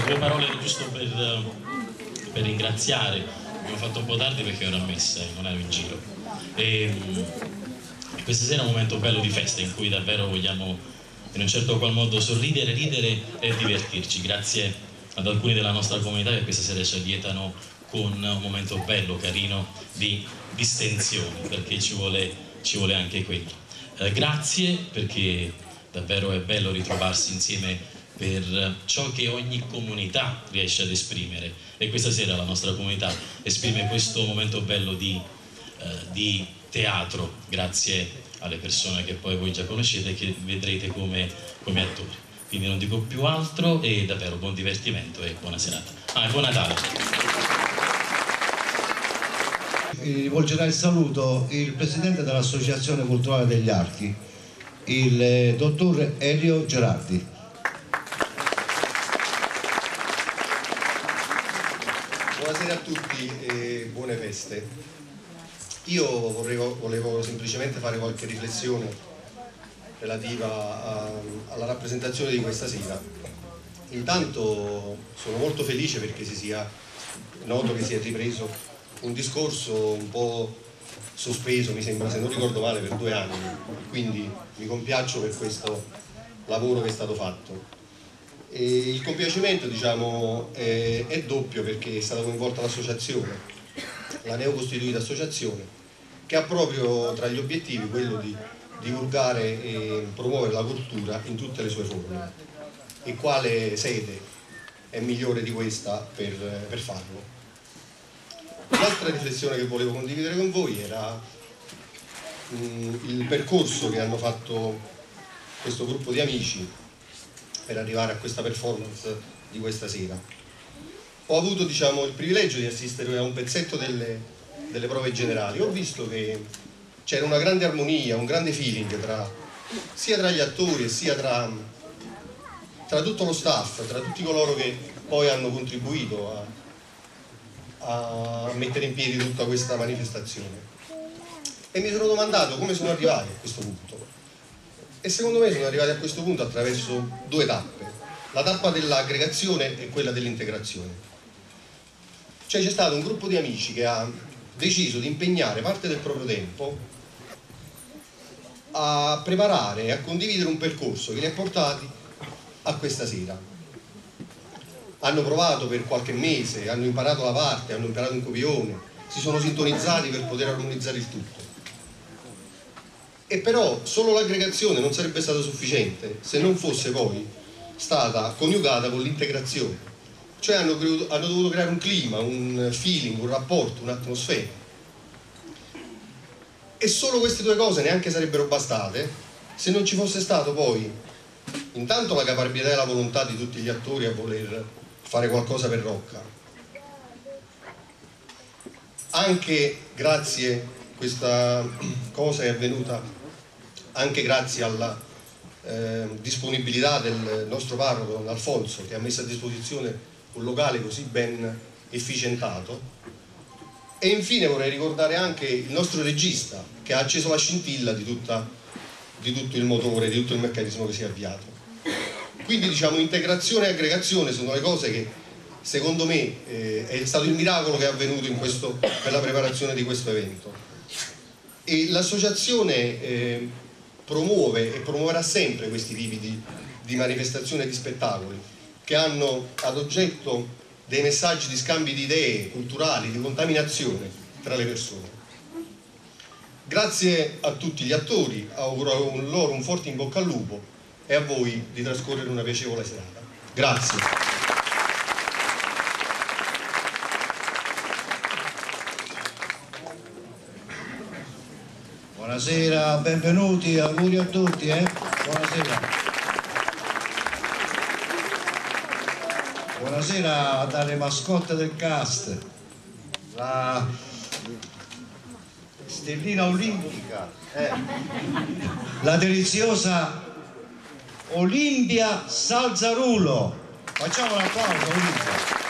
Due parole giusto per, per ringraziare, abbiamo fatto un po' tardi perché ero a messa e non ero in giro. E, questa sera è un momento bello di festa in cui davvero vogliamo in un certo qual modo sorridere, ridere e divertirci. Grazie ad alcuni della nostra comunità che questa sera ci allietano con un momento bello, carino di distensione, perché ci vuole, ci vuole anche quello. Grazie perché davvero è bello ritrovarsi insieme per ciò che ogni comunità riesce ad esprimere, e questa sera la nostra comunità esprime questo momento bello di, di teatro, grazie alle persone che poi voi già conoscete e che vedrete come, come attori. Quindi non dico più altro e davvero buon divertimento e buona serata. Ah, e buon Natale! Rivolgerà il saluto il presidente dell'Associazione Culturale degli Archi, il dottor Elio Gerardi. Buonasera a tutti e buone feste. Io volevo semplicemente fare qualche riflessione relativa alla rappresentazione di questa sera. Intanto sono molto felice perché si sia noto che si è ripreso un discorso un po' sospeso, mi sembra, se non ricordo male, per 2 anni, quindi mi compiaccio per questo lavoro che è stato fatto. E il compiacimento, diciamo, è doppio perché è stata coinvolta l'associazione, la neocostituita associazione, che ha proprio tra gli obiettivi quello di divulgare e promuovere la cultura in tutte le sue forme. E quale sede è migliore di questa per farlo? L'altra riflessione che volevo condividere con voi era il percorso che hanno fatto questo gruppo di amici per arrivare a questa performance di questa sera. Ho avuto, diciamo, il privilegio di assistere a un pezzetto delle prove generali. Ho visto che c'era una grande armonia, un grande feeling sia tra gli attori e sia tra tutto lo staff, tra tutti coloro che poi hanno contribuito a mettere in piedi tutta questa manifestazione. E mi sono domandato come sono arrivati a questo punto. E secondo me sono arrivati a questo punto attraverso 2 tappe. La tappa dell'aggregazione e quella dell'integrazione. Cioè c'è stato un gruppo di amici che ha deciso di impegnare parte del proprio tempo a preparare e a condividere un percorso che li ha portati a questa sera. Hanno provato per qualche mese, hanno imparato la parte, hanno imparato un copione, si sono sintonizzati per poter armonizzare il tutto. E però solo l'aggregazione non sarebbe stata sufficiente se non fosse poi stata coniugata con l'integrazione. Cioè hanno dovuto creare un clima, un feeling, un rapporto, un'atmosfera. E solo queste 2 cose neanche sarebbero bastate se non ci fosse stato poi intanto la caparbietà e la volontà di tutti gli attori a voler fare qualcosa per Rocca. Anche grazie, questa cosa è avvenuta anche grazie alla disponibilità del nostro parroco, don Alfonso, che ha messo a disposizione un locale così ben efficientato. E infine vorrei ricordare anche il nostro regista, che ha acceso la scintilla di tutto il motore, di tutto il meccanismo che si è avviato. Quindi, diciamo, integrazione e aggregazione sono le cose che secondo me è stato il miracolo che è avvenuto per la preparazione di questo evento. E l'associazione promuove e promuoverà sempre questi tipi di manifestazioni e di spettacoli che hanno ad oggetto dei messaggi di scambi di idee culturali, di contaminazione tra le persone. Grazie a tutti gli attori, auguro loro un forte in bocca al lupo e a voi di trascorrere una piacevole serata. Grazie. Buonasera, benvenuti, auguri a tutti. Buonasera. Buonasera dalle mascotte del cast, la stellina olimpica, la deliziosa Olimpia Salzarulo. Facciamo un applauso Olimpia.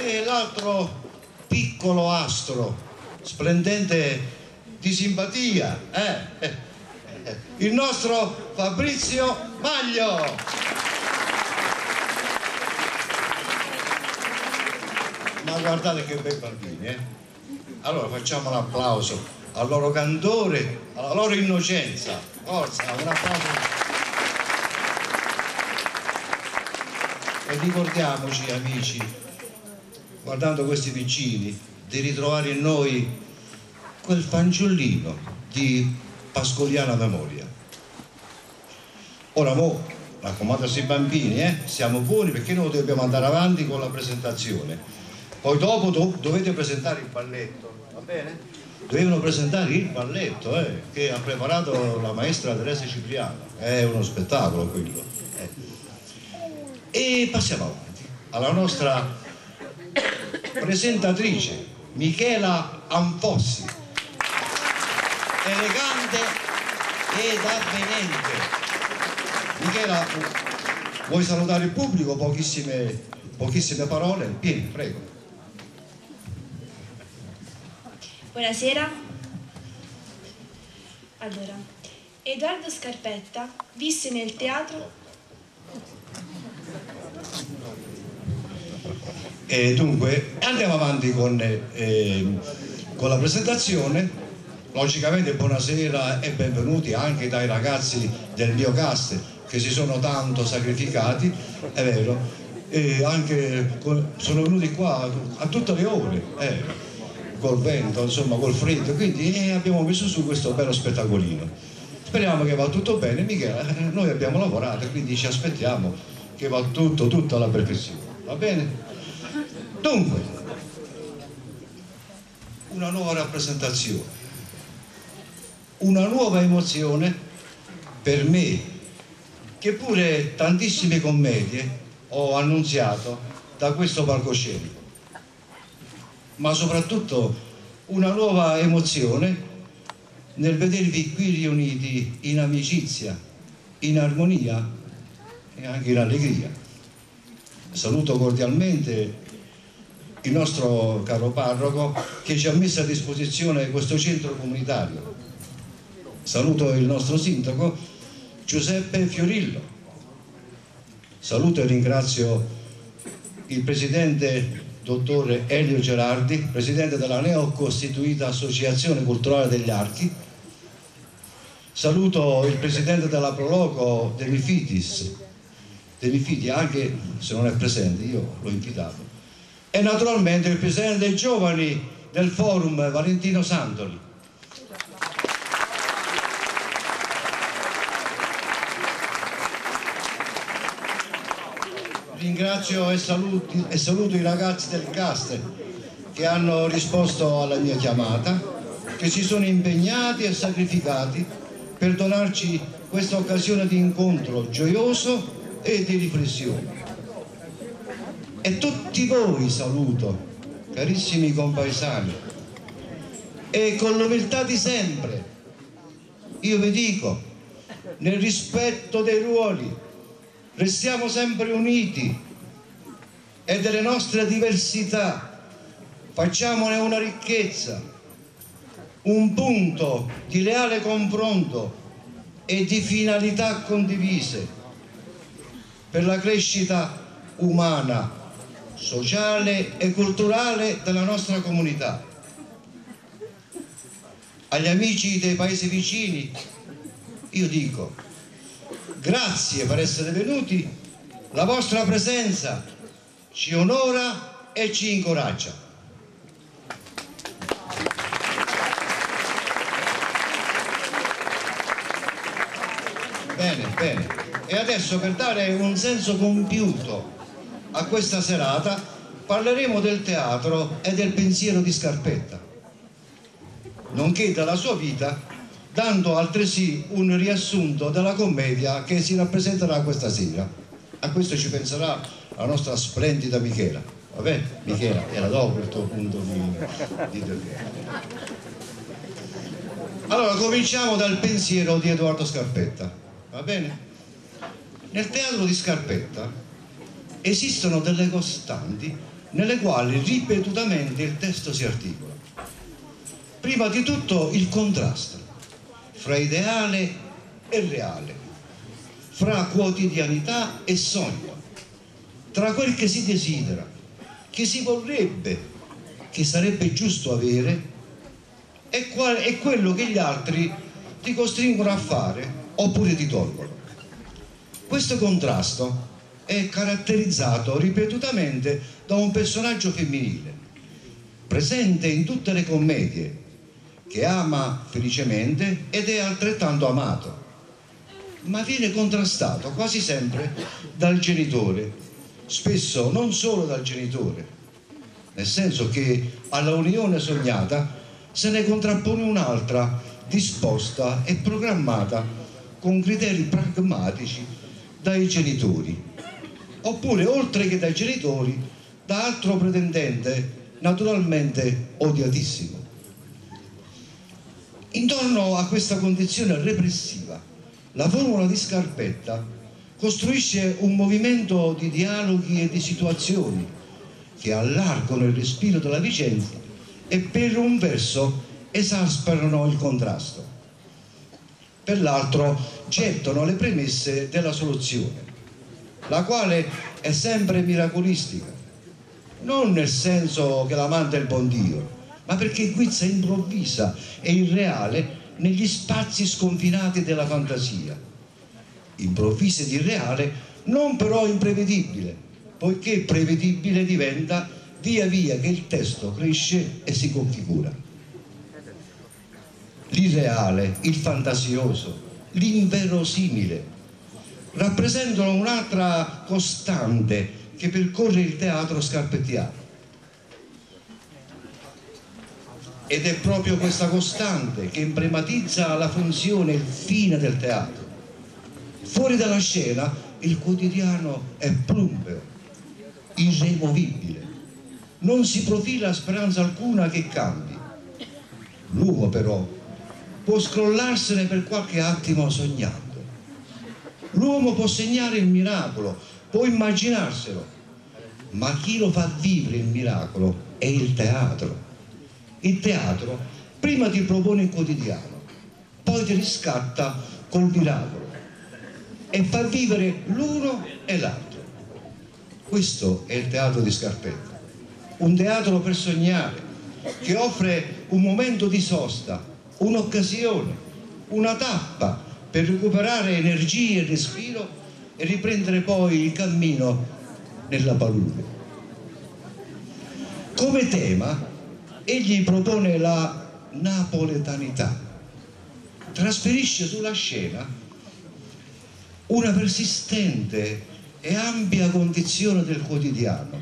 E l'altro piccolo astro, splendente di simpatia, il nostro Fabrizio Maglio. Ma guardate che bei bambini, eh? Allora facciamo un applauso al loro candore, alla loro innocenza. Forza, un applauso. E ricordiamoci, amici, guardando questi piccini, di ritrovare in noi quel fanciullino di pascoliana memoria. Ora mo, raccomando ai bambini, siamo buoni perché noi dobbiamo andare avanti con la presentazione. Poi dopo dovete presentare il balletto, va bene? Dovevano presentare il balletto, che ha preparato la maestra Teresa Cipriano. È uno spettacolo quello. E passiamo avanti alla nostra presentatrice Michela Anfossi, elegante ed avvenente. Michela, vuoi salutare il pubblico? Pochissime parole. Vieni, prego. Buonasera. Allora, Edoardo Scarpetta visse nel teatro. E dunque andiamo avanti con la presentazione. Logicamente buonasera e benvenuti anche dai ragazzi del mio cast che si sono tanto sacrificati, è vero, e anche sono venuti qua a tutte le ore, col vento, insomma, col freddo, quindi abbiamo messo su questo bello spettacolino. Speriamo che va tutto bene, Michela, noi abbiamo lavorato, quindi ci aspettiamo che va tutto alla perfezione, va bene? Dunque, una nuova rappresentazione, una nuova emozione per me, che pure tantissime commedie ho annunziato da questo palcoscenico, ma soprattutto una nuova emozione nel vedervi qui riuniti in amicizia, in armonia e anche in allegria. Saluto cordialmente il nostro caro parroco che ci ha messo a disposizione questo centro comunitario. Saluto il nostro sindaco Giuseppe Fiorillo. Saluto e ringrazio il presidente dottore Elio Gerardi, presidente della neocostituita Associazione Culturale degli Archi. Saluto il presidente della Proloco De Mifitis, anche se non è presente, io l'ho invitato. E naturalmente il presidente dei giovani del forum, Valentino Santoli. Ringrazio e saluto i ragazzi del cast che hanno risposto alla mia chiamata, che si sono impegnati e sacrificati per donarci questa occasione di incontro gioioso e di riflessione. E tutti voi saluto, carissimi compaesani, e con l'umiltà di sempre, io vi dico, nel rispetto dei ruoli, restiamo sempre uniti e delle nostre diversità facciamone una ricchezza, un punto di leale confronto e di finalità condivise per la crescita umana, sociale e culturale della nostra comunità. Agli amici dei paesi vicini io dico grazie per essere venuti, la vostra presenza ci onora e ci incoraggia. Bene, bene. E adesso, per dare un senso compiuto a questa serata, parleremo del teatro e del pensiero di Scarpetta, nonché della sua vita, dando altresì un riassunto della commedia che si rappresenterà questa sera. A questo ci penserà la nostra splendida Michela. Vabbè, Michela, era dopo il tuo punto di Allora, cominciamo dal pensiero di Edoardo Scarpetta, va bene? Nel teatro di Scarpetta esistono delle costanti nelle quali ripetutamente il testo si articola. Prima di tutto il contrasto fra ideale e reale, fra quotidianità e sogno, tra quel che si desidera, che si vorrebbe, che sarebbe giusto avere, e quello che gli altri ti costringono a fare oppure ti tolgono. Questo contrasto è caratterizzato ripetutamente da un personaggio femminile, presente in tutte le commedie, che ama felicemente ed è altrettanto amato, ma viene contrastato quasi sempre dal genitore, spesso non solo dal genitore, nel senso che alla unione sognata se ne contrappone un'altra disposta e programmata con criteri pragmatici dai genitori, oppure oltre che dai genitori da altro pretendente naturalmente odiatissimo. Intorno a questa condizione repressiva, la formula di Scarpetta costruisce un movimento di dialoghi e di situazioni che allargano il respiro della vicenda e per un verso esasperano il contrasto, per l'altro gettano le premesse della soluzione, la quale è sempre miracolistica, non nel senso che la manda il buon Dio, ma perché guizza improvvisa e irreale negli spazi sconfinati della fantasia. Improvvisa ed irreale, non però imprevedibile, poiché prevedibile diventa via via che il testo cresce e si configura. L'irreale, il fantasioso, l'inverosimile rappresentano un'altra costante che percorre il teatro scarpettiano. Ed è proprio questa costante che emblematizza la funzione e il fine del teatro. Fuori dalla scena il quotidiano è plumbeo, irremovibile, non si profila speranza alcuna che cambi. L'uomo però può scrollarsene per qualche attimo sognando. L'uomo può segnare il miracolo, può immaginarselo, ma chi lo fa vivere il miracolo è il teatro. Il teatro prima ti propone il quotidiano, poi ti riscatta col miracolo e fa vivere l'uno e l'altro. Questo è il teatro di Scarpetta, un teatro per sognare, che offre un momento di sosta, un'occasione, una tappa per recuperare energie e respiro e riprendere poi il cammino nella palude. Come tema, egli propone la napoletanità, trasferisce sulla scena una persistente e ampia condizione del quotidiano,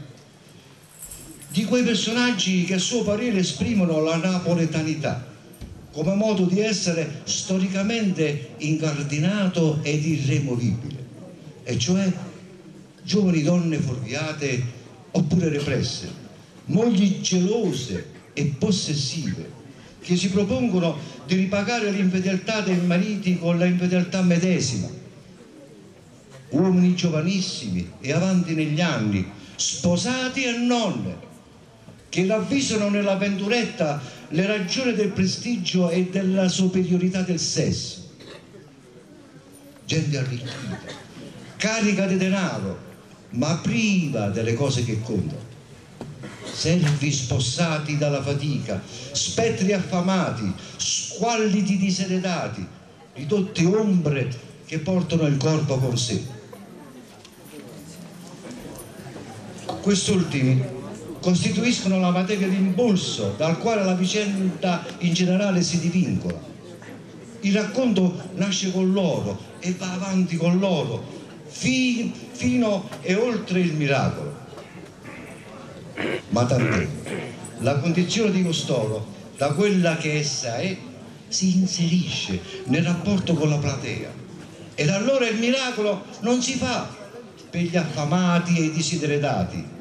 di quei personaggi che a suo parere esprimono la napoletanità come modo di essere storicamente incardinato ed irremovibile, e cioè giovani donne fuorviate oppure represse, mogli gelose e possessive, che si propongono di ripagare l'infedeltà dei mariti con la infedeltà medesima, uomini giovanissimi e avanti negli anni, sposati e nonne, che ravvisano nella venturetta le ragioni del prestigio e della superiorità del sesso. Gente arricchita, carica di denaro, ma priva delle cose che contano. Servi spossati dalla fatica, spettri affamati, squallidi diseredati, ridotti ombre che portano il corpo con sé. Quest'ultimi costituiscono la materia d'impulso dal quale la vicenda in generale si divincola. Il racconto nasce con loro e va avanti con loro fino e oltre il miracolo. Ma tant'è, la condizione di costoro, da quella che essa è, si inserisce nel rapporto con la platea, ed allora il miracolo non si fa per gli affamati e i desideredati,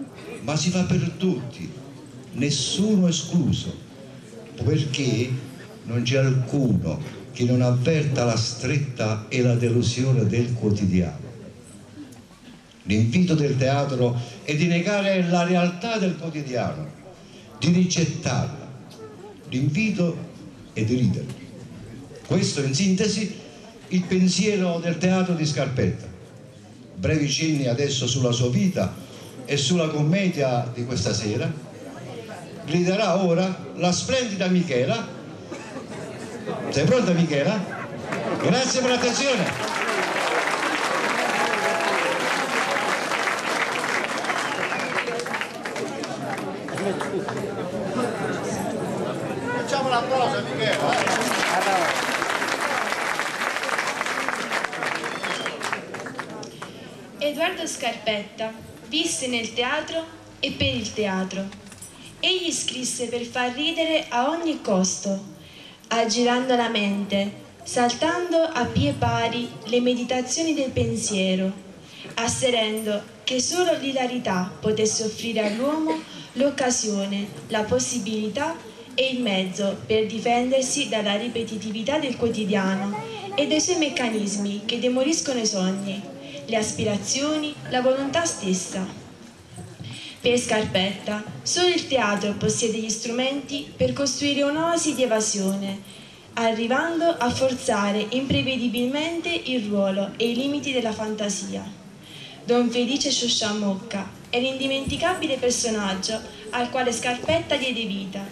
ma si fa per tutti, nessuno escluso, perché non c'è alcuno che non avverta la stretta e la delusione del quotidiano. L'invito del teatro è di negare la realtà del quotidiano, di rigettarla. L'invito è di ridere. Questo, in sintesi, il pensiero del teatro di Scarpetta. Brevi cenni adesso sulla sua vita e sulla commedia di questa sera. Griderà ora la splendida Michela. Sei pronta, Michela? Grazie per l'attenzione. Facciamo l'applauso a Michela. Edoardo Scarpetta visse nel teatro e per il teatro. Egli scrisse per far ridere a ogni costo, aggirando la mente, saltando a pie pari le meditazioni del pensiero, asserendo che solo l'ilarità potesse offrire all'uomo l'occasione, la possibilità e il mezzo per difendersi dalla ripetitività del quotidiano e dai suoi meccanismi che demoliscono i sogni, le aspirazioni, la volontà stessa. Per Scarpetta, solo il teatro possiede gli strumenti per costruire un'oasi di evasione, arrivando a forzare imprevedibilmente il ruolo e i limiti della fantasia. Don Felice Sciosciammocca è l'indimenticabile personaggio al quale Scarpetta diede vita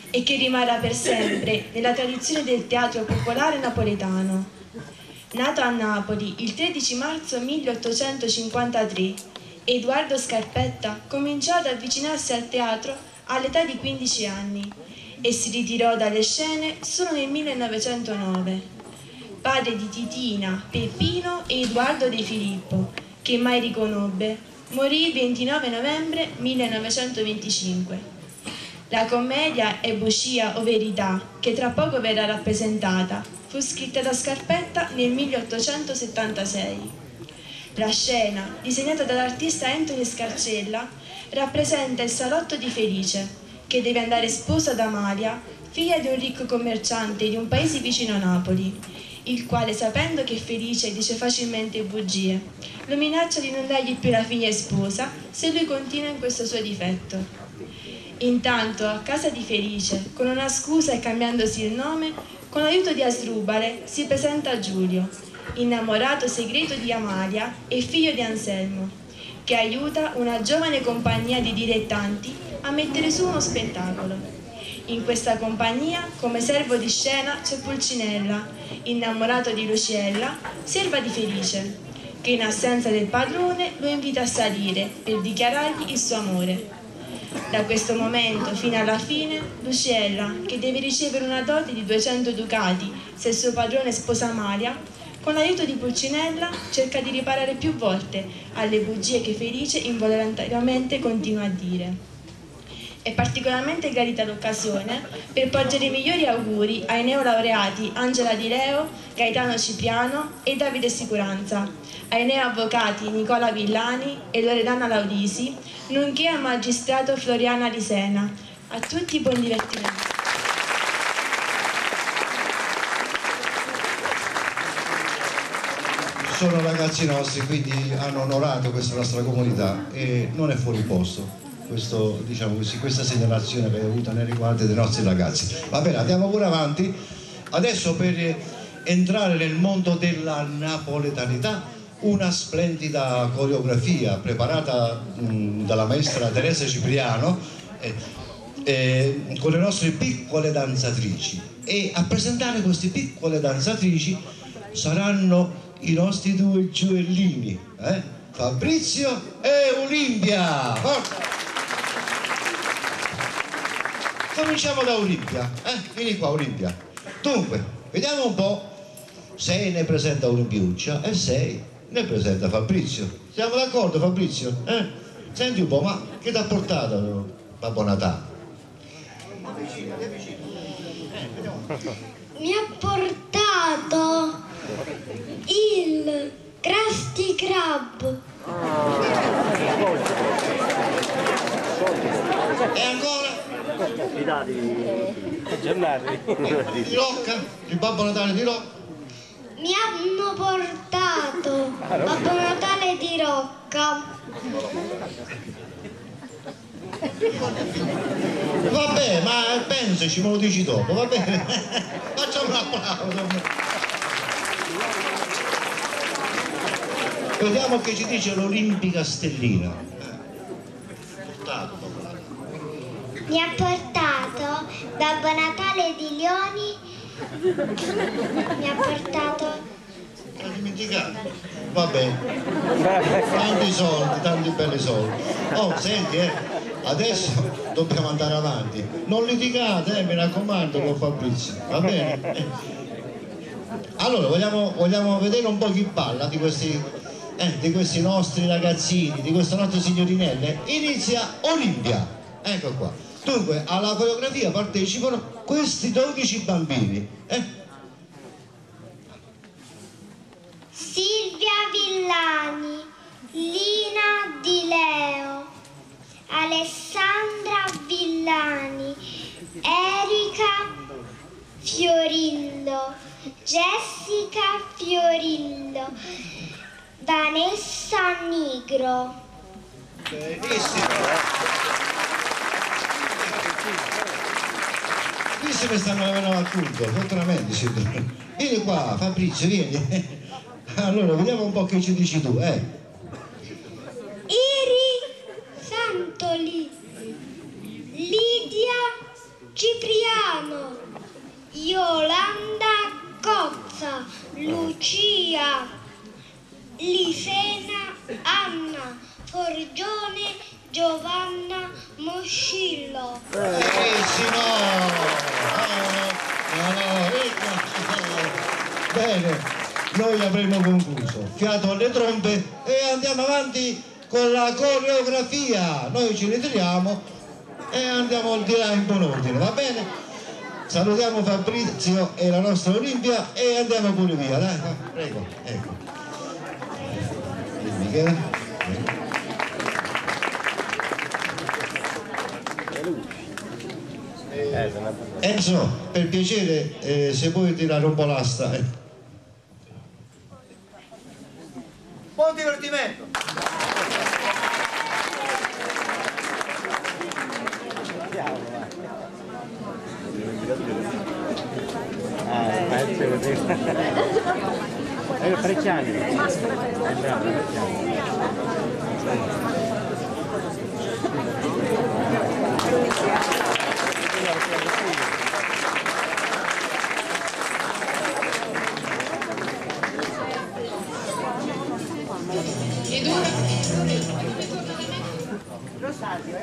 e che rimarrà per sempre nella tradizione del teatro popolare napoletano. Nato a Napoli il 13 marzo 1853, Edoardo Scarpetta cominciò ad avvicinarsi al teatro all'età di 15 anni e si ritirò dalle scene solo nel 1909. Padre di Titina, Peppino e Edoardo De Filippo, che mai riconobbe, morì il 29 novembre 1925. La commedia È bugia o verità, che tra poco verrà rappresentata, fu scritta da Scarpetta nel 1876. La scena, disegnata dall'artista Anthony Scarcella, rappresenta il salotto di Felice, che deve andare sposo ad Amalia, figlia di un ricco commerciante di un paese vicino a Napoli, il quale, sapendo che Felice dice facilmente bugie, lo minaccia di non dargli più la figlia in sposa se lui continua in questo suo difetto. Intanto, a casa di Felice, con una scusa e cambiandosi il nome, con l'aiuto di Asdrubale si presenta Giulio, innamorato segreto di Amalia e figlio di Anselmo, che aiuta una giovane compagnia di dilettanti a mettere su uno spettacolo. In questa compagnia, come servo di scena, c'è Pulcinella, innamorato di Luciella, serva di Felice, che in assenza del padrone lo invita a salire per dichiarargli il suo amore. Da questo momento fino alla fine, Luciella, che deve ricevere una dote di 200 ducati se il suo padrone sposa Amalia, con l'aiuto di Pulcinella cerca di riparare più volte alle bugie che Felice involontariamente continua a dire. È particolarmente gradita l'occasione per porgere i migliori auguri ai neolaureati Angela Di Leo, Gaetano Cipriano e Davide Sicuranza, ai neoavvocati Nicola Villani e Loredana Laudisi, nonché al magistrato Floriana Lisena. A tutti buon divertimento. Sono ragazzi nostri, quindi hanno onorato questa nostra comunità e non è fuori posto questo, diciamo così, questa segnalazione che hai avuto nei riguardi dei nostri ragazzi. Va bene, andiamo pure avanti. Adesso, per entrare nel mondo della napoletanità, una splendida coreografia preparata dalla maestra Teresa Cipriano con le nostre piccole danzatrici, e a presentare queste piccole danzatrici saranno i nostri due gioiellini, Fabrizio e Olimpia. Forza! Cominciamo da Olimpia, vieni qua Olimpia. Dunque, vediamo un po'. 6 ne presenta Olimpiuccia e 6 ne presenta Fabrizio. Siamo d'accordo, Fabrizio? Senti un po', ma che ti ha portato Babbo Natale? Mi ha portato il Krusty Krab. E ancora? Di Rocca? Il Babbo Natale di Rocca? Mi hanno portato Babbo Natale di Rocca. Vabbè, ma pensaci, me lo dici dopo, va bene? Facciamo un applauso. Vediamo che ci dice l'Olimpica Stellina. Portato Babbo Natale. Mi ha portato Babbo Natale di Lioni. Mi ha portato. L'ho dimenticato. Va bene. Tanti soldi, tanti belli soldi. Oh, senti, adesso dobbiamo andare avanti. Non litigate, mi raccomando, con Fabrizio, va bene? Allora, vogliamo vedere un po' chi parla di questi nostri ragazzini, di queste nostre signorinelle. Inizia Olimpia, ecco qua. Dunque, alla coreografia partecipano questi 12 bambini. Silvia Villani, Lina Di Leo, Alessandra Villani, Erika Fiorillo, Jessica Fiorillo, Vanessa Nigro. Benissimo. Qui se ne stanno avendo al punto, fortunatamente. Vieni qua, Fabrizio, vieni. Allora, vediamo un po' che ci dici tu, Iri Santoli, Lidia Cipriano, Yolanda Cozza, Lucia Lisena, Anna Forgione, Giovanna Moscillo. Benissimo! Bene, noi avremo concluso. Fiato alle trombe e andiamo avanti con la coreografia. Noi ci ritiriamo e andiamo al di là in buon ordine, va bene? Salutiamo Fabrizio e la nostra Olimpia e andiamo pure via, dai, va, prego, ecco. Michele. Enzo, per piacere, se puoi tirare un po' l'asta. Buon divertimento! Ed ora Rosario.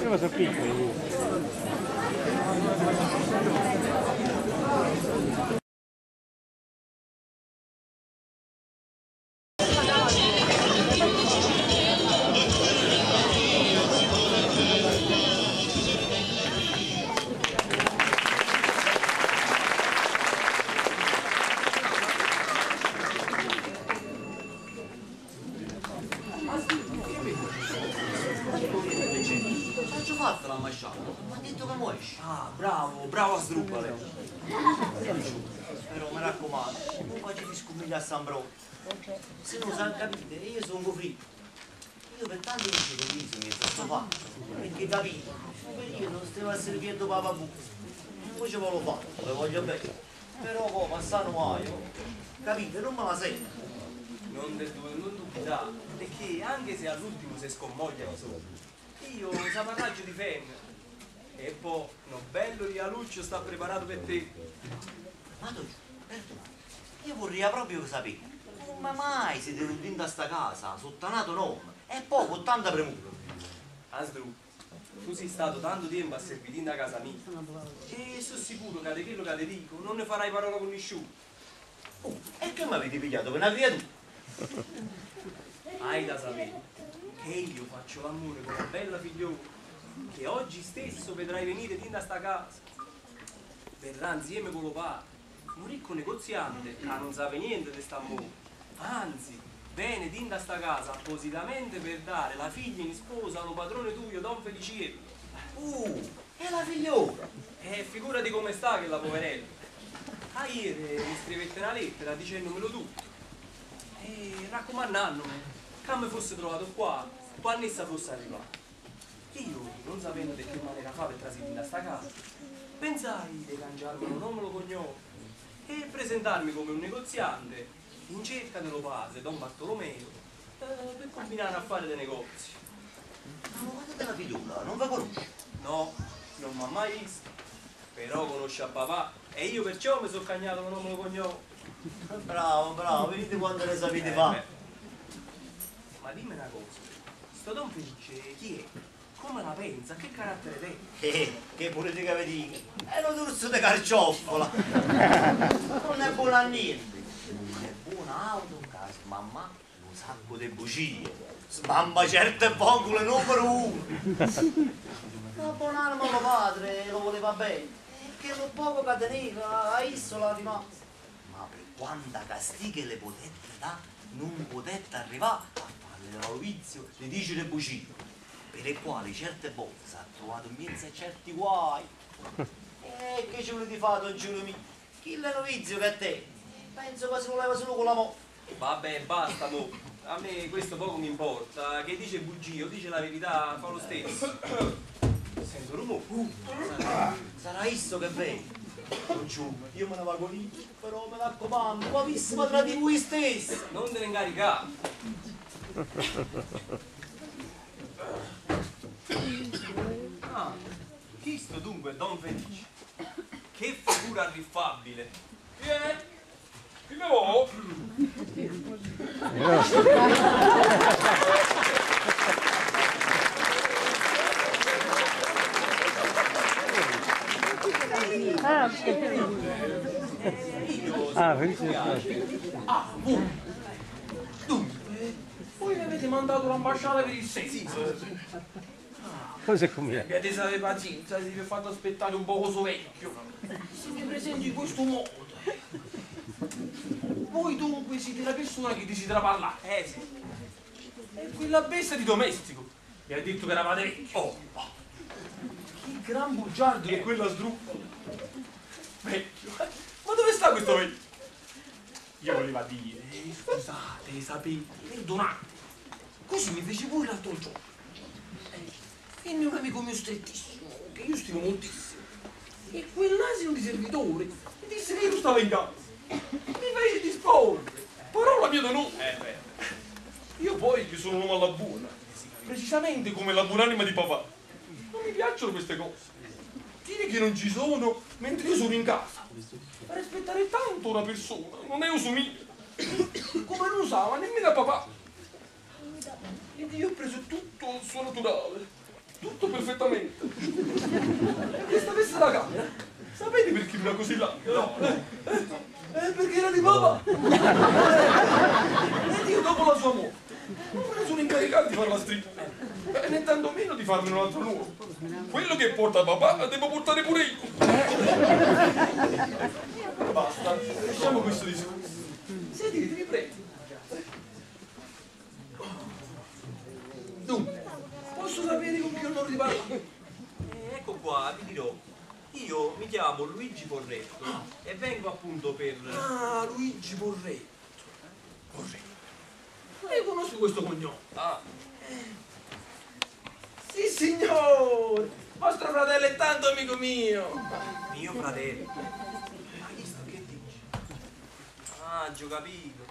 Prima sono piccoli. C'ho fatto l'ambasciata, mi ha detto che mo esce. Ah, bravo, bravo Asdrubale. Però mi raccomando, non facete scommigliare a San Bro. Se non sa capite, io sono fritto. Io per tanto che ci riso mi sono fatto, perché capite, un periodo stavo a servire dopo papà. Poi ci volevo fare, lo voglio bene. Però poi passano guaio, capite, non me la sento. Non, non dubitare, perché anche se all'ultimo si scommoglia di sopra, io saparraggio di femmina. E poi, no bello rialuccio sta preparato per te. Ma tu, perdona, io vorrei proprio sapere, come mai siete venuti in sta casa, sottanato nome, e poi con tanta premura? Asdru, tu sei stato tanto tempo a servire in casa mia e sono sicuro che di quello che ti dico non ne farai parola con nessuno. Oh, e che mi avete pigliato per una creatura? Hai da sapere che io faccio l'amore con una bella figliola che oggi stesso vedrai venire din da sta casa. Verrà insieme con lo padre, un ricco negoziante che non sa niente di sta amore. Anzi, viene din da sta casa appositamente per dare la figlia in sposa allo padrone tuo, Don Feliciello. È la figliola! E figurati come sta che la poverella. Ah, ieri mi scrivette una lettera dicendomelo tutto. E raccomandandomi che mi fosse trovato qua quando essa fosse arrivata. Io, non sapendo di che maniera fa per trasire da sta casa, pensai di cangiarmi un nome e cognome e presentarmi come un negoziante in cerca dello padre, Don Bartolomeo, per combinare affari dei negozi. Ma guardate della figliola, non vi conosce? No, non mi ha mai visto. Però conosce a papà e io perciò mi sono cagnato il nome e cognome. Bravo, bravo, vedete quando ne sapete fare. Ma dimmi una cosa, sto Don Felice chi è? Come la pensa? Che carattere te? Che politica vi dica? È un turso di carcioffola! Non è buona a niente! È buona auto, casa, mamma, un sacco di bugie! Smamma certe vongole numero uno! Ma buon'anima mio padre lo voleva bene, che lo poco che teneva a esso l'ha rimasto. Ma per quanta castighe le potette dare, non potette arrivare a farle lo vizio di dire le bugie, per le quali certe volte si è trovato in mezzo a certi guai. E che ci volete fare, Don Giulio mio? Chi è lo vizio che a te? Penso che si voleva solo con la morte. Vabbè, basta mo. A me questo poco mi importa. Che dice bugie o dice la verità, fa lo stesso. Sento rumore. Sarà esso che vede. Don Giulio, io me ne vago lì, però me raccomando, pochissimo tra di voi stessi. Non te ne incaricare. Ah, chisto dunque è Don Felice. Che figura arriffabile. Chi è? Chi me vuoi? Ah, Felice. Ah, voi. Dunque, voi mi avete mandato l'ambasciata per il senso. Sì. Cosa è combinato? Abbiate avere pazienza, vi ho fatto aspettare un poco sovecchio. Se mi presento in questo modo. Voi dunque siete la persona che desidera parlare. Sì. E quella bestia di domestico mi ha detto che eravate vecchio. Oh, oh. Che gran bugiardo che è quella sdruppola. Vecchio. Ma dove sta questo vecchio? Io voleva dire, scusate, sapete, perdonate. Così mi fece pure l'altro giorno. Venne un amico mio strettissimo, che io stimo moltissimo. E quell'asino di servitore mi disse che io stavo in casa. Mi fece disporre. Parola mia d'onore. Io poi che sono un uomo alla buona, precisamente come la buonanima di papà. Non mi piacciono queste cose. Dire che non ci sono mentre io sono in casa. Far aspettare tanto una persona non è uso mio. Come non usava nemmeno papà. Ed io ho preso tutto il suo naturale. Tutto perfettamente. E questa veste da camera, sapete perché era così larga? No. Perché era di papà. Ed io dopo la sua morte non me ne sono incaricato di farla stretta, né tantomeno di farmene un altro nuovo. Quello che porta papà devo portare pure io. Basta, lasciamo questo discorso. Sedete, vi prego. Dunque, posso sapere con chi onore di parlare? Ecco qua, vi dirò. Io mi chiamo Luigi Porretto e vengo appunto per... Ah, Luigi Porretto. Porretto. Io conosco questo cognome. Ah. Sì, signore! Vostro fratello è tanto amico mio! Mio fratello? Ma chi che dice? Ah, ho capito.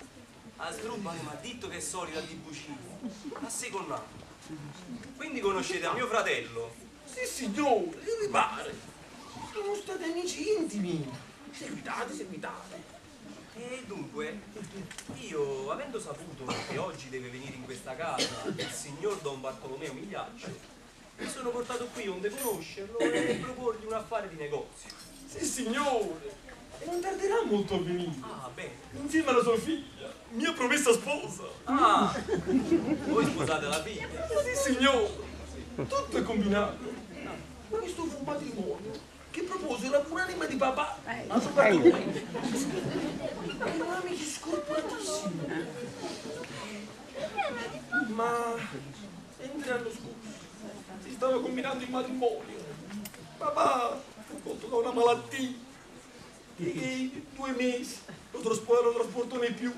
Asdrubale mi ha detto che è solita di bugie. A seconda. Quindi conoscete a mio fratello? Sì, signore, che vi pare? Sono stati amici intimi. Seguitate, seguitate. E dunque, io, avendo saputo che oggi deve venire in questa casa il signor Don Bartolomeo Migliaccio, mi sono portato qui onde conoscerlo e proporgli un affare di negozio. Sì, signore, e non tarderà molto a venire. Ah, bene. Insieme alla sua figlia, mia promessa sposa. Ah, voi sposate la figlia? Sì, signore, tutto è combinato. Questo fu un matrimonio che propose la buonanima di papà a suo Bartolomeo. Erano amici scorporatissimi. Ma mentre l'anno scorso si stava combinando il matrimonio, papà fu colto da una malattia e 2 mesi lo trasportò nei più.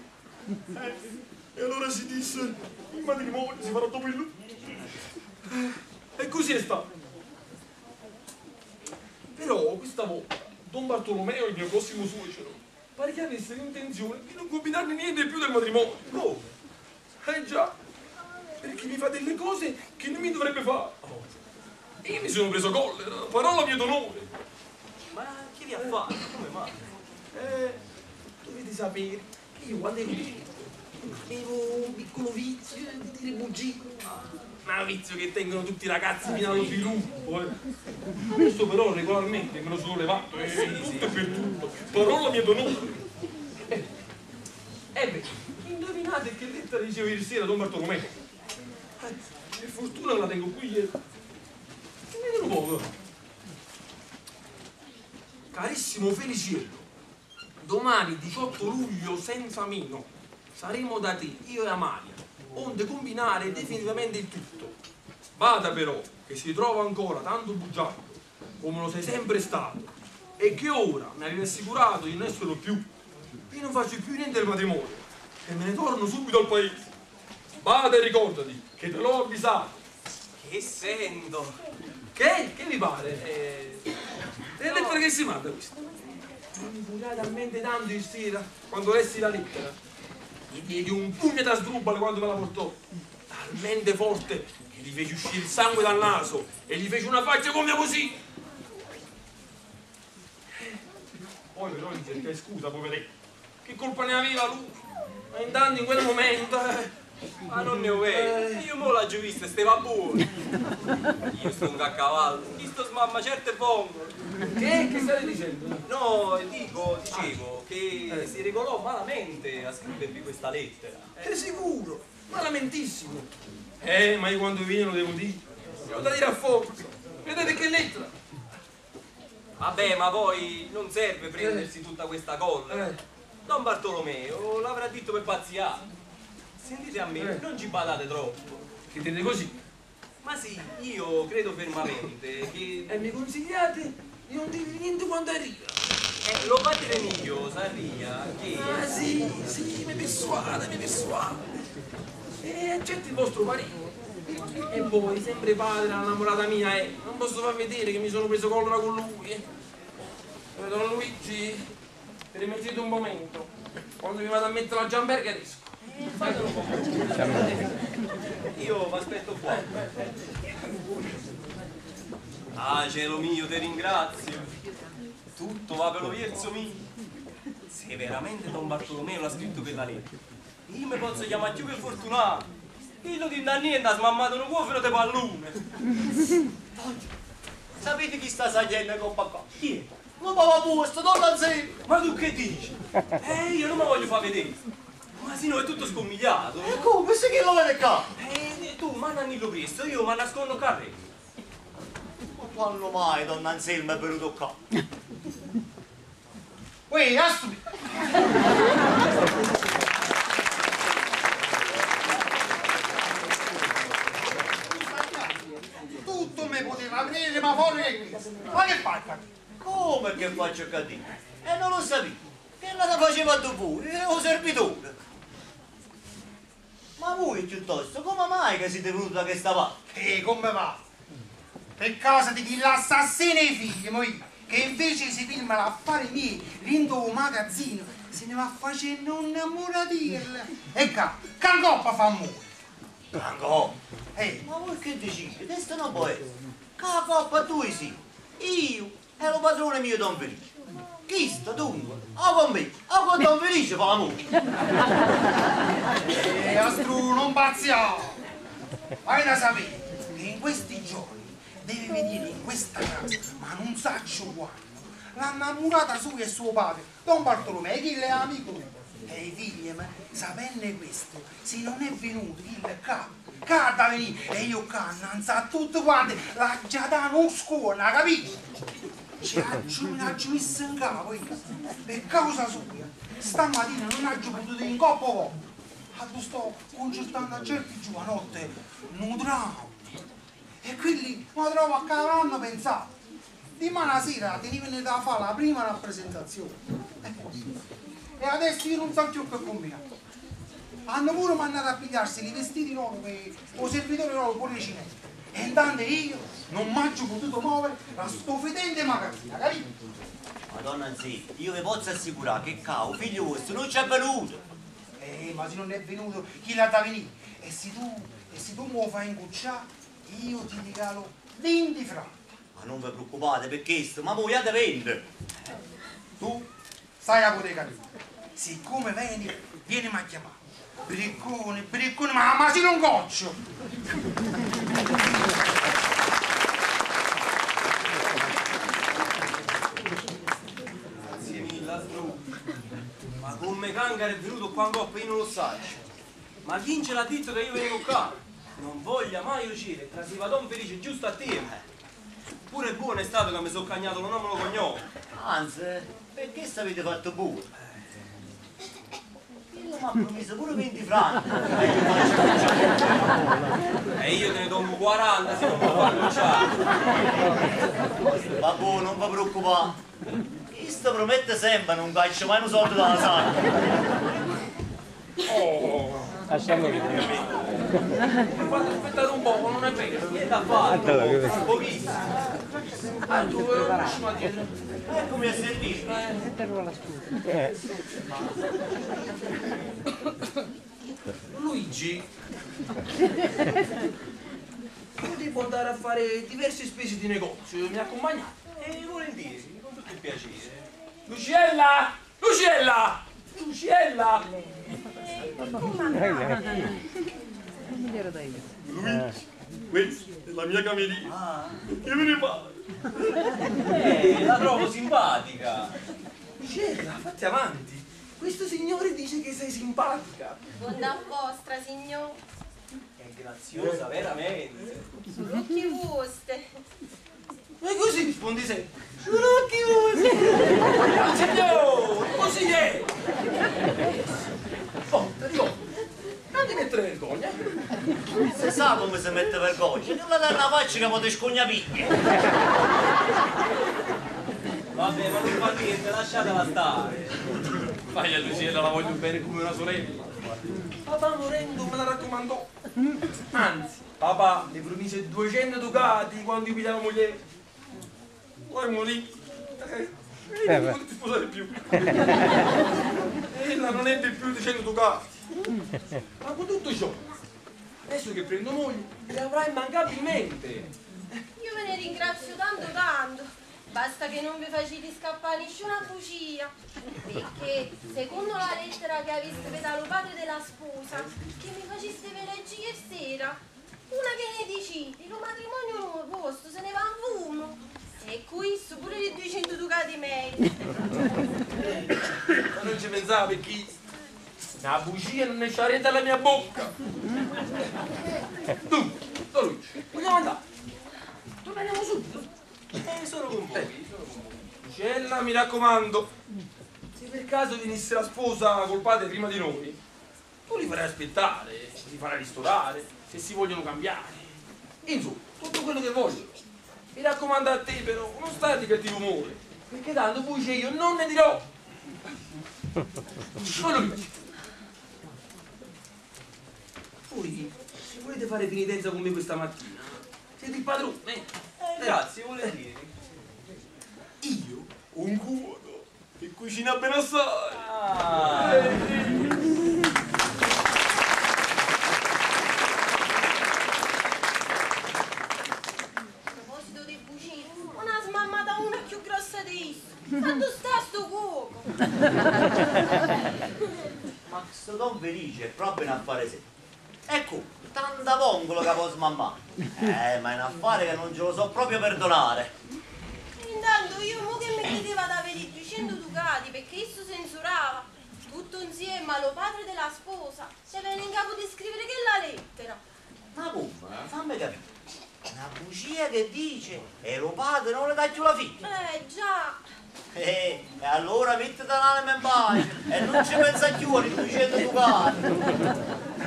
E allora si disse: il matrimonio si farà dopo il lutto. E così è stato. Però questa volta Don Bartolomeo, il mio prossimo suocero, pare che avesse l'intenzione di non combinarmi niente più del matrimonio. Come? Eh già, perché mi fa delle cose che non mi dovrebbe fare. E io mi sono preso collera, parola mia d'onore. Ma che vi ha fatto? Come mai? Dovete sapere che io quando ero piccolo avevo un piccolo vizio di dire bugie. Ma un vizio che tengono tutti i ragazzi fino allo sviluppo. Questo però regolarmente me lo sono levato, tutto e per tutto. Parola mia d'onore. Beh, indovinate che lettera dicevo ieri sera a Don Bartolomeo? Per fortuna la tengo qui e... Vedete un poco. Carissimo Feliciello, domani 18 luglio senza meno saremo da te, io e Amalia, onde combinare definitivamente il tutto. Bada però che si trova ancora tanto bugiardo come lo sei sempre stato e che ora mi avevi assicurato di non esserlo più. Io non faccio più niente del matrimonio e me ne torno subito al paese. Bada e ricordati che te l'ho avvisato. Che sento? Che? Che vi pare? È la lettera che si manda questa. Mi infuriai talmente tanto ieri sera quando lessi la lettera. Gli diedi un pugno da Asdrubale quando me la portò, talmente forte che gli fece uscire il sangue dal naso e gli fece una faccia come così. Poi però gli cercai scusa, poveretto, che colpa ne aveva lui? Ma intanto in quel momento... Ma non ne ho vero, io mo l'ho vista e stava buono. Io sto a cavallo, chi sto smamma certe vongole. Che? Che state dicendo? No, dicevo che si regolò malamente a scrivervi questa lettera. È sicuro, malamentissimo. Ma io quando viene lo devo dire. Ho da dire a forza. Vedete che lettera? Vabbè, ma poi non serve prendersi tutta questa collera. Don Bartolomeo l'avrà detto per pazzia. Sentite a me, non ci badate troppo. Che dite così? Ma sì, io credo fermamente che... E mi consigliate di non dirgli niente quando arriva? Lo padre mio sarria che... Ah sì, sì, mi persuade, mi persuade. E accetti il vostro parere. E poi, sempre padre, l'innamorata mia, non posso far vedere che mi sono preso collera con lui. Don Luigi, permettete un momento. Quando mi vado a mettere la giamberga esco. Fatelo un po'. Io vi aspetto qua. Ah, cielo mio, ti ringrazio. Tutto va per lo verso mio. Se veramente Don Bartolomeo l'ha scritto quella lettera, io mi posso chiamare più che fortunato. Chillo di da niente ha smammato un cuofano di pallone. Sapete chi sta salendo con papà? Chi è? Ma papà vostro, don Lanzino! Ma tu che dici? Io non mi voglio far vedere. Ma se no è tutto scommigliato. E come? Se chi lo vede qua? Tu mandamelo presto, io mi nascondo qua dentro. Ma quando mai don Anselmo è venuto qua? Uè, assumi! Tutto mi poteva aprire, ma fuori che questo. Ma che fai qua? Come che faccio cadere? E non lo sapevo. Che la faceva tu voi, ero servitore. Ma voi piuttosto, come mai che siete venuti da questa parte? E come va? Per causa di chi l'assassina i figli, mo io, che invece si filma l'affare mio, rindo un magazzino, se ne va facendo un innamoratirla. E ca, cangoppa fa amore. Cangoppa? Eh. Ma voi che decide? Questo non può essere. Cangoppa tu sì. Io ero padrone mio Don Felice. Chi sta dunque? O con me, o con Don Felice fa l'amore. Astru, non pazziamo. Vai da sapere che in questi giorni deve venire in questa casa, ma non saccio quando, l'innamorata sua e suo padre, Don Bartolomeo, chi è amico mio. E i figli, ma sapendo questo, se non è venuto, chi è qua, qua da venire, e io qua, non sa tutto quanto, la già da non scuola, capisci? Ci ha messo in capo io, per causa sua, stamattina non ho potuto in coppa coppa. Sto concertando a certi giovanotte, un dramma. E quelli mi trovo a casa, hanno pensato. Di la sera tenevano da fare la prima rappresentazione. E adesso io non so più che combinare. Hanno pure mandato a pigliarsi i vestiti nuovi per o servitore nuovo pure i cinesi. E intanto io non mi ho potuto muovere la sto fedente magazzina, capito? Madonna sì, io vi posso assicurare che cao, figlio vostro, non c'è venuto. Ma se non è venuto, chi l'ha da venire? E se tu mi lo fai incucciare, io ti regalo 20 franchi. Ma non vi preoccupate per questo, ma voi avete 20. Tu stai a poter capire. Siccome vieni, vienimi a chiamare. Briccone, briccone, ma se non goccio! Grazie mille, Astru. Ma come Kangar è venuto qua in coppa io non lo so. Ma chi ce l'ha detto che io venivo qua? Non voglia mai uscire, trasiva Don Felice giusto a tempo. Pure buono è stato che mi sono cagnato lo nome e lo cognome. Anzi, perché avete fatto buono? Io mi ha promesso pure 20 franchi. E io te ne do 40 se non mi fa annunciare. Va buono, non vi preoccupate. Questo promette sempre, non caccia mai un soldo dalla sala. Oh, lasciamo vedere. Guarda, aspettate un po', non è vero, niente da fare. Pochissimo. Ah, tu non riusciamo a dire. Eccomi a sentire. Luigi, io devo andare a fare diverse spese di negozio, mi accompagnate? E volentieri, con tutto il piacere. Luciella! Luciella! Luciella! Luigi, questa è la mia camerina. Che me ne pare? La trovo simpatica. Luciella, fatti avanti. Questo signore dice che sei simpatica. Buona vostra, signor. È graziosa, veramente. Che vostre. Ma così rispondi sempre. Che vostre. Signore, così è. Oh, arrivo. Non ti mettere vergogna. Si sa come si mette vergogna. Non la dare una faccia che potete scognare picchia. Vabbè, ma non fa niente, lasciatela stare. Vai a Luciella, la voglio bene come una sorella. Papà morendo me la raccomandò. Anzi, papà le promise 200 ducati quando io pigliavo moglie. Poi morì. E non potete sposare più. Ella non ebbe più di 100 ducati. Ma con tutto ciò, adesso che prendo moglie, le avrà immancabilmente. Io ve ne ringrazio tanto tanto. Basta che non vi facete scappare nessuna bugia, perché secondo la lettera che aveste dato padre della sposa, che mi faceste leggere ieri sera, una che ne decidi, lo matrimonio vostro se ne va in fumo. E questo pure i 200 ducati miei. Ma non ci pensavo perché una bugia non esce niente dalla mia bocca. Dunque, Don Luigi, vogliamo andare? Torneremo subito. Sono con voi, sono con voi. Cella, mi raccomando, se per caso venisse la sposa col padre prima di noi, tu li farai aspettare, li farai ristorare, se si vogliono cambiare. Insomma, tutto quello che vogliono. Mi raccomando a te però, non stai di cattivo umore, perché tanto bugie io non ne dirò. Don Luigi, voi, se volete fare penitenza con me questa mattina, siete il padrone. Grazie, volentieri. Io ho un cuoco che cucina bene assai. Ah. Sì. A proposito dei bugie, una smammata una più grossa di isso. Ma tu sta sto cuoco? Ma sto Don Felice è proprio un affare serio. Ecco, tanta vongola che può smammare. Ma è un affare che non ce lo so proprio perdonare. Intanto io mo che mi credeva ad avere i 200 ducati perché esso censurava tutto insieme allo padre della sposa, se venne in capo di scrivere che la lettera. Ma come? Fammi capire. Una bugia che dice e lo padre non le dà più la figlia. Già. E allora mettete l'anima in pace e non ci pensa più ai 200 ducati.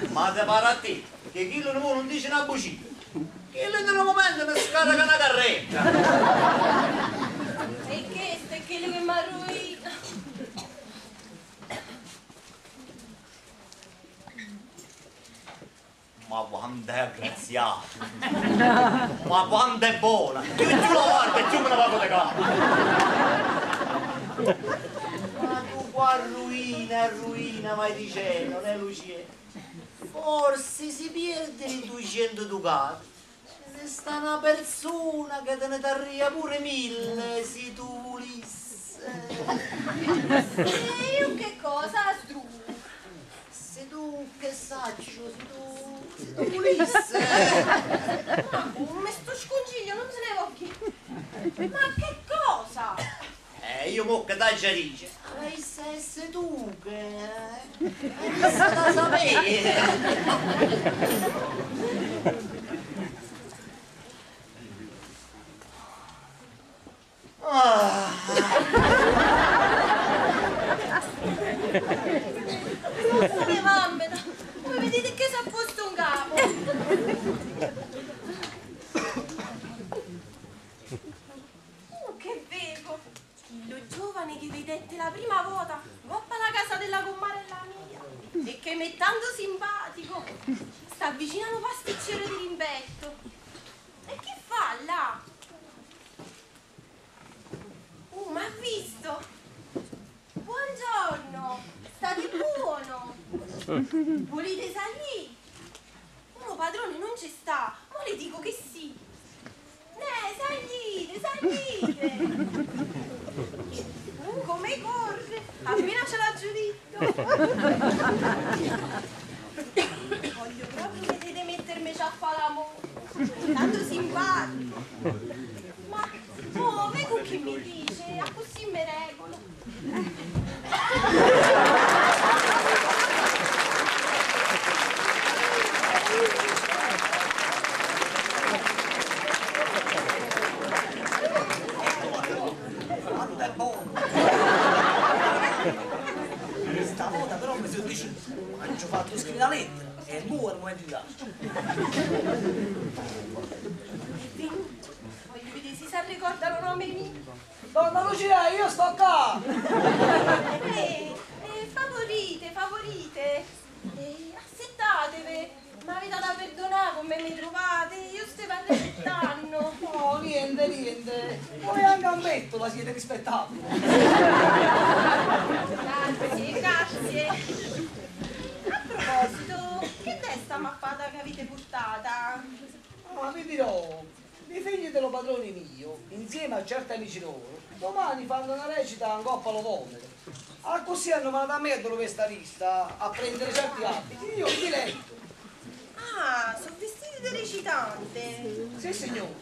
Ma te pare a te che chi non dice una bugia, che lui nel momento mi scarica una carretta. E questo è quello che mi arruina. Ma quanto è aggraziato, ma quanto è buona, più giù la guarda e più me ne vado di capo. Ma tu qua ruina, ruina, mai dicendo, non è Lucia? Forse si perde i 200 ducati. Se sta una persona che te ne darria pure 1000 se tu volessi. E io che cosa, Sdru? Se tu, che saccio, se tu volessi. Ma come sto scongiglio, non se ne va più. Ma che cosa? Io mo che dai già dice, avessi essere tu che avessi da sapere. Ah. Che mammeta, voi vedete che si è posto un capo. Che vedo! Lo giovane che vedette la prima volta coppa la casa della commarella mia e che m'è tanto simpatico sta vicino allo pasticcere di rimpetto. E che fa là? Ma ha visto? Buongiorno, state buono? Volete salire? Uno padrone non ci sta, ma le dico che sì. Salite, salite! Come corre! Appena ce l'ha giudito! Voglio proprio vedere mettermi a fare l'amore! Tanto simpatico! Ma, oh, vedo che mi dice, così mi regolo! Quanto è buono! Stavolta però mi sono deciso, hanno fatto scrivere la lettera e mo è il momento di dare. Voglio vedere se si ricordano il nome mio. Donna Lucia, io sto qua! Favorite, favorite! Assettatevi! Ma avete da perdonare come mi trovate? Io stavo arrestando. No, niente, niente. Voi anche a bettola siete rispettabili. Grazie, grazie. A proposito, che è sta mappata che avete portata? Ah, vi dirò. I figli dello padrone mio, insieme a certi amici loro, domani fanno una recita in coppa allo vomero. Ah, così hanno mandato a me dove sta lista a prendere certi abiti, io mi diletto. Ah, sono vestiti da recitante. Sì, signore.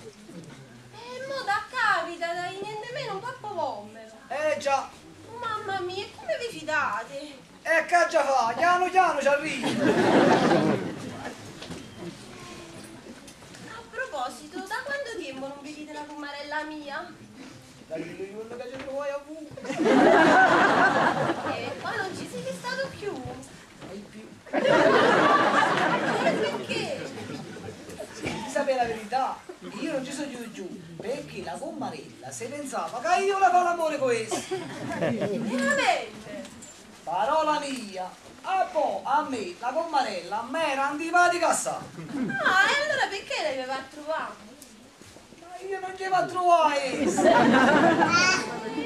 E mo da capita, dai niente meno un pappo vomero. Eh già. Oh, mamma mia, come vi fidate? E che già fa? Piano piano ci arrivo. A proposito, da quanto tempo non vedete la comarella mia? Da quel giorno che ci trovai a voi. E qua non ci siete stato più. Mai più. E perché? Se ti sapere la verità, io non ci sono giù giù, perché la commarella se pensava che io la fa l'amore con essa. Veramente? Parola mia! Ah, poi a me la commarella a me era antipatica assai. Ah, e allora perché l'aveva a trovare? Ma io non ci va a trovare essa. E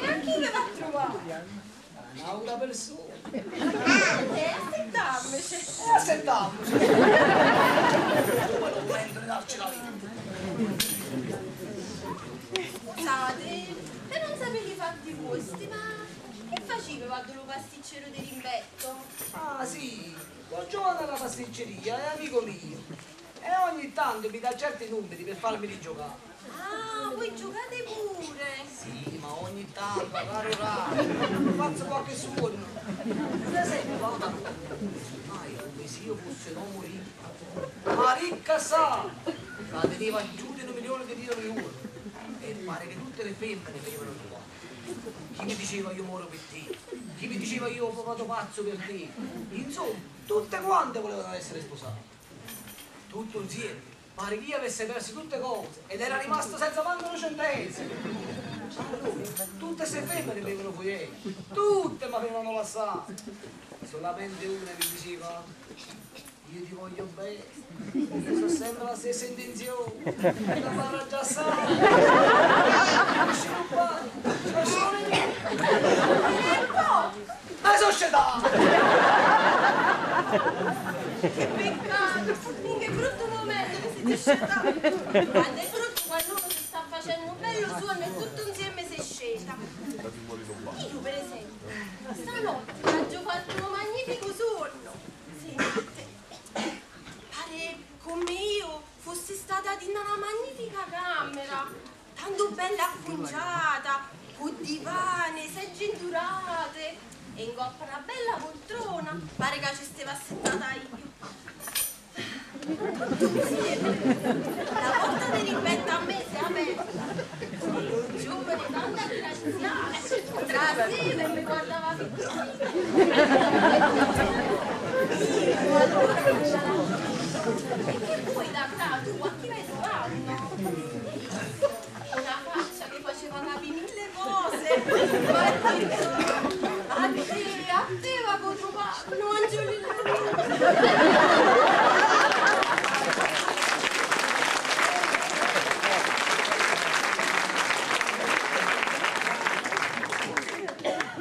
a chi le va a trovare? Un'altra persona. E assettammoci. E assettammoci. Come non prendo di darci la vita. Scusate, per non sapere i fatti vostri, ma che faceva quando lo pasticcero di rimbetto? Ah sì, quel giovane alla pasticceria è amico mio e ogni tanto mi dà certi numeri per farmi rigiocare. Ah, voi giocate pure! Sì, ma ogni tanto, raro raro, faccio qualche suono. Per esempio, vado da ma io, come se io fosse un uomo ricco, ma ricca sa, la teneva giù di 1 milione di lire al e pare che tutte le femmine venivano trovate. Chi mi diceva io muoro per te, chi mi diceva io vado pazzo per te, insomma, tutte quante volevano essere sposate. Tutto insieme, pare che io avesse perso tutte cose ed era rimasto senza manco un centesimo. Allora, tutte queste femmine mi avevano fuori, tutte mi avevano lasciato. Solamente una mi diceva io ti voglio bene, io sono sempre la stessa intenzione, e la farà già sa. Ma società! Che peccato! In che brutto momento che siete scetati! Quando è brutto quando uno si sta facendo un bello suono e tutto insieme si sceta. Io per esempio, stanotte ho fatto un magnifico sonno. Sentite, pare come io fossi stata in una magnifica camera, tanto bella acconciata, con divani, segge indurate e in coppa una bella poltrona, pare che ci steva assettata io. Tutto insieme, la porta di rimpetto a me si è aperta e un giovane tanto aggraziato traseva e mi guardava così. Io allora mi e che vuoi da là tu? A chi vai trovando? Una faccia che faceva capire mille cose, ma ha detto, a te va trovare, non Angiolino.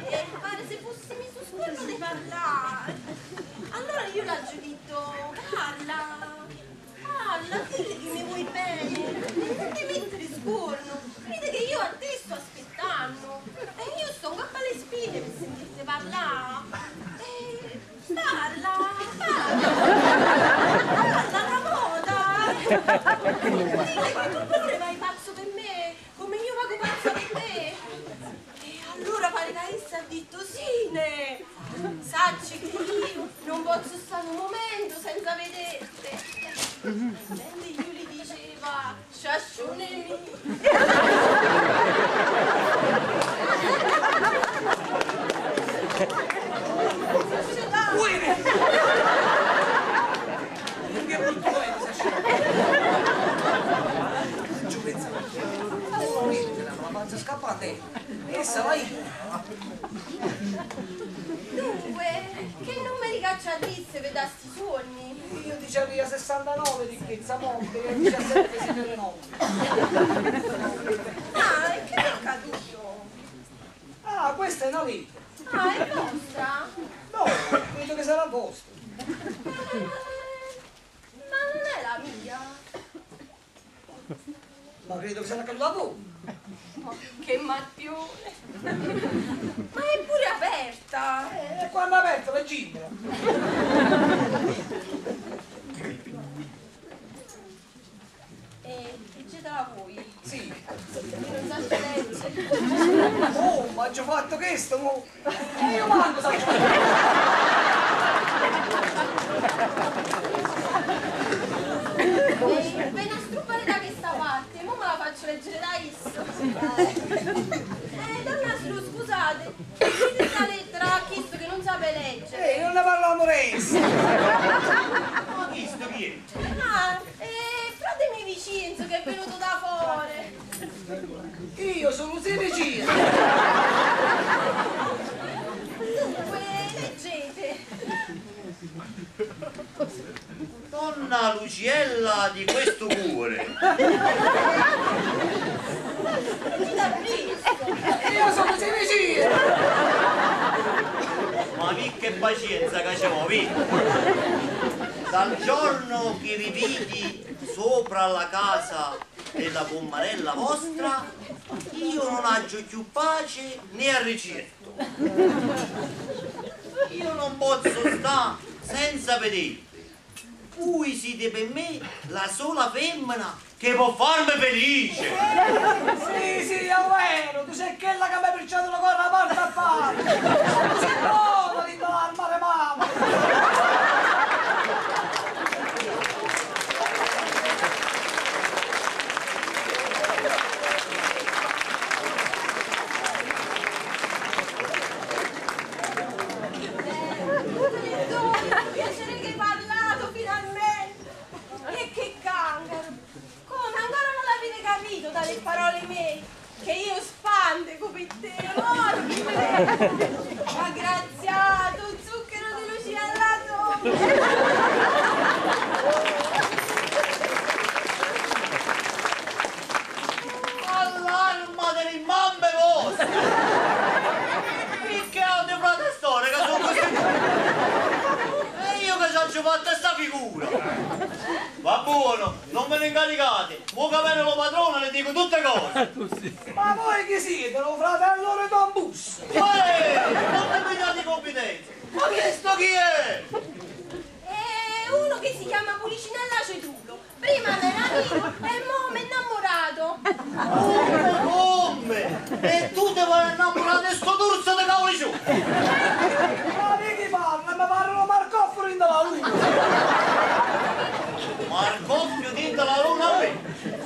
E pare se fosse messo scorno di parlare. Allora io l'ho detto, parla, parla, dilli che mi vuoi bene, non ti mettere scorno, vedi che io a te sto aspettando e io sto un capo alle spine per sentirti parlare. E parla, parla, parla la moda. Dilli che tu pure vai pazzo per me, come io vado pazzo per te. E allora pare che essa ha detto sì, ne. Sacci che io non posso stare un momento senza vederti. Mentre io gli diceva, sciascione mio. Che brutto è questa scena. Non ci pensavo. La faccio scappare a te. Essa va io. Dunque, che numeri cacciatisse per sti sogni? Io dicevo io 69 ricchezza monte e 17 signore no. Ah, e che è accaduto? Ah, questa è una lettera. Ah, è vostra? No, credo che sarà vostra. Ma non è la mia. Ma che tu. Ma che marpione! Ma è pure aperta! E quando è aperta, leggimela. E leggetela voi. Sì. Io non so leggere. Oh, ma ci ho fatto questo, mo. E io manco so leggere. Vengo a struppare da questa parte, mo me la faccio leggere da isso. Donna Slu, scusate, questa lettera a Chisto che non sa leggere. Non ne parliamo adesso. Ma Chisto chi è? Ah, frate mio Vicenzo che è venuto da fuori. Io sono Vicino. Dunque, leggete. Donna Luciella di questo cuore. Io sono Vicino. Ma vi che pazienza che c'è, vi. Dal giorno che vi vidi sopra la casa della commarella vostra, io non aggio più pace né arricetto. Io non posso stare senza vedervi. Voi siete per me la sola femmina che può farmi felice. Sì, sì, è vero. Tu sei quella che mi ha perciato la corna a parte a fare. Tu sei buona di armare mamma. Piacere che hai parlato finalmente. E che cancaro! Come ancora non l'avete capito dalle parole mie? Che io spande come te, morte! Aggraziato, zucchero di Lucia alla tomba! All'arma delle mamme vostre! Perché ho di frate storia che sono così? E io che ci ho fatto sta figura! Va buono, non me ne incaricate! Mo che viene lo padrone le dico tutte cose! Ma voi chi siete? Lo fratello di Don Bus? Ehi, non ti pigliate confidenza! Ma questo chi è? È uno che si chiama Pulicinella Cetrulo. Prima era amico e mo mi è innamorato. Come, come? E tu ti vai innamorare di sto turzo di cavoli giù? Ma di chi parla? Mi parlo Marcoffio in dalla luna. Marcoffio dentro la luna a me?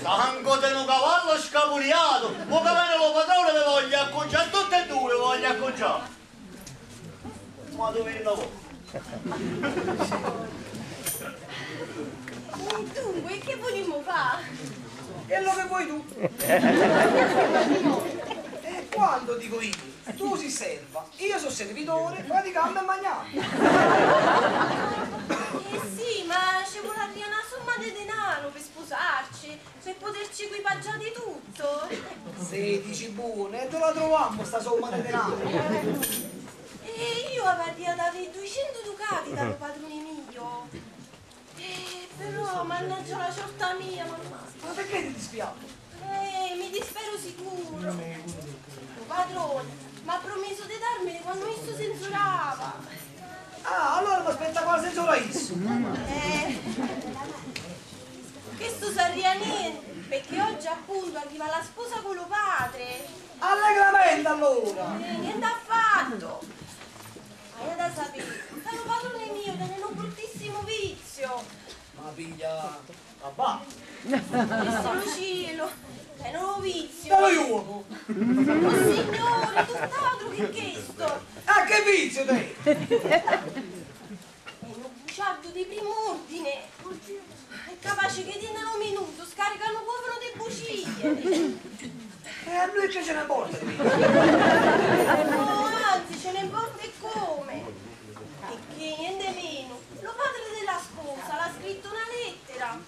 Sangue di un cavallo scapuliato! Mo che viene lo padrone mi voglio acconciare, tutte e due voglio acconciare. Ma dove il lavoro? E dunque, che vogliamo fare? Quello che vuoi tu. E quando dico io, tu sei serva, io sono servitore, praticando e mangiando. Eh sì, ma ci vorrebbe una somma di denaro per sposarci, per poterci equipaggiare di tutto. Se dici buono, e dove la troviamo sta somma di denaro? E io avrei da avere 200 ducati dal padrone mio. Però, mannaggia la ciorta mia, mamma. Ma perché ti dispiace? Mi dispero sicuro. Il padrone mi ha promesso di darmene quando esso censurava. Ah, allora mi aspetta qua censura esso. Questo sarebbe niente, perché oggi appunto arriva la sposa con lo padre. Allegramente allora. Niente affatto. Ma è da sapere, lo padrone mio tiene un bruttissimo vizio. Ma piglia la ba. Questo lo cielo, è un vizio. Te lo giuro. Oh signore, tutt'altro che questo. Ah, che vizio te? È un bugiardo di primo ordine. È capace che in un minuto scaricano un cofano di bugie. E a noi che ce ne importa di No, anzi, ce ne importa e come. Perché niente meno, lo padre della sposa l'ha scritto una lettera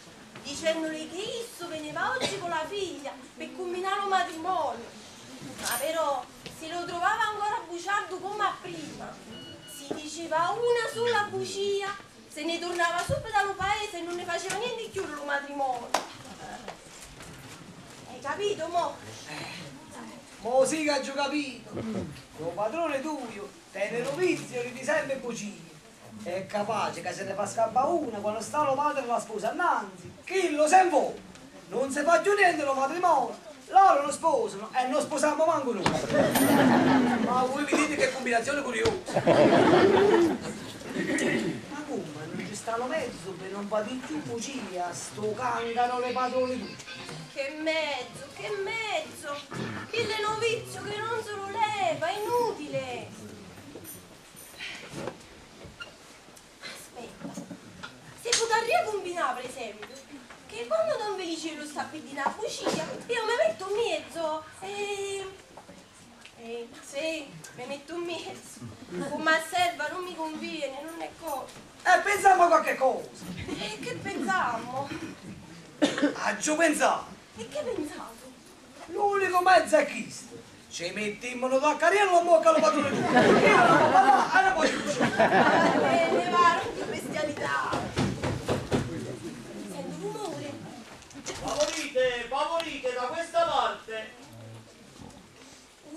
dicendole che esso veniva oggi con la figlia per combinare un matrimonio. Ma però se lo trovava ancora bugiardo come a prima, si diceva una sola bugia, se ne tornava subito allo paese e non ne faceva niente più lo matrimonio. E Capito, mo? Mo sì che ho capito. Lo padrone tuo tiene lo vizio di dire sempre bugie. È capace che se ne fa scappare una quando sta lo padre e la sposa innanzi. Chi lo se vo? Non si fa più niente lo matrimonio. Loro non sposano e non sposiamo manco noi. Ma voi vedete che combinazione curiosa. Ma come? Non ci sta lo mezzo per non fare più bugie a sto cangano le padrone tutti. Che mezzo, che mezzo! Il novizio che non se lo leva, è inutile! Aspetta, se potrei combinare, per esempio, che quando Don Felice lo sta per dire una bugia, io mi metto in mezzo e... sì, mi metto in mezzo. Come a serva non mi conviene, non è cosa. E pensiamo a qualche cosa. E che pensiamo? Ah, ci ho pensato. E che pensato? L'unico mezzo è questo. Ci mettiamo da carriello in bocca allo padrone tuo. Io non lo parlare e non voglio uscire. Va bene, va, che bestialità. Sento rumore. Favorite, favorite, da questa parte.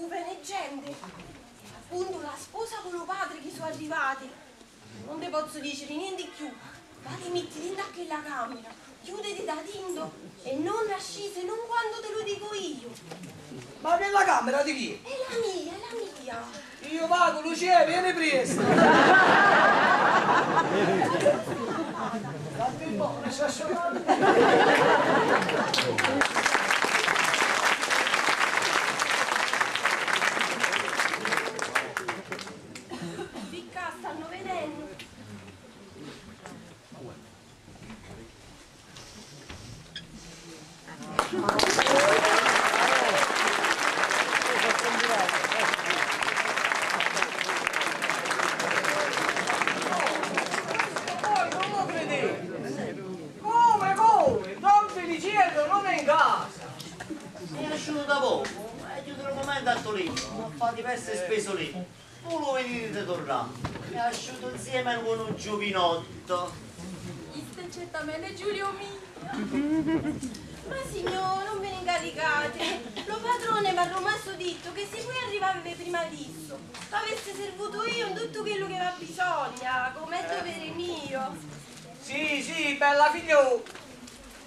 Bene gente. Appunto la sposa con lo padre che sono arrivati. Non te posso dire niente di più. Vadi, metti dentro a quella camera, chiuditi da dentro e non nasci se non quando te lo dico io. Ma nella camera di chi? È la mia, è la mia. Io vado, Lucia, vieni presto. Fatti buona, sciasciolata. Ficca, stanno vedendo. Poi non lo credete. Come, come? Don Feliciello non è in casa. È asciutto da poco, è chiuso il momento a Toledo, ha fatto diverse spese lì. Volevo venire di tornare. È asciutto insieme con un giovinotto. Questo è certamente Giulio mio. Ma signor, non ve ne incaricate. Lo padrone mi ha rimasto detto che se voi arrivavate prima di esso, avesse servuto io in tutto quello che aveva bisogno, come è dovere mio. Sì, sì, bella figlio.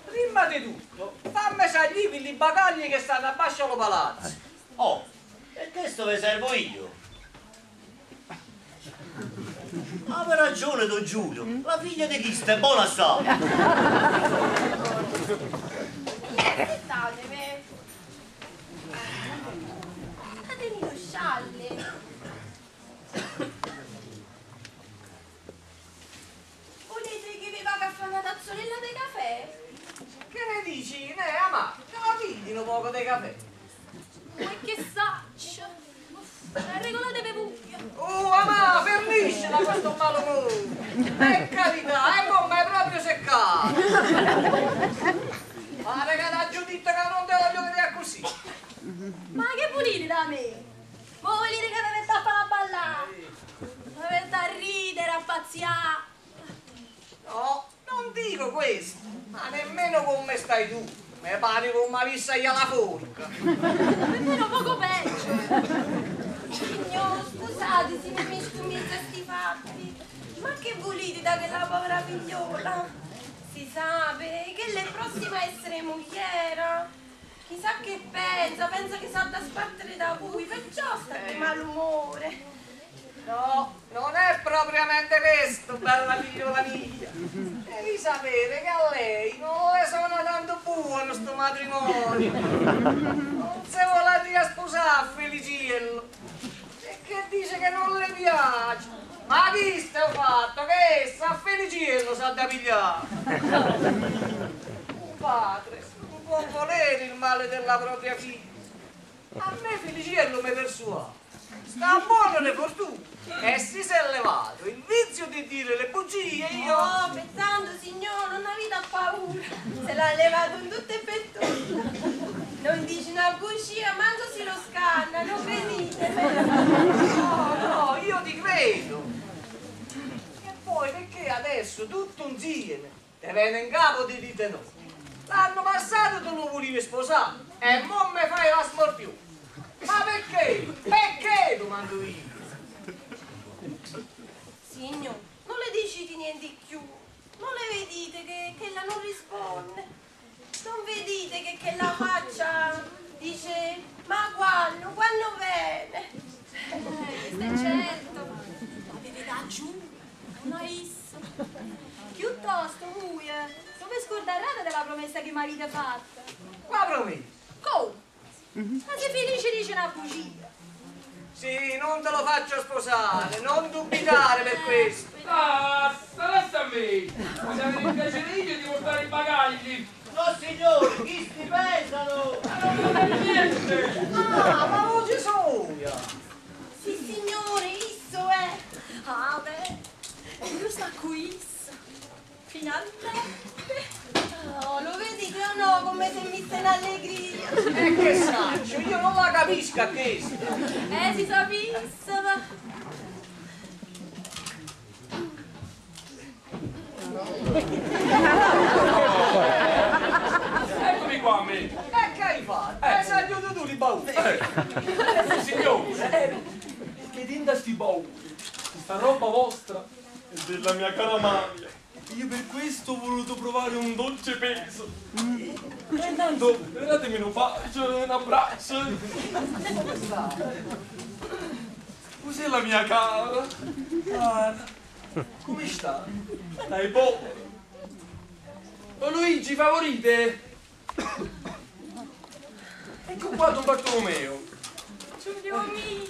Prima di tutto, fammi salire i bagagli che stanno a basso allo palazzo. Oh, e questo vi servo io. Aveva ragione Don Giulio, la figlia di Cristo è buona assai. Aspettatemi. Datemi lo scialle. Volete che vi vada a fare una tazzolella di caffè? Che ne dici, ne ama? Te la pigli un poco di caffè? Ma che saccio! Regolatevi voi! Oh, ama, ferniscela questo malumore! Per carità, e mo mi è proprio seccato! Pare che la Giuditta che non te voglio vedere così! Ma che volete da me? Voi volete che mi metta a fare a ballare? Mi metta a ridere, a pazziare? No, non dico questo, ma nemmeno come stai tu! Mi pare come avessi alla forca! Nemmeno poco peggio! Signor, scusate se mi mischio in mezzo a sti fatti, ma che volete da quella povera figliola? Si sa che lei è prossima a essere mogliera. Chissà che pensa, pensa che sa da sbattere da voi, perciò sta di malumore. No, non è propriamente questo, bella figliola mia. Devi sapere che a lei non le suona tanto buono sto matrimonio. Non si vuole dire a sposare a Feliciello. Che dice che non le piace. Ma visto il fatto che essa a Feliciello sa da pigliare. Un padre non può volere il male della propria figlia. A me Feliciello mi persuade. Sta buono le fortune e si è levato il vizio di dire le bugie. Io... Oh, pensando signore, non avete paura. Se l'ha levato in tutto e per tutto. Non dice una bugia, manco si lo scanna, non credete? No, no, io ti credo. E poi perché adesso tutto insieme te viene in capo di dite no? L'anno passato tu lo volevi sposare. E mo me fai la smorfiù. Ma perché? Perché domando io? Signor, non le dicite niente di più. Non le vedete che, che ella non risponde. Non vedete che, che la faccia dice ma quando, quando viene? Questo è certo. Avete da giù, non isso. Piuttosto, voi, non vi scorderete della promessa che mi avete fatta. Qua promessa? Come? Ma se Felice dice una bugia. Sì, non te lo faccio sposare, non dubitare per questo. Basta, lascia a me. Voglio avere il piacere io di portare i bagagli. No signore, chi si pesano? Ma non vedo niente. Ah, ma voce soia. Sì signore, isso è. Ah beh, io sta qui isso. Finalmente. Oh, lo vedete o no come si è messa in allegria? E che saccio, io non la capisco a questo. Si sapisse, ma... Eccomi qua a me. E che hai fatto? Hai saputo tu di bauli. Signore, che dentro sti bauli, questa roba vostra è della mia cara Maria. Io per questo ho voluto provare un dolce peso. Ma intanto datemi un bacio, un abbraccio. Cos'è la mia cara? Guarda, come sta? Stai buono. Oh Luigi, favorite? Ecco qua Don Bartolomeo. Giulio mio.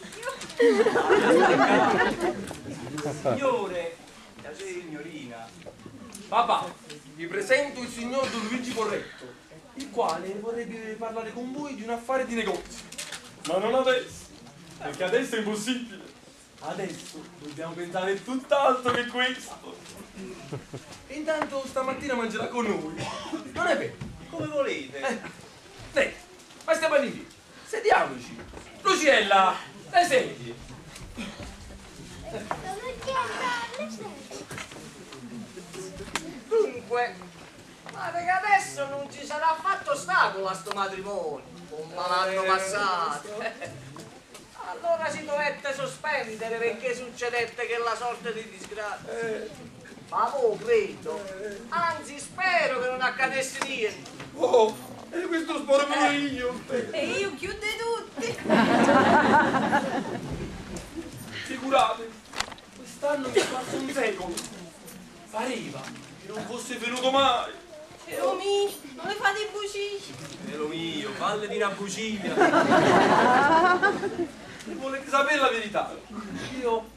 Signore, la signorina. Papà, vi presento il signor Don Luigi Corretto, il quale vorrebbe parlare con voi di un affare di negozio. Ma non adesso, perché adesso è impossibile. Adesso dobbiamo pensare tutt'altro che questo. E intanto stamattina mangerà con noi. Non è vero? Come volete. Dai, ma stiamo lì. Sediamoci. Luciella, le sedie. Dunque, pare che adesso non ci sarà affatto ostacolo a sto matrimonio, come l'anno passato. Allora si dovette sospendere perché succedette che la sorte di disgrazia. Ma mo credo, anzi spero che non accadesse niente. Oh, e questo spero pure io. E io chiudo tutti. Figurate, quest'anno mi è passato un secolo. Pareva che non fosse venuto mai. Caro mio, non le fate bugie. Caro mio, falle di una bugia. Se volete sapere la verità, io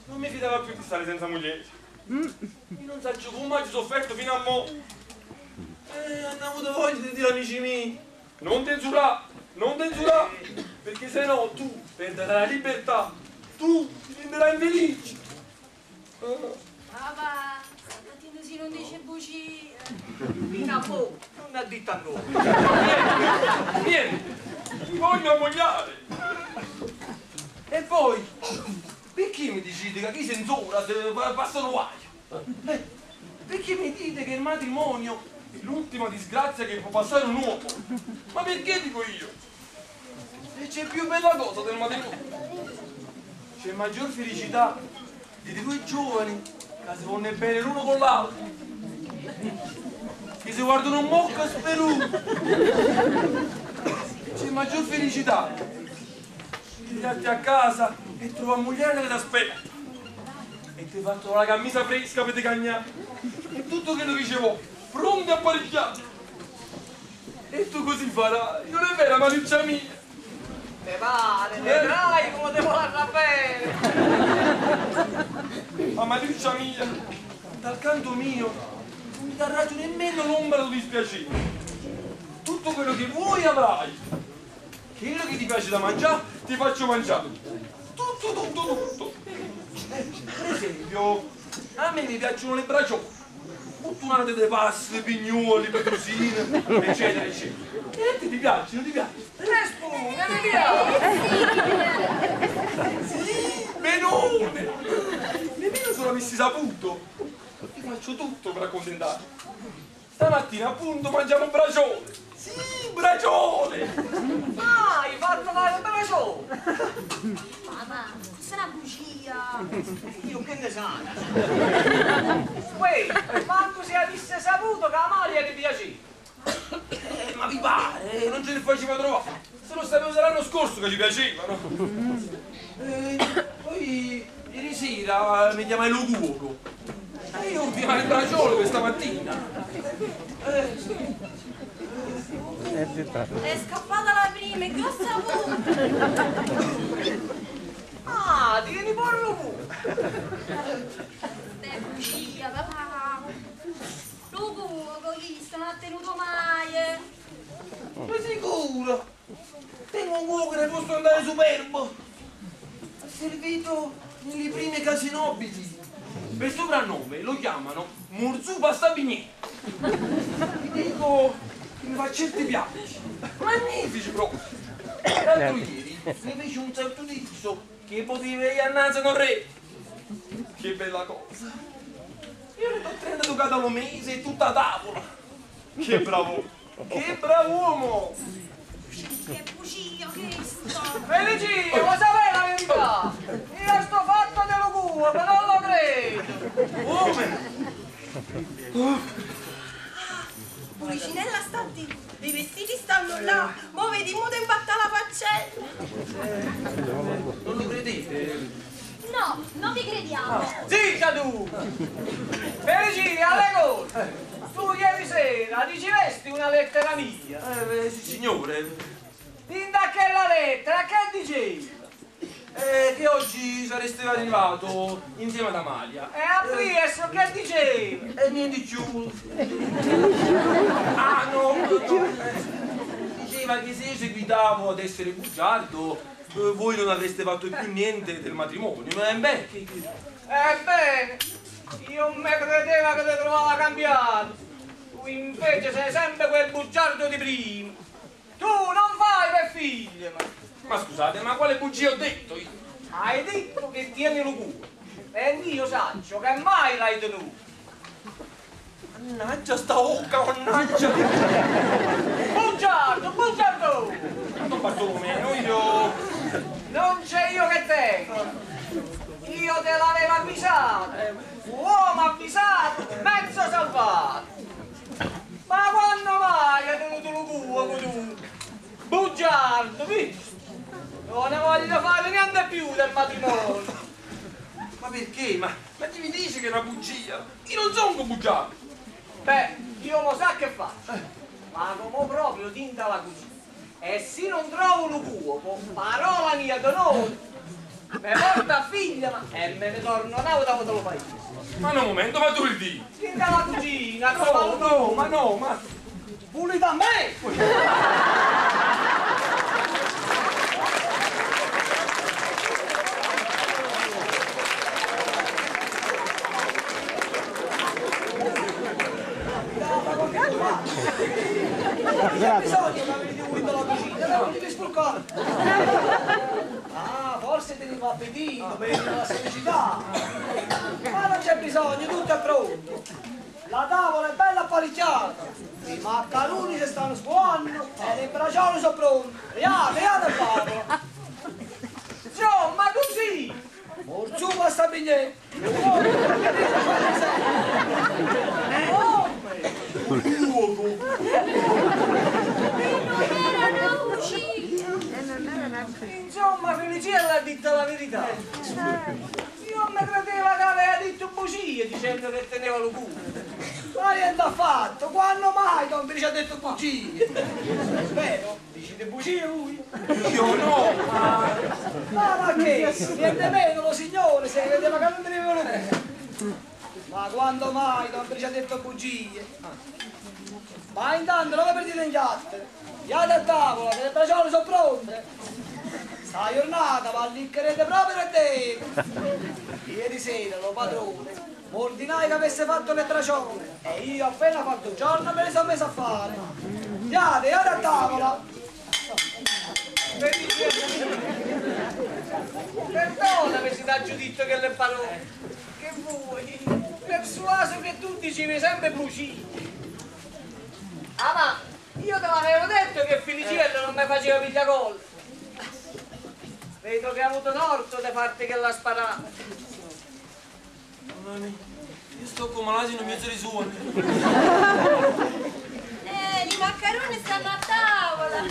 non mi fidavo più di stare senza moglie. Io non so come ho sofferto fino a mo'. Hanno avuto voglia di dire amici miei, non censurare, non censurare, perché se no tu perderai la libertà, tu ti renderai infelice. Papà, stamattina si non dice bugie. Fino a mo' non ha detto a noi. Niente, mi voglio ammogliare. E poi, perché mi dicete che chi censura se passa un guaio? Perché mi dite che il matrimonio è l'ultima disgrazia che può passare un uomo? Ma perché dico io? E c'è più bella cosa del matrimonio. C'è maggior felicità di due giovani che si vonno bene l'uno con l'altro, che si guardano un mocco speruto. C'è maggior felicità di darti a casa e trova moglie che ti aspetta e ti fa trovare la camisa fresca per te cagnare e tutto quello che ci vuole, pronto e apparecchiato. E tu così farai, non è vero, Mariuccia mia? Te pare, vedrai come te vorrà bene. Ma Mariuccia mia, dal canto mio non mi darà nemmeno l'ombra del dispiacere. Tutto quello che vuoi avrai. Quello che ti piace da mangiare, ti faccio mangiare. Tutto, tutto, tutto. Per esempio, a me mi piacciono le braciole. Buttonate dei pasti, pignuoli, petrosine, eccetera, eccetera. E ti piace, non ti piace? Le spugne, mi piace! Sì, benone! Nemmeno se l'avessi saputo. Ti faccio tutto per accontentarti. Stamattina appunto mangiamo braciole. Sì, Braciole! Ah, hai fatto fare un braciole! Mamma, questa è una bugia. Io che ne sa? Uè, manco se avesse saputo che Amalia ti piaceva. Ma vi pare, non ce ne faceva trovare. Se lo sapevo l'anno scorso che ci piaceva, no? Poi ieri sera mi chiamai lo cuoco. E io ordinai il braciolo questa mattina. Sì. È scappata la prima, e che ho saputo? Ah, tieni buono lo cuoco. Beh, bugia, papà. Lo cuoco, chi non ha tenuto mai. Ma sicuro? Tengo un cuoco che ne posso andare superbo. Ha servito nelle prime case nobili. Per soprannome lo chiamano Murzù Pastabignè. Ti dico che mi fa certi piatti. Magnifici proprio. L'altro ieri mi fece un certo riso che poteva innanzi a un re. Che bella cosa. Io ne do 30 ducati al mese e tutta tavola. Che bravo. Che bravo uomo. Che bugia questo! Felicino, lo sapete la verità? Io sto fatto dello cuoco, non lo credo! Come? Ah, Pulcinella sta di, i vestiti stanno là, mo vedi, mo te imbatta la faccella! Non lo credete? No, non vi crediamo! Zitta tu! Felicino, alle cose! Tu ieri sera ricevesti una lettera mia! Sì, signore! Dinda che la lettera, che dicevi? Che oggi sareste arrivato insieme ad Amalia. E a Priesto che dicevi? E niente più. Ah no, no. Diceva che se io seguitavo ad essere bugiardo, voi non avreste fatto più niente del matrimonio. Ma beh, che... Ebbene, io mi credeva che ti trovava cambiato. Tu invece sei sempre quel bugiardo di prima. Tu non fai per figlie, ma... Ma scusate, ma quale bugia ho detto io? Hai detto che tieni lo culo. E io saccio che mai l'hai tenuto. Mannaggia sta occa, mannaggia! Bugiardo, bugiardo! Don Bartolomeo, io... Non c'è io che tengo! Io te l'avevo avvisato! Uomo avvisato, mezzo salvato! Ma quando mai hai tenuto lo culo tu? Bugiardo, visto? Non ne voglio fare niente più del matrimonio! Ma perché? Ma chi mi dice che è una bugia? Io non sono un bugiardo! Beh, io lo so che faccio! Ma come proprio tinta la cucina! E se non trovo lo cuoco, parola mia d'onore, me porta a figlia ma, e me ne torno un'altra volta lo paese. Ma no, un momento, ma tu il di? Tinta la cucina, no, no, ma no, ma... Pulita a me! C'è bisogno che avete pulito la cucina, non devi sporcare. Ah, forse teneva appetito, per la felicità. Ma non c'è bisogno, tutto è pronto. La tavola è bella apparecchiata. I maccaroni si stanno sbuonando e le braciole sono pronte. Riate, riate a tavola. Insomma, così. Morzù pasta bignè. Insomma, Felicella ha detto la verità. Io mi credeva che aveva detto bugie dicendo che teneva lo culo. Ma niente affatto, quando mai Don Felice ha detto bugie? È vero? Dicete bugie voi? Io no! Ma che? Niente meno lo signore se credeva che non teneva lo culo. Ma quando mai Don Felice ha detto bugie? Ma intanto non vi perdete in chiacchiere. Iate a tavola, che le braciole sono pronte. Sta giornata va alliccherete proprio a te. Ieri sera lo padrone ordinai che avesse fatto le braciole e io appena fatto il giorno me le sono messo a fare. Iate, iate a tavola. Perdonami se ti ho detto che le parole. Che vuoi? Persuaso che tu dicevi sempre bugie. Ah, ma io te l'avevo detto che Feliciello non mi faceva pigliare gol. Vedo che ha avuto torto di farti che la sparata. Mamma mia, io sto come l'asino in mezzo ai suoni. I maccheroni stanno a tavola.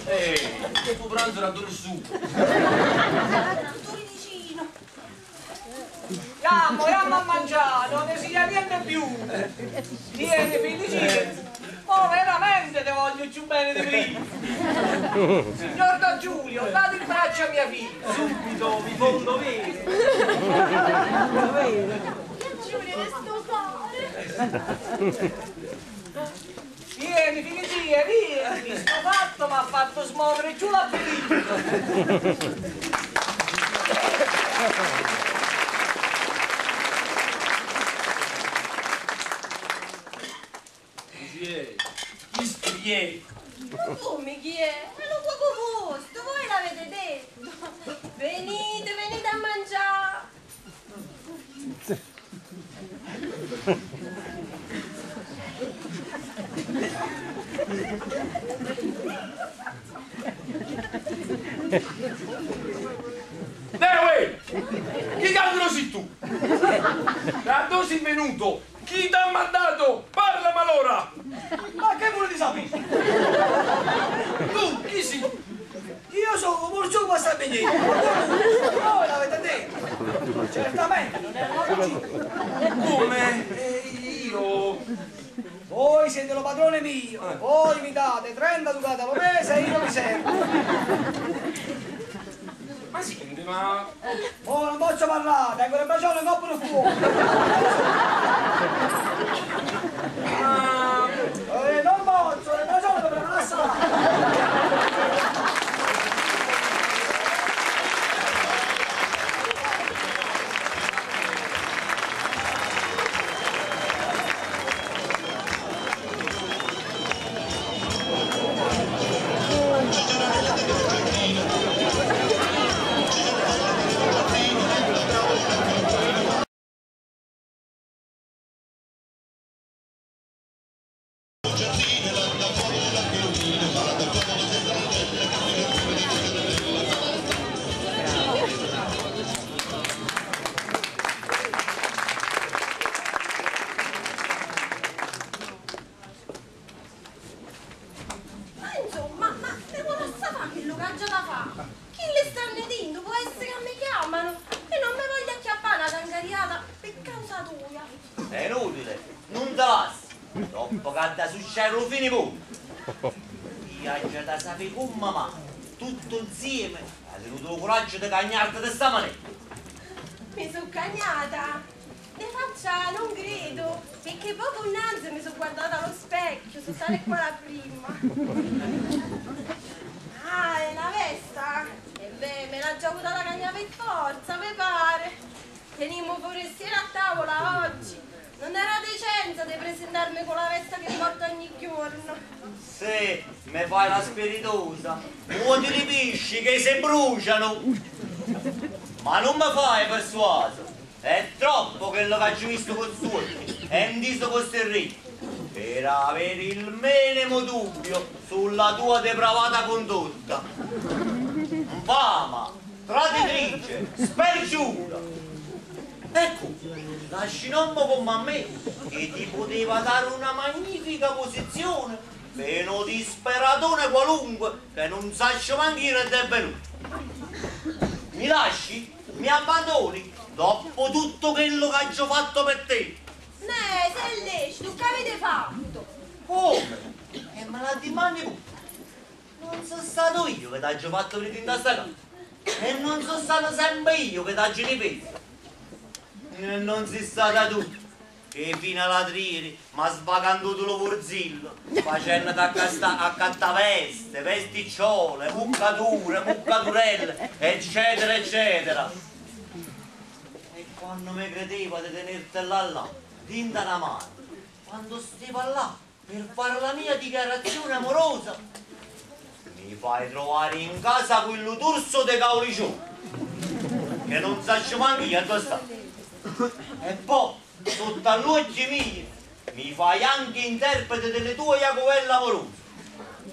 Ehi, il tuo pranzo era dove su. Tu vicino. Iamo, iamo a mangiare, non ne sia niente più. Tieni, Felicino. Oh, veramente te voglio più bene di prima. Signor Don Giulio, date il braccio a mia figlia. Subito, mi fondo vero. Giulio, che sto cuore. Vieni, Felicina, vieni. Sto fatto mi ha fatto smuovere giù l'appetito. Chi è? Chi è? Ma come chi è? È lo cuoco vostro, voi l'avete detto. Venite, venite a mangiare. Dai, chi cavolo sei tu? Da dove sei venuto? Chi ti ha mandato? Parla malora! Ma che volete sapere? Tu chi sei? Io sono Morgiù Passabenito. Voi l'avete detto. Certamente non è una bugia. Come? Io... Voi siete lo padrone mio. Voi mi date 30 ducati al mese e io vi servo. Ma senti, ma... Oh, non posso parlare, tengo le braciola in coppa nel fuoco. Ma... Non posso, le braciola dovrebbero passare. Ma insomma, ma devo lasciare quello che ha già da fare. Chi le stanno dicendo? Può essere che mi chiamano e non mi voglio acchiappare una tangariata per causa tua. È inutile, non te lassi. Dopo che da succedere lo fini punto. Io ho già da sapere con mamma, tutto insieme, ha tenuto il coraggio di cagnarti di sta maniera. Mi sono cagnata. Ne faccia non credo, perché poco innanzi mi sono guardata allo specchio, sono stata qua la prima. Ah, è la vesta? E beh, me l'ha già avuta la cagna per forza, mi pare. Tenimo forestiera a tavola oggi. Non era decenza di presentarmi con la vesta che porto ogni giorno. Se me fai la spiritosa, muoti i pesci che si bruciano. Ma non mi fai persuaso. È troppo quello che ho visto con suoi e indiso con sterrino. Per avere il minimo dubbio sulla tua depravata condotta. Infama, traditrice, spergiura. Ecco, lasci un uomo come a me che ti poteva dare una magnifica posizione per un disperatone qualunque che non saccio manco chi è venuto. Mi lasci? Mi abbandoni? Dopo tutto quello che ho fatto per te. Ne, se è lecito, che avete fatto? Come? E me la dimandi pure. Non sono stato io che ti ho fatto venire in questa casa. E non sono stato sempre io che ti ho ripetuto. E non sei stata tu che fino alla trieri mi ha svacanduto lo vorzillo facendo accattaveste, vesticciole, muccature, muccaturelle, eccetera, eccetera. E quando mi credeva di tenertela là, dinda una mano, quando steva là per fare la mia dichiarazione amorosa, mi fai trovare in casa quello turso de caulicione, che non saccio manco io dove sta. E poi, sotto all'occhio mio, mi fai anche interprete delle tue jacovelle amorose.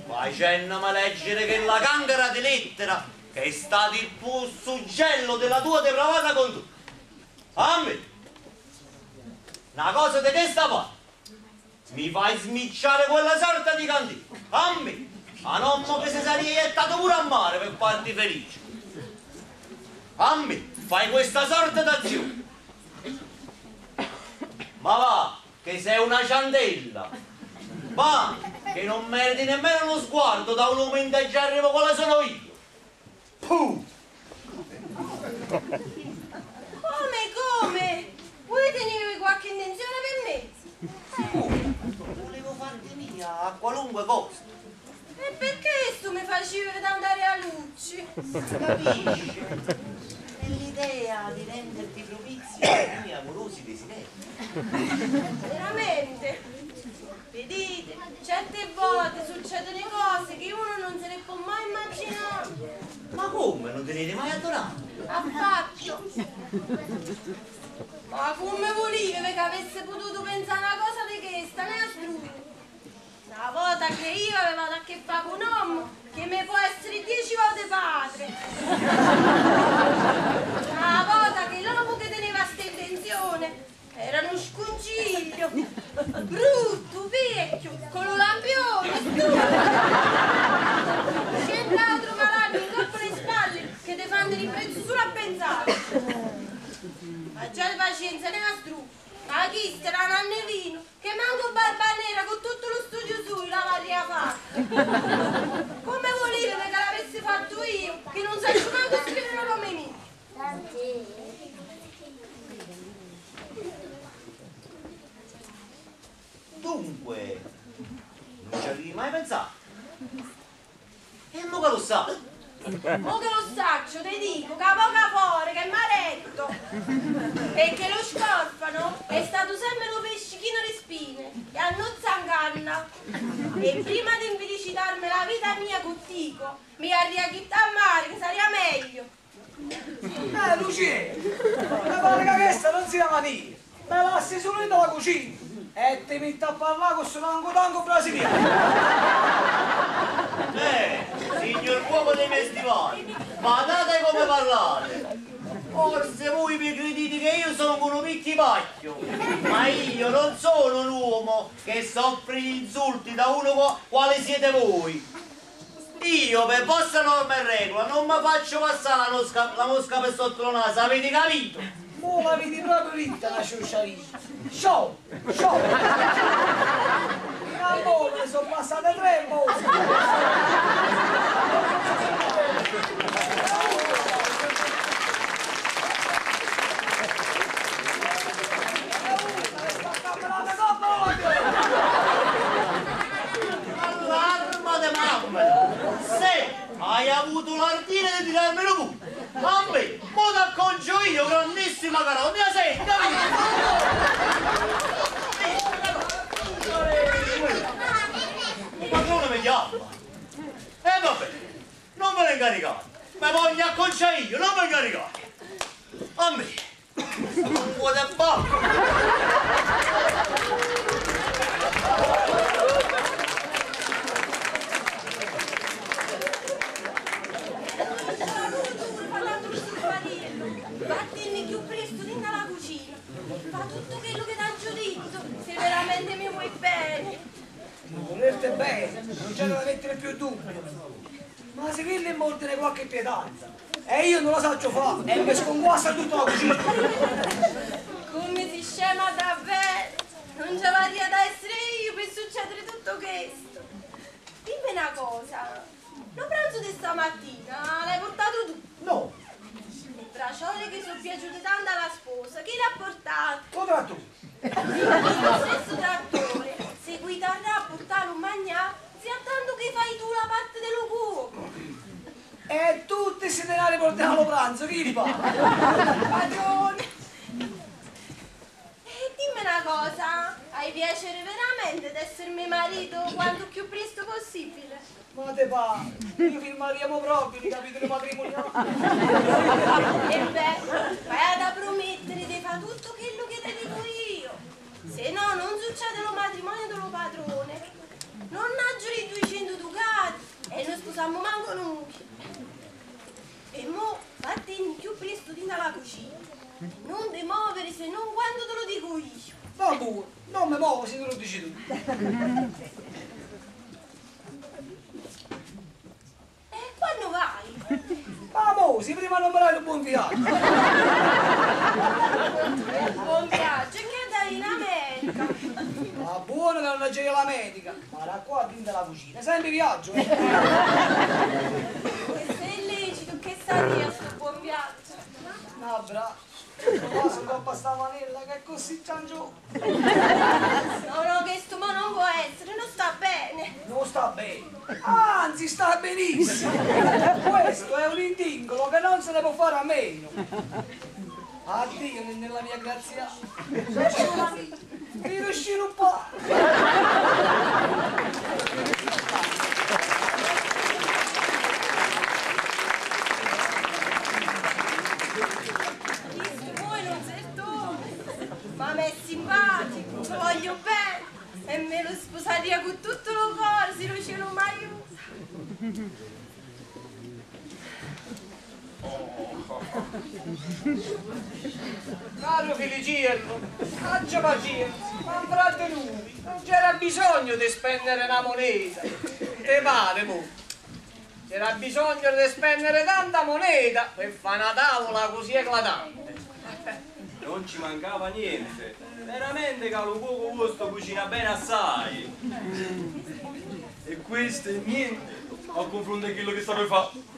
Facendomi leggere che la cancara di lettera che è stato il suggello della tua depravata condotta. A me, una cosa di questa parte, mi fai smicciare quella sorta di candela. A me, a un uomo che si sarebbe gettato pure a mare per farti felice. A me, fai questa sorta d'azione. Ma va, che sei una ciandella. Va, che non meriti nemmeno uno sguardo da un uomo integerrimo quale sono io. Puh! Come, come? Vuoi tenere qualche intenzione per me? Volevo farti mia a qualunque costo. E perché tu mi facevi andare a Lucci? Capisci? È l'idea di renderti propizio ai miei amorosi desideri. Veramente? Vedete, certe volte succedono cose che uno non se le può mai immaginare. Ma come? Non te ne eri mai addonato? Affatto. Ma come volevi che avesse potuto pensare una cosa di questa, né astruto? Una volta che io avevo a che fare con un uomo che mi può essere 10 volte padre. Una volta che l'uomo che teneva questa intenzione era uno sconciglio, brutto, vecchio, con lo lampione, stupido. Cent'altro malanno in coppa le spalle che ti fanno di prezzo solo a pensare. Ma già di pazienza ne ha strutto. Ma chi sarà un annevino che manco Barba Nera con tutto lo studio suo l'aveva fatto. Come volevo che l'avessi fatto io, che non so manco scrivere il nome mio. Dunque, non ci avevi mai pensato? E mo che lo sa? Mo che lo saccio, ti dico, che a poca fuori, che è maretto. E che lo scorfano è stato sempre un pescichino di spine e a non zanganna. E prima di infelicitarmi la vita mia contigo, mi arriacchitta a mare, che sarebbe meglio. Lucia, mi pare che questa non sia mania. Me lasci solo dalla cucina e ti metti a parlare con questo tango brasiliano. Signor uomo dei miei stivali, badate come parlate. Forse voi vi credete che io sono uno picchipacchio, ma io non sono un uomo che soffre gli insulti da uno quale siete voi. Io, per vostra norma e regola, non mi faccio passare la mosca per sotto la naso, avete capito? Mo la vedi proprio ritta la ciusciarina. Ciao, ciao. Ma mo ne sono passate 3 mosche. All'arma di mamma! Se hai avuto l'ardire di tirarmelo pure! A me, mo t'acconcio io, grandissima carogna, sei, capito? Il padrone mi chiama. E vabbè, non me ne incaricate. Me voglio acconciare io, non me incaricate. A me, un po' di bacco. Vattene più presto dentro la cucina. Fa tutto quello che t'hanno detto, se veramente mi vuoi bene. Volerti bene, non c'è da mettere più dubbio. Ma se quello è mordere qualche pietanza e io non la saccio fare e mi sconquassa tutta la cucina. Come si scema davvero! Non ci varria da essere io per succedere tutto questo. Dimmi una cosa, lo pranzo di stamattina l'hai portato tu? No. Le braciole che sono piaciute tanto alla sposa, chi l'ha portato? Lo trattore. Lo stesso trattore, se guitarà a portare un magnà, sia tanto che fai tu la parte dello cuoco. E tutti questi denari portano allo pranzo, chi li fa? Padrone. E dimmi una cosa, hai piacere veramente di essermi marito quanto più presto possibile? Ma te pare, io firmaremo proprio i capitoli matrimoniali. E beh, vai ad promettere di fare tutto quello che ti dico io. Se no non succede lo matrimonio dello padrone. Non aggiuri 200 ducati e non spusammo manco noi. E mo vattene più presto dentro la cucina. Non ti muovere se non quando te lo dico io. Va buono, non mi muovo se te lo dici tu. E quando vai? Ma mo, se prima non me dai un buon viaggio. Buon viaggio, che dai in America? Ma buono che non c'è la medica, ma da qua dentro la cucina, sempre viaggio. Eh. E se è lecito, che saria sto buon viaggio? No, bravo. Cosa un po' sta manella che è così ciangiò. No, no, questo ma non può essere, non sta bene. Non sta bene, anzi sta benissimo. Questo è un intingolo che non se ne può fare a meno. Addio nella mia grazia. Ti riuscirò un po'. Questo voi non sei ma mi è simpatico, lo voglio bene e me lo sposaria con tutto lo cuore se non ce l'ho mai usato. Caro Feliciello, faccia pazienza, ma fra di noi non c'era bisogno di spendere una moneta. Te pare, mo? C'era bisogno di spendere tanta moneta per fare una tavola così eclatante. Non ci mancava niente. Veramente che lo cuoco vostro cucina bene assai. E questo è niente a confronto di quello che sape fare.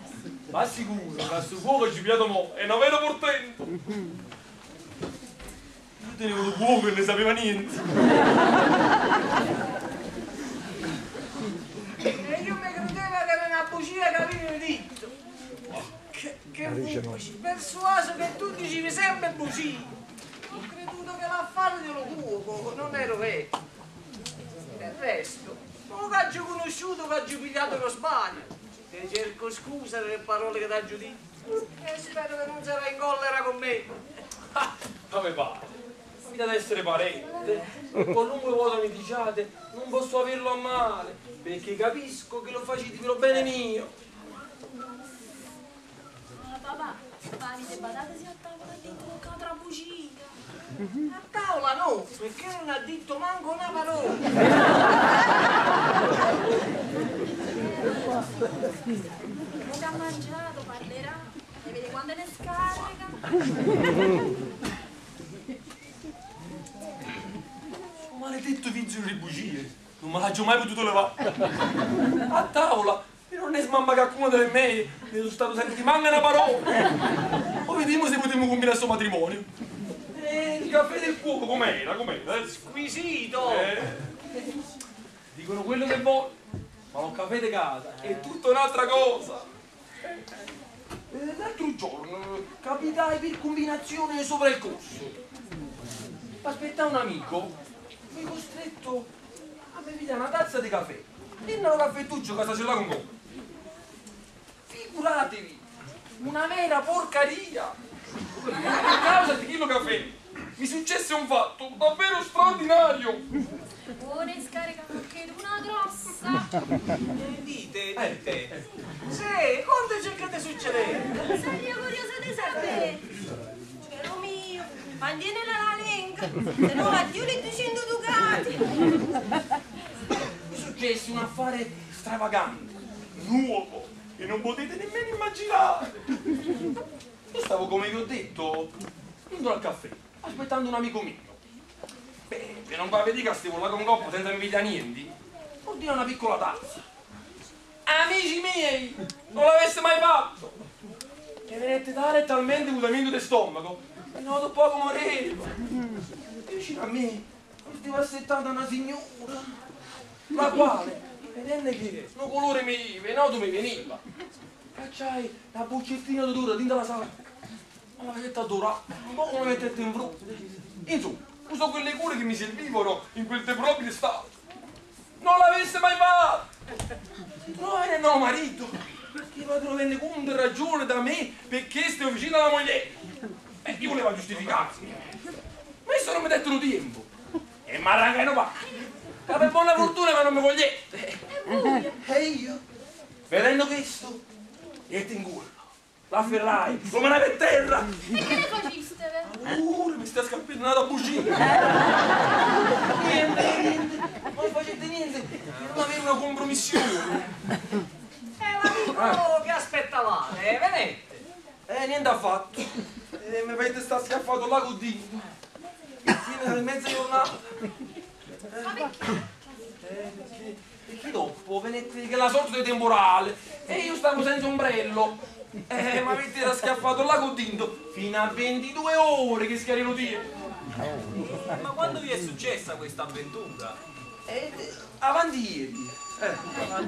Ma sicuro che sto fuoco ci piace mo, è una vera portento. Io tenevo il fuoco e ne sapeva niente. E io mi credevo che era una bugia che avevi detto. Che voce, persuaso che tu dicevi sempre bugie. Ho creduto che l'affare dello cuoco non era vero. Del resto, non che ho conosciuto che ho pigliato lo sbaglio. Ti cerco scusa per le parole che ti ho detto. E spero che non sarai in collera con me. Ah, come pare? Mi date essere parente. Qualunque cosa mi diciate, non posso averlo a male, perché capisco che lo facete per lo bene mio. Ma papà, pane e patate si a tavola dentro con l'altra bugia. A tavola no, perché non ha detto manco una parola. Non ha mangiato, parlerà, e vede quando ne scarica. Sto maledetto vizio delle bugie, non me l'ho mai potuto levare. A tavola, io non ne smamma che alcuna delle mie, ne sono stato senza di manca una parola. Poi vediamo se potremmo combinare sto matrimonio. E il caffè del cuoco com'era? Com'era? Squisito! Dicono quello che voglio. Ma un caffè di casa è tutta un'altra cosa. L'altro giorno capitai per combinazione sopra il corso. Aspettavo un amico, mi costretto a bere una tazza di caffè. E un caffettuccio che sta là con voi. Figuratevi, una vera porcaria. A causa di quello caffè mi successe un fatto davvero straordinario. Ora scarica anche una grossa. Dite, dite. Sì, quando cercate succedere? Sarei curiosa di sapere. Caro mio, mantienila la lingua, se no addio le 200 ducati. Mi successe un affare stravagante, nuovo, che non potete nemmeno immaginare. Io stavo, come vi ho detto, dentro al caffè, aspettando un amico mio. Beh, per non far vedere che stavo là con coppa senza mi vedere niente, ordina una piccola tazza. Amici miei, non l'avesse mai fatto! E venette tale e talmente vuotamento di stomaco, che non poco morivo. Vicino a me stava assettata una signora, la quale, vedendo che no colore mi venato mi veniva, cacciai la boccettina d'odore dentro la sacca, ma la facetta adorare, un po' la mettette in fronte. Insomma, usò quelle cure che mi servivano in quel deplorabile stato. Non l'avesse mai fatto! Si trovava il mio marito, che va venne conto e ragione da me perché stavo vicino alla moglie. Beh, io volevo giustificarsi. Ma io non mi detto tempo. E mi arrancai pa. Per buona fortuna che non mi cogliette. E voi? E io, vedendo questo, gli in culo. L'afferrai, lo menai per terra. E che ne faciste? Pure mi sta scappando una bugia. Niente, niente, non facete niente per non avere una compromissione. L'amico che aspettavate, venette. Niente affatto. Mi avete sta schiaffato là con dito. Fino alla mezza giornata. Ma perché? Perché dopo venette che la sorta di temporale e io stavo senza ombrello. Mi avete schiaffato là con dito fino a 22 ore che schiarino dia. Ma quando vi è successa questa avventura? Avanti ieri.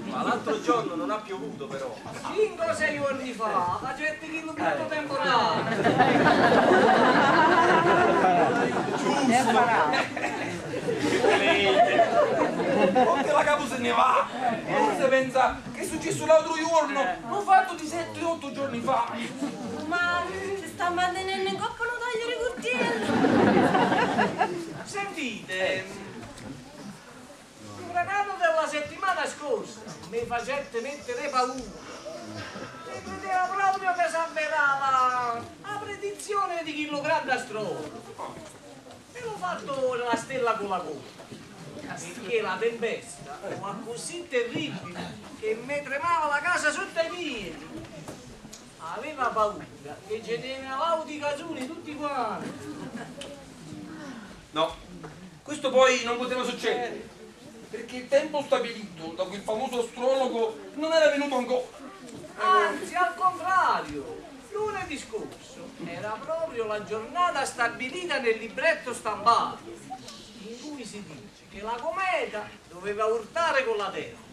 Ma l'altro giorno non ha piovuto però. 5 o 6 giorni fa, facette che brutto temporale. Giusto. Ponte la capo se ne va. Forse pensa che è successo l'altro giorno, l'ho fatto di 7 o 8 giorni fa. Ma si sta mantenendo in coppa un taglio di curtiello. Sentite, l'uragano della settimana scorsa mi facette mettere paura. Mi credeva proprio che si avverava la predizione di chi lo grande astrologo. E l'ho fatto la stella con la coda. Perché la tempesta fu così terribile che mi tremava la casa sotto i piedi. Aveva paura che ce ne avevamo i casuli tutti quanti. No, questo poi non poteva succedere, perché il tempo stabilito da quel famoso astrologo non era venuto ancora. Anzi, al contrario, lunedì scorso era proprio la giornata stabilita nel libretto stampato, in cui si dice che la cometa doveva urtare con la Terra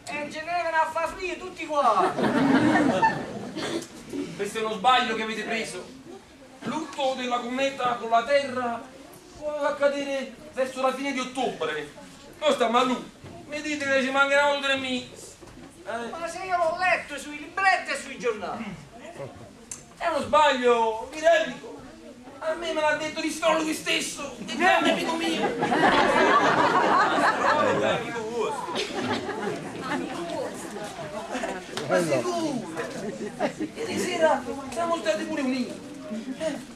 e ce n'erano a far free tutti quanti. Questo è uno sbaglio che avete preso. L'urto della cometa con la Terra può accadere verso la fine di ottobre. Noi stiamo a lui. Mi dite che ci mancheranno 3 mesi. Ma se io l'ho letto sui libretti e sui giornali. È uno sbaglio, vi replico. A me me l'ha detto l'astrologo stesso, il grande amico mio. L'astrologo è amico vostro. Amico vostro. Ma sicuro. Ieri sera siamo stati pure uniti.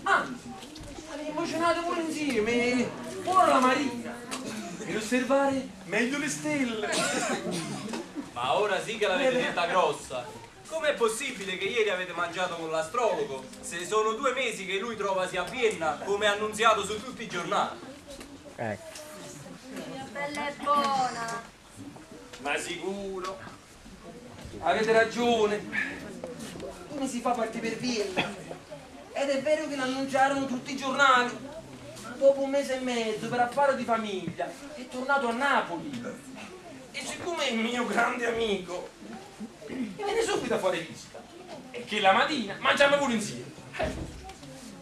Anzi, abbiamo cenato pure insieme, fuori la marina, per osservare meglio le stelle. Ma ora sì che l'avete detta grossa. Com'è possibile che ieri avete mangiato con l'astrologo se sono 2 mesi che lui trovasi a Vienna come annunziato su tutti i giornali? Ecco. Bella e buona. Ma sicuro. Avete ragione. Come si fa partire per Vienna? Ed è vero che l'annunciarono tutti i giornali. Ma dopo 1 mese e mezzo, per affare di famiglia, è tornato a Napoli. E siccome è il mio grande amico, mi viene subito a fare visita. E che la mattina mangiamo pure insieme.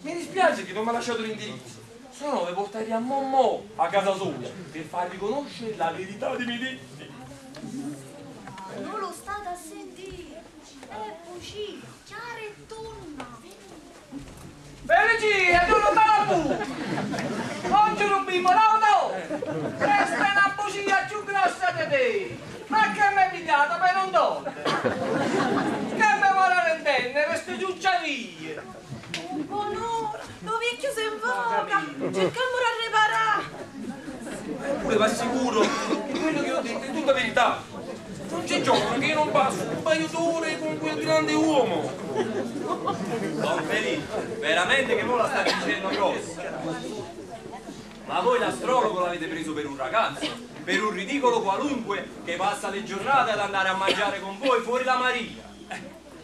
Mi dispiace che non mi ha lasciato l'indirizzo, se no vi porterei a Mommò a casa sua per farvi conoscere la verità dei miei detti. Non lo state a sentire, è bugia, chiara e tonna. Felicia, tu non te la butti! Oggi non bimbo, no, no! Questa è una bugia più grossa di te! Ma che mi hai pigliato per un donna? Che mi vuole intendere queste giucciarie? Oh, buon'ora, lo vecchio si invoca! Cerchiamo di riparare! Eppure va sicuro che quello che ho detto è tutta verità! Non c'è giorno che io non passo un paio d'ore con quel grande uomo! Don Felice, veramente che voi la state dicendo grossa! Ma voi l'astrologo l'avete preso per un ragazzo, per un ridicolo qualunque che passa le giornate ad andare a mangiare con voi fuori la marina.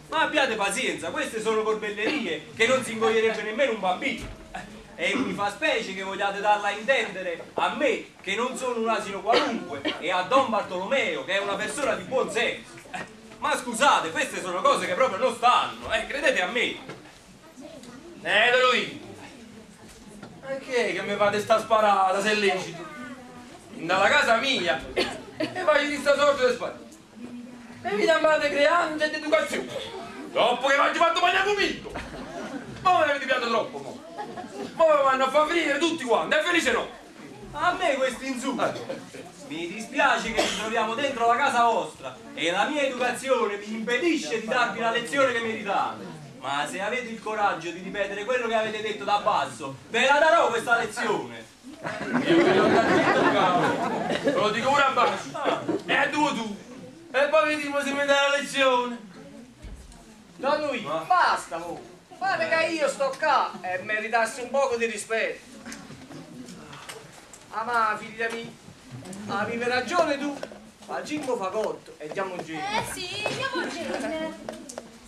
Ma abbiate pazienza, queste sono corbellerie che non si ingoierebbe nemmeno un bambino. E mi fa specie che vogliate darla a intendere a me, che non sono un asino qualunque, e a Don Bartolomeo, che è una persona di buon senso. Ma scusate, queste sono cose che proprio non stanno, credete a me. Te lo dico. Ma che mi fate sta sparata, se è lecito? Dalla casa mia e vai di sta sorta di sparata. E vi andate creando ed educazione. Dopo che vi ho fatto mangiare convinto. Ma me l'avete piato troppo, mo. Ma mi vanno a far finire tutti quanti, è felice no. A me questo insulto! Mi dispiace che ci troviamo dentro la casa vostra e la mia educazione mi impedisce di darvi la lezione che meritate. Ma se avete il coraggio di ripetere quello che avete detto da basso, ve la darò questa lezione! Io ve l'ho detto, cavolo! Te lo dico ora basso! E a due tu! E poi vediamo se mi dai la lezione! Don Luigi, basta mo! Pare che io sto qua e meritassi un poco di rispetto. Ah ma figlia mia, avevi ragione tu. Facciamo fagotto e andiamo in giro. Eh sì, andiamo in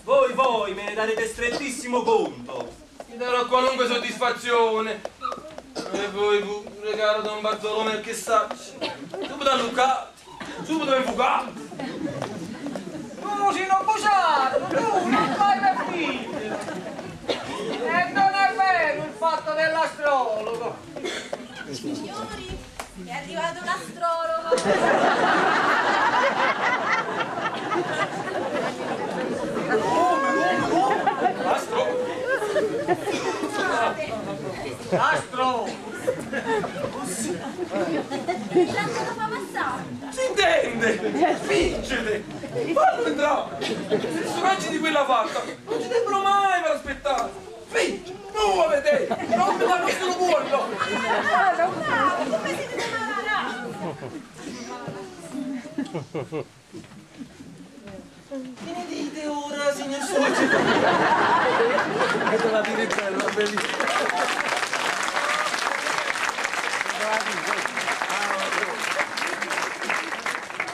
Voi me ne darete strettissimo conto. Vi darò qualunque soddisfazione. E voi pure, caro Don Bartolomeo, che saccio. Subito alluccato, subito infuocato. Tu sei un bugiardo, tu non fai per figlio. E non è vero il fatto dell'astrologo. Signori, è arrivato l'astrologo. Come? L'astrologo? L'astrologo! Tanto lo fa passare. Si intende! Fingete! Fallo entrare! Se personaggi di quella fatta non ci debbono mai per aspettare! Finge! Muovete! Non mi danno solo cuollo! Bravo, come siete malati? Che ne dite ora, signor suocero? È la direttella, bellissima.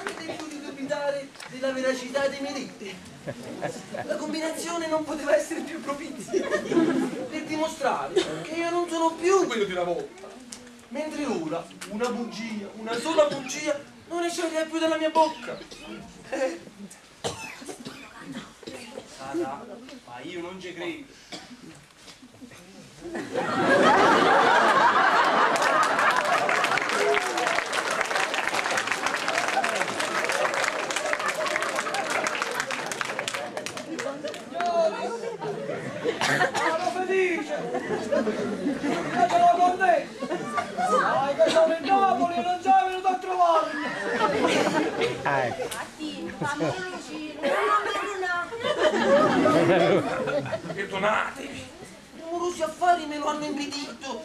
Avete potuto dubitare della veracità dei miei detti? La combinazione non poteva essere più propizia per dimostrare che io non sono più quello di una volta. Mentre ora una bugia, una sola bugia, non esce più dalla mia bocca. Sara, ma io non ci credo. Signori, sono felice. Io ce l'ho con te. Sai che sono in Napoli e non sei venuto a trovarmi. Martino, fammi lucire, Perdonatevi, numerosi affari me lo hanno impedito.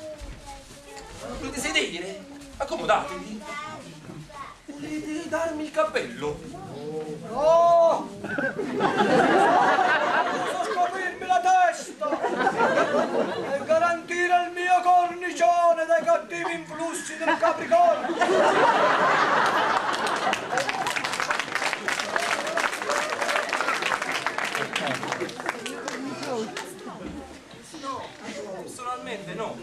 Volete sedere? Accomodatevi. Volete darmi il cappello? No! Posso scoprirmi la testa e garantire il mio cornicione dai cattivi influssi del Capricorno. No, personalmente no.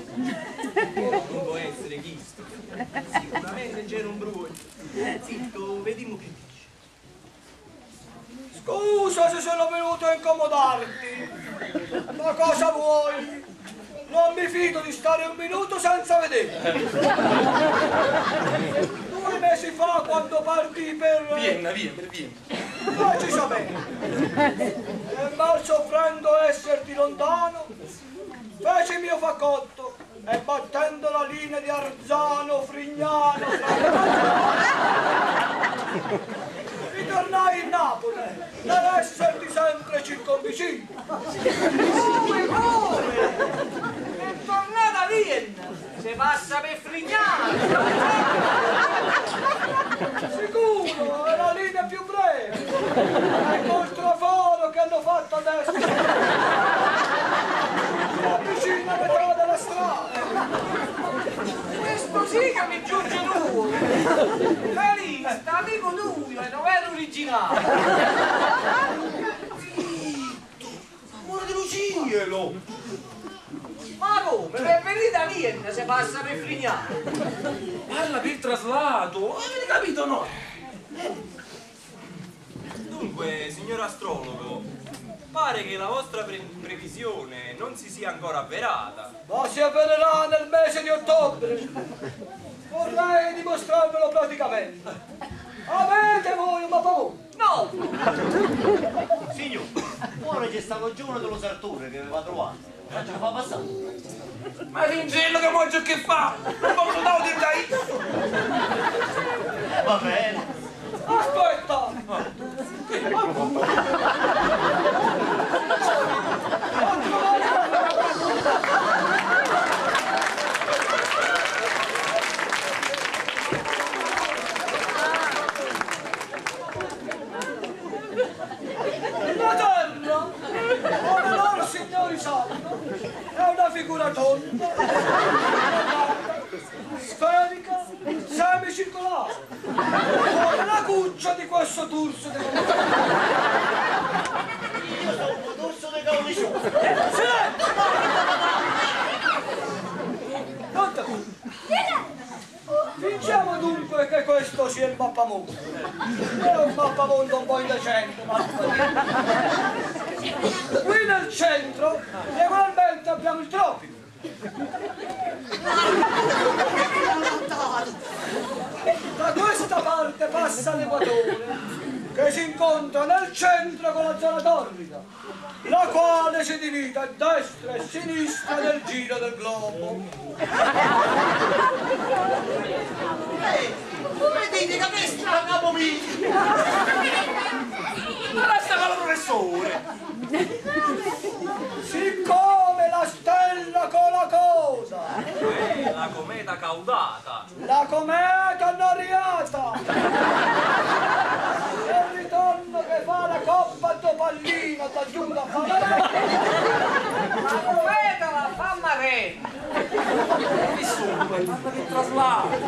Non può essere chisto. Sicuramente c'era un bruglio. Zitto, vediamo che dice. Scusa se sono venuto a incomodarti, ma cosa vuoi? Non mi fido di stare un minuto senza vedere. 2 mesi fa, quando partì per... Vienna, via, per Vienna. Precisamente. E mal soffrendo esserti lontano, feci mio fagotto e battendo la linea di Arzano, Frignano, ritornai in Napoli per esserti sempre circonvicino. Come, come? È tornata a Vienna, se passa per Frignano. Sicuro, è la linea più breve. È col traforo che hanno fatto adesso. Si avvicina a metà della strada. Questo sì che mi giunge nuovo. Felice, amico tuo, e non era originale. Zitto, amore dello cielo. Ma come? Per venire da Vienna se passa per Frignano. Parla per traslato, avete capito o no? Dunque, signor astrologo, pare che la vostra previsione non si sia ancora avverata. Ma si avvererà nel mese di ottobre. Vorrei dimostrarvelo praticamente. Avete voi un mappamondo? No! Signor, Fuori c'è sta lo giovane dello sartore che va trovando. Faccio fa passare. Ma Vincello che mangio che fa? Non posso dare da io. Va bene. Aspetta! La terra, come loro signori sanno, è una figura tonda, quadrata, sferica, semicircolare, come la cuccia di questo turso di Io sono un torso di caulicione. Silenzio! Non te Fingiamo dunque che questo sia il mappamondo. È un mappamondo un po' indecente, ma qui nel centro regolarmente abbiamo il tropico. Da questa parte passa l'equatore, che si incontra nel centro con la zona torrida, la quale si divide a destra e a sinistra nel giro del globo. Come dite che destra capo mio? Ma lascia fare il professore. Siccome la stella con la coda, La cometa caudata. la cometa annariata, il ritorno che fa la coppa do pallina da giù da fare. La cometa la fa marena. Nessuno, ma che traslato.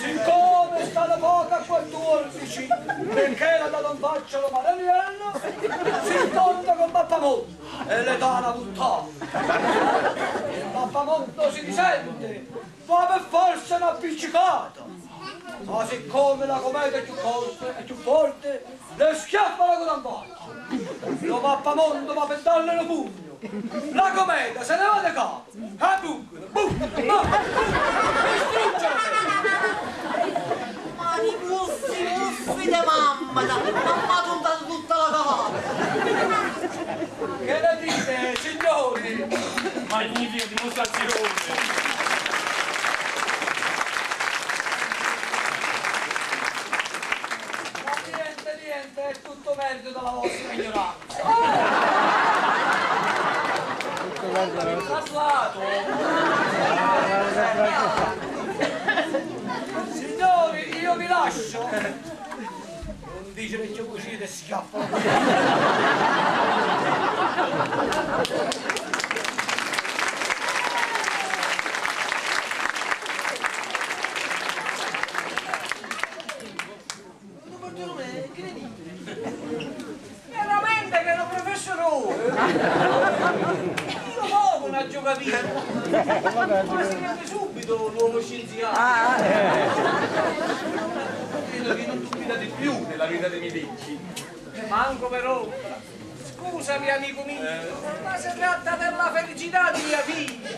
Siccome stanno poco a 14, perché la da non faccia lo maraniello, si incontra con Mappamondo e le dà una buttata. Il Mappamondo si risente, ma per forza un'appiccicata. Ma siccome la cometa è più forte, è più forte, le schiaffa la coda in faccia. Lo Mappamondo va per darle lo pugno. La cometa se ne va da capo. E bucchino, bucchino, distrugge la terra. Ma di muffi, muffi di mamma, da mamma tonta tutta la capo. Che ne dite, signori? Magnifica dimostrazione. Ma niente, niente, è tutto merito della vostra ignoranza. Traslato. Signori, io vi lascio. Non dice che c'è cucina e schiaffa. Bartolomeo, che ne dite? Veramente che ero professorone! Io poco ne ho capito! Ma si vede subito l'uomo scienziato! Credo che non dubitate più della verità dei miei detti. Manco per ombra! Scusami amico mio, ma si tratta della felicità di mia figlia!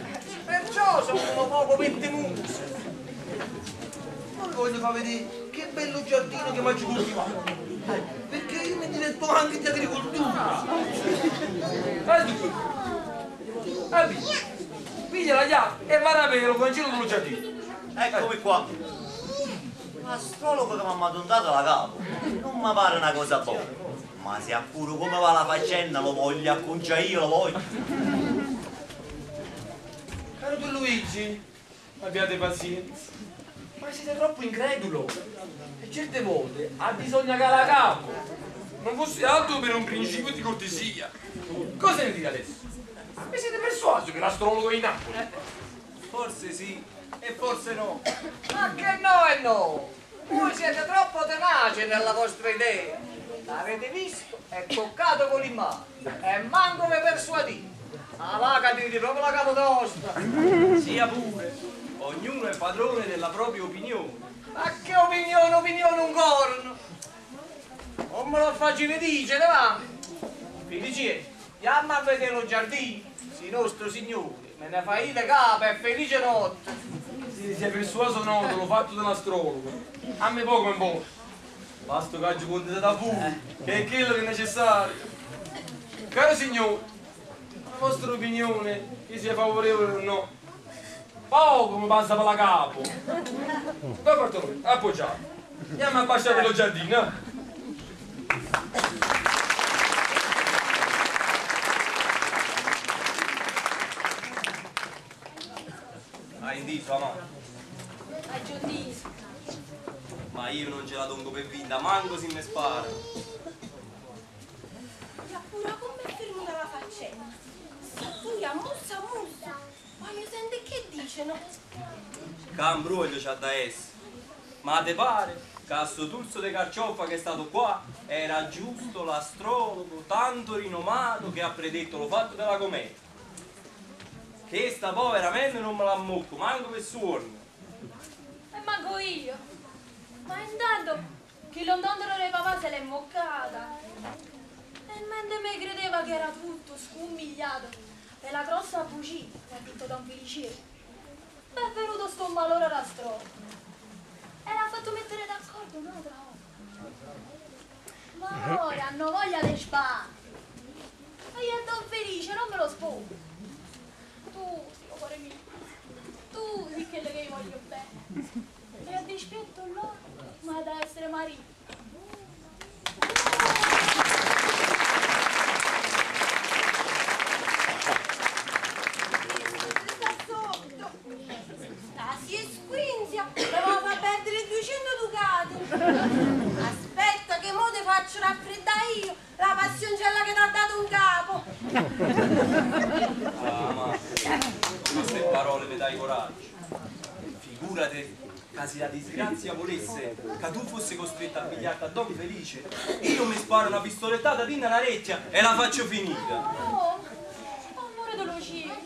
Perciò sono uno poco pettemuso! Non voglio far vedere che bello giardino che mi ha coltivato. Perché io mi diletto anche di agricoltura. Piglia la chiave e va a aprire lo cancello dello giardino. Eccomi qua. L'astrologo che mi ha madondato la capo non mi pare una cosa buona. Ma se appuro come va la faccenda lo voglio acconciare io, lo voglio. Caro Don Luigi, abbiate pazienza. Ma siete troppo incredulo. E certe volte ha bisogno che la capo. Non fosse altro per un principio di cortesia. Cosa ne dite adesso? Mi siete persuaso che l'astrologo è in Napoli? Forse sì e forse no. Ma che no e no! Voi siete troppo tenaci nella vostra idea. L'avete visto? È toccato con l'immagine. E manco vi persuadite. La vaca tiri proprio la capotosta. Sia pure. Ognuno è padrone della propria opinione. Ma che opinione, opinione un corno! Non me lo facile dice, va? Felice, andiamo a vedere lo giardino. Si nostro signore, me ne fai le capo e felice notte. Se si è persuaso no, te l'ho fatto dall'astrologo. A me poco importa. Basta che oggi contate da voi, che è quello che è necessario. Caro signore, la vostra opinione, che sia favorevole o no, poco mi passa per la capo. Don Bartolomeo, appoggiato. Andiamo a baciare lo giardino. Eh? Hai inteso, amore? Hai già inteso. Ma io non ce la dongo per vinta, manco se mi spara. E appura come è fermuta la faccenda. S'appuia mussa mussa. Voglio sentire che dicono. Cambruglio c'ha da essere. Ma te pare che sto turzo di carcioffa che è stato qua era giusto l'astrologo tanto rinomato che ha predetto lo fatto della cometa. Che sta poi veramente non me la ammocco, manco per suono. E manco io. Ma intanto che lontano di papà se l'è moccata. E mentre me credeva che era tutto scummigliato per la grossa bugia che ha detto Don Felice, è venuto sto malore l'astrologo. E l'ha fatto mettere d'accordo un'altra volta. Ma ora hanno voglia di sparare. E io a Don Felice non me lo sposo. Tu, sì, cuore mio, tu sì quello che io voglio bene. E a dispetto loro, ma da essere marito. Sta sotto. Sta si squinzia, mi va a perdere 200 ducati. Aspetta che mo te faccio raffreddare io la passioncella che ti ha dato un capo. Ah, ma queste parole mi dai coraggio. Figurate che se la disgrazia volesse che tu fossi costretta a pigliarti a Don Felice, io mi sparo una pistolettata din nell'orecchia e la faccio finita. No, amore de Lucia,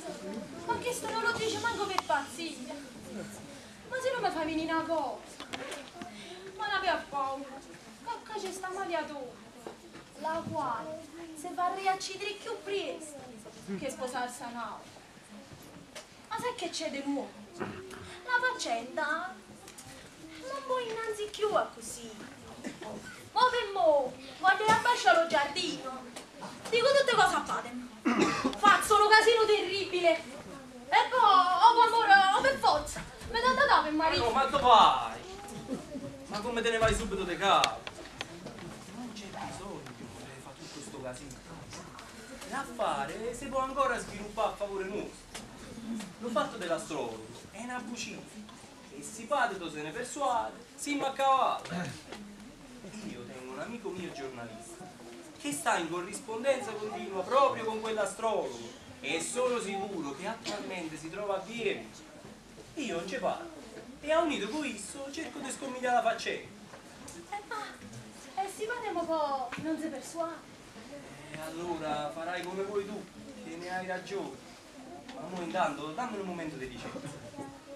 ma questo non lo dice manco per pazzia. Ma se non mi fai venire una cosa, ma non aveva paura, che c'è sta maliatura, la quale se fa riaccidere più presto che sposarsi a un'altra. Ma sai che c'è di nuovo? La faccenda non può innanzi più a così. Mo per mo, voglio abbasciare lo giardino. Dico tutte cose a fate. Faccio un casino terribile. E poi, o amore, o per forza, mi dà da per marito. No, ma dove vai? Ma come te ne vai subito di capo? Non c'è bisogno di fare tutto sto casino. L'affare si può ancora sviluppare a favore nostro. Lo fatto dell'astrologo è una bugia. E si padre se ne persuade, si a cavallo. Io tengo un amico mio giornalista che sta in corrispondenza continua proprio con quell'astrologo e sono sicuro che attualmente si trova a Vienna. Io non ci parlo e a unito con esso cerco di scommigliare la faccenda. Ma e si padre poi non si persuade. E allora farai come vuoi tu, che ne hai ragione. Ma mo intanto dammi un momento di licenza.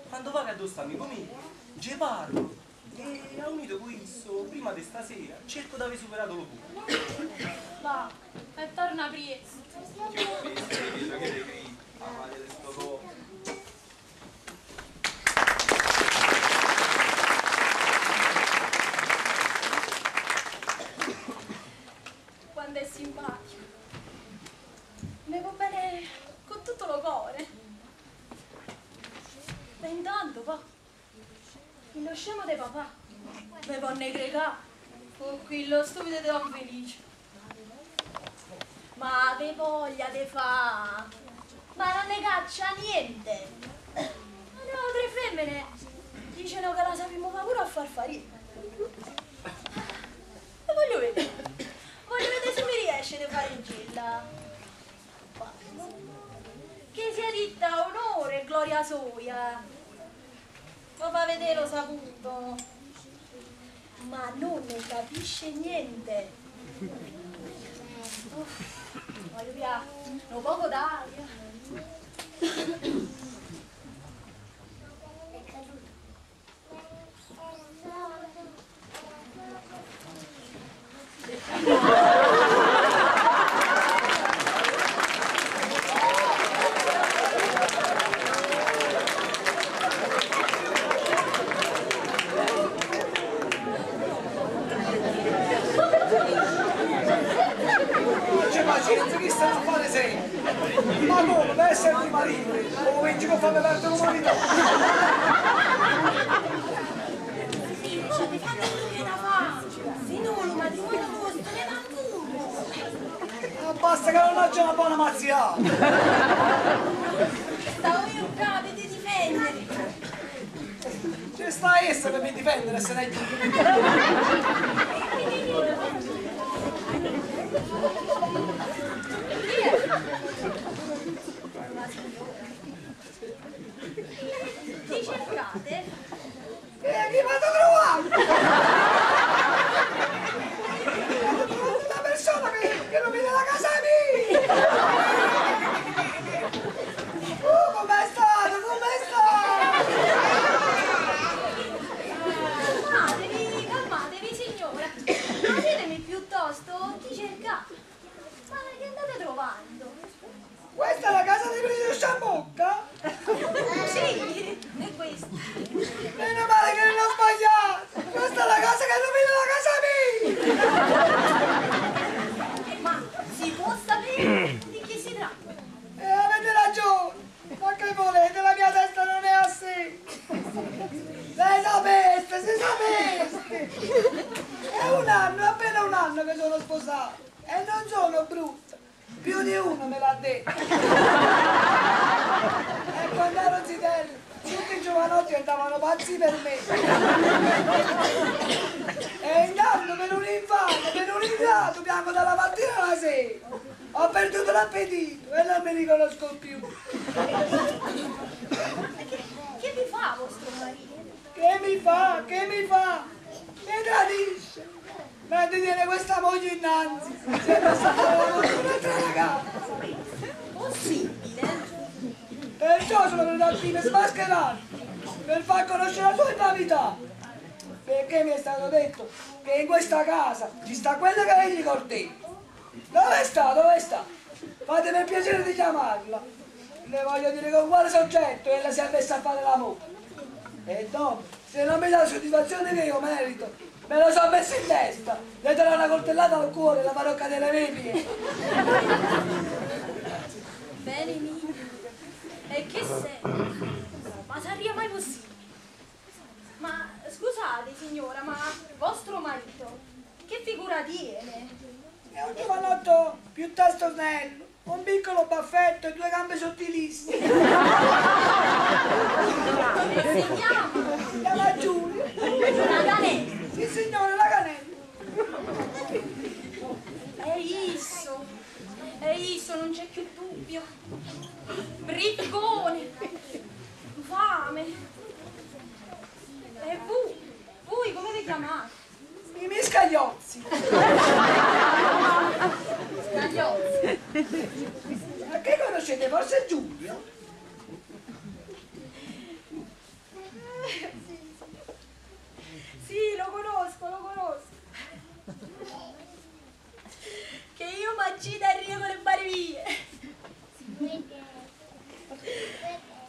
Quando vado addosso sto amico mio, ci parlo e a unito con esso, prima di stasera, cerco di aver superato lo punto. Va, e torna presto. Che ho visto, che te grida, amate di sto coso. Quando è simpatico, mi va bene con tutto lo cuore. Ma intanto, va, lo scemo di papà mi può negregare con quello stupido di Don Felice. Ma che voglia di fa! Ma non ne caccia niente! Ma le altre femmine dicono che la sappiamo fa pure a far farina. E voglio vedere se mi riesce di fare in gilla. Che sia ditta onore e gloria soia. Lo fa vedere lo saputo. Ma non ne capisce niente. Uff, voglio via, un poco d'aria. È caduto. C'è pazienza, che Questo è un affare serio. Ma come, per essere tuo marito, cominci con farmi perdere l'umanità. Signore, fate quello che da fa. Se no, lo matrimonio vostro ne va pure. Basta che non c'è una buona mazziata. Stavo io qua per ti difendere. Ci sta essa per mi difendere se ne Chi è? La signora. Chi cercate? E chi vado a trovare? Vado a trovare una persona che non viene alla casa mia! Oh, com'è stato? Com'è stato? Calmatevi, calmatevi signora. Ma ditemi piuttosto chi cercate. Ma che andate trovando? Questa è la casa di Brigitte Sciambocca? Sì, è questa. Meno male che non ho sbagliato! Questa è la casa che illumina la casa mia! Ma si può sapere di chi si tratta? Avete ragione! Ma che volete? La mia testa non è a sé! Lei sapeste, se sapeste! È un anno, appena un anno che sono sposato e non sono brutta! Più di uno me l'ha detto! E quando ero zitello, tutti i giovanotti andavano pazzi per me! E intanto per un infame, per un ingrato, piango dalla mattina alla sera! Ho perduto l'appetito e non mi riconosco più! Che vi fa vostro marito? Che mi fa? Che mi fa? Mi tradisce! Mentre tiene questa moglie innanzi, si è passata la con un'altra ragazza! Possibile? Perciò sono venuto qui per smascherarmi, per far conoscere la sua infamità! Perché mi è stato detto che in questa casa ci sta quella che egli corteggia. Dove sta? Dove sta? Fatemi il piacere di chiamarla. Le voglio dire con quale soggetto ella si è messa a fare l'amore. E dopo, se non mi dà la soddisfazione che io merito, me lo sono messo in testa. Le darò una coltellata al cuore e la farò cadere nei piedi. Bene mio. E che sei? Ma sarebbe mai possibile? Ma scusate signora, ma vostro marito che figura tiene? È un giovanotto piuttosto snello, un piccolo baffetto e due gambe sottilissime. Come si chiama? Si chiama Giulio. La Canella. Sì signore, la Canella. È isso, è isso, non c'è più dubbio. Briccone, fame. E voi come vi chiamate? I miei scagliozzi. Scagliozzi. Ma che conoscete? Forse Giulio? Sì, lo conosco, lo conosco. Che io m'aggito e rio con le barvie.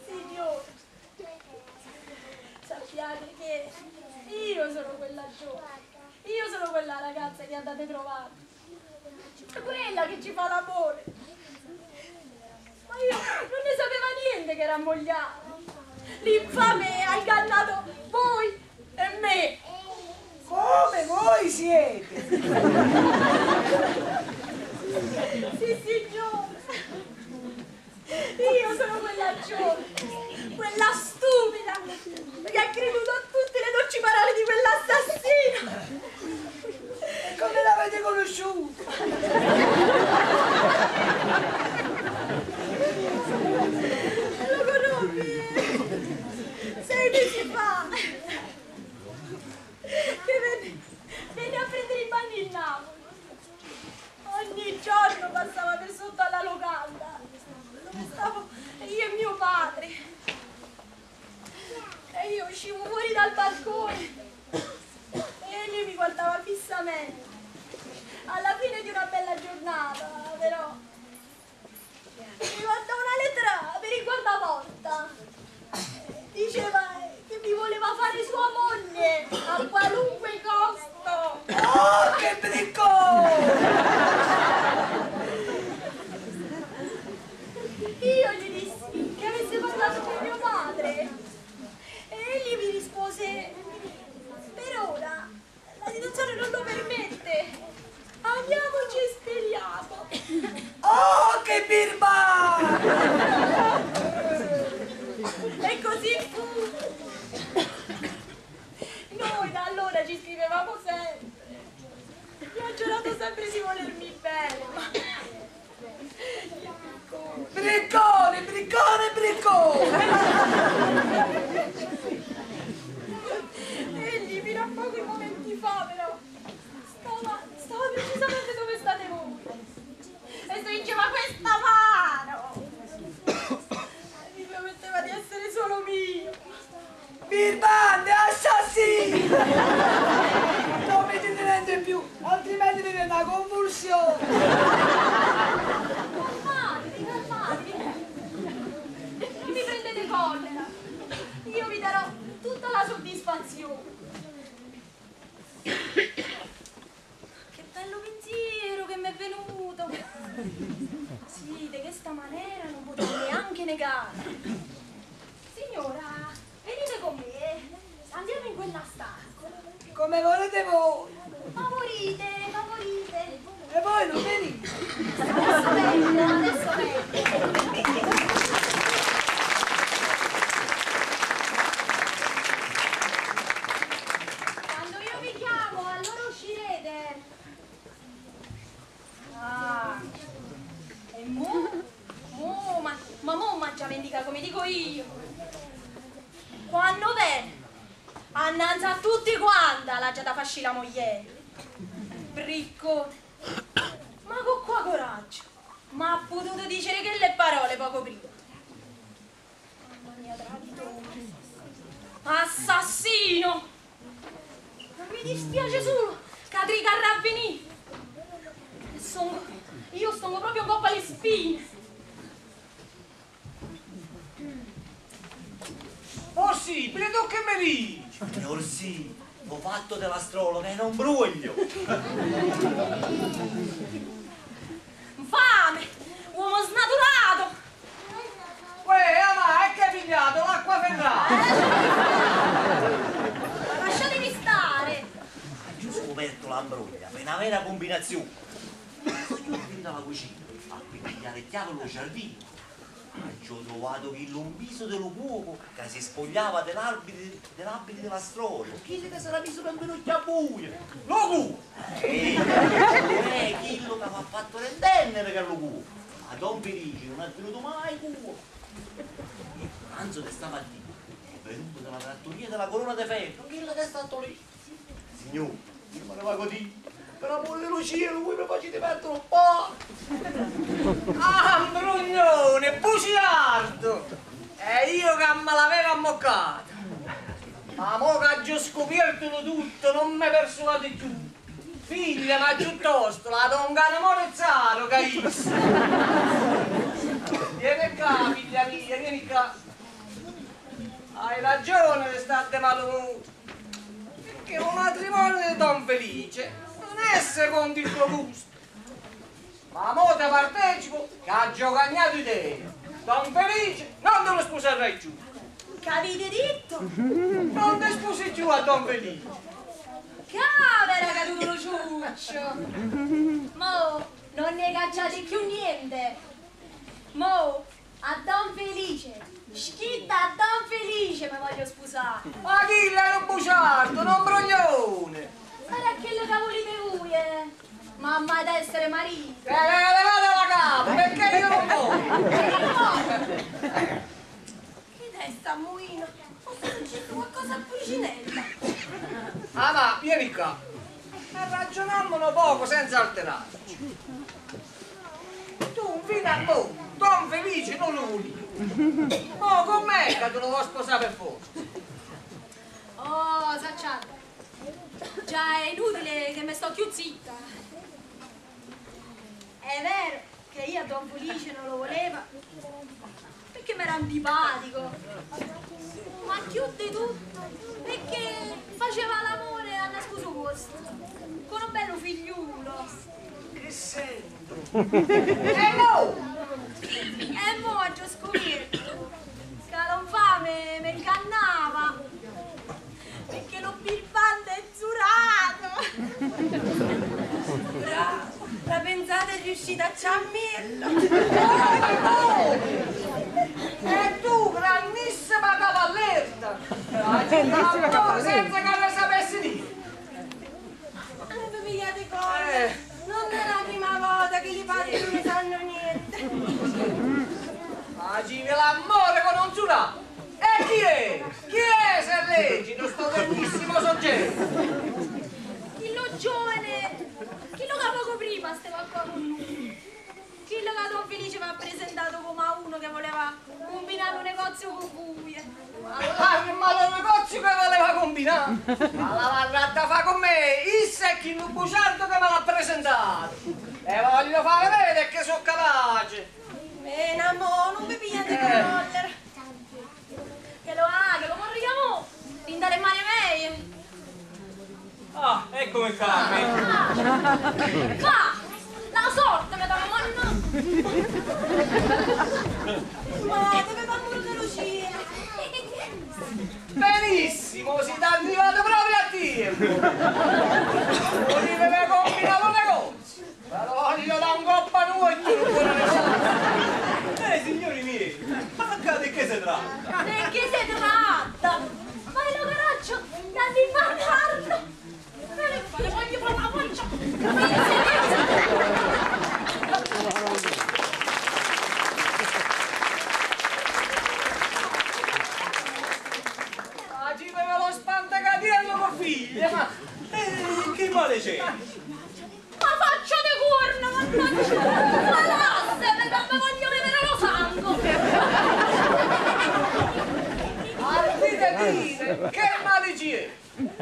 Signore, sappiate che io sono quella giovane, io sono quella ragazza che andate trovando, quella che ci fa l'amore. Ma io non ne sapeva niente che era ammogliata. L'infame ha ingannato voi e me. Come voi siete? Sì, signore. Io sono quella giovane, quella stupida che ha creduto a tutte le dolci parole di quell'assassino. E come l'avete conosciuto? Lo conobbi 6 mesi fa. Che venne a prendere i panni in Napoli. Ogni giorno passava per sotto alla locanda dove stavo io e mio padre. giurato sempre di volermi bene, ma... Briccone, briccone, briccone! Egli fino a pochi momenti fa, però, stava, stava precisamente dove state voi. E stringeva questa mano. Mi prometteva di essere solo mio. Birbante, assassino! Non mi dite niente più, altrimenti mi viene una convulsione! Calmatevi, calmatevi. Non mi prendete collera. Io vi darò tutta la soddisfazione. Che bello pensiero che mi è venuto. Sì, di questa maniera non potevo neanche negare. Signora, venite con me. Andiamo in quella stanza. Come volete voi! Favorite, favorite. E voi non venite! Adesso vengo, adesso vengo. Quando io vi chiamo, allora uscirete. Ah, e mo? Mo, ma mo mangia vendica come dico io. Quando viene, annanzi a tutti quanta la già da fasci la moglie. Briccone. Ma con qua coraggio. Ma ha potuto dire che le parole poco prima. Mamma mia, traditore. Assassino! Mi dispiace solo che tricarrà venì. Io sono proprio un po' alle spine. Oh sì, tu che mi dici? Signor sì, ho fatto dell'astrologa e non bruglio. Infame, uomo snaturato. Uè, ma è che hai pigliato l'acqua ferrata? Lasciatemi stare. Ho scoperto l'ambroglia per una vera combinazione. Sono venuto alla cucina a pigliare il diavolo lo giardino. Ho trovato che l'ombiso dello cuoco che si spogliava dell'abito dell'astrologo. Chi che si era messo per venuto a buio? Lo cuoco! Quello che mi ha fatto rendere che lo cuoco. Ma Don Felice non è venuto mai cuoco. Il pranzo di stamattina è venuto dalla trattoria della Corona de Ferro. Quello che è stato lì. Signore, io me ne vado di. Per amore dello cielo, voi mi facete perdere un po'! Ah, brugnone, bugiardo! E io che me l'avevo ammoccata! Ma mo che ho scoperto tutto, non mi persuade più! Figlia, ma piuttosto la dongana Morezzaro che io! Vieni qua, figlia mia, vieni qua! Hai ragione di stare maluto! Perché un matrimonio di Don Felice non è secondo il tuo gusto. Ma mo te partecipo che ha giocagnato te. Don Felice non te lo sposerai più. Che avete detto? Non te sposi più a Don Felice. Che era caduto lo ciuccio. Mo non ne cacciate più niente. Mo a Don Felice, schitta a Don Felice mi voglio sposare. Ma chi era un bugiardo, non broglione. Sarà quello che volete voi, eh? Mamma ad essere marito. Levate la capo, perché io non voglio. Che testa, muina? Ho successo qualcosa a Pulcinella. Ah, ma vieni qua. Ragionammono poco senza alterarci. Tu fino a mo, Don Felice non lo volevi. Oh, com'è che te lo vuoi sposare per forza? Oh, sacciate. Già è inutile che mi sto più zitta. È vero che io a Don Felice non lo voleva perché mi era antipatico, ma più di tutto perché faceva l'amore a nascosto posto con un bello figliulo. Che sento? E mo? E mo ho scoperto che l'infame mi ingannava perché lo birbante è zurato. Bravo, la pensata è riuscita a ciammirlo. Oh, e tu, grandissima cavallerta, grandissima senza che ne sapessi dire. Non mi pigliate cose. genio. Chillo giovane, chillo che poco prima stava qua con noi. Chillo che Don Felice mi ha presentato come a uno che voleva combinare un negozio con voi. Ah, ma lo negozio che voleva combinare? Ma la varratta fa con me, issa è chi un bugiardo che me l'ha presentato. E voglio fare vedere che sono capace. Mena, mo, non mi pigliate collera. Che lo ha, che lo morriamo, rinda le mani mie. Ah, eccomi qua. Qua, la sorte mi dà una mano. Ma dove va pure Lucia? Benissimo, siete arrivato proprio a tempo. Volete combinare un negozio. Ma lo voglio da un coppa noi. Signori miei, ma di che si tratta? Di che si tratta? Ma è lo coraggio da ripararlo. Le voglio fare la faccia. Ma ci aveva lo spantacatiello con figlia. Ma che male c'è? Ma faccia di corna, mannaggia! Ma lasse, perché mi voglio bevere lo sangue! Ardite dite, che male c'è?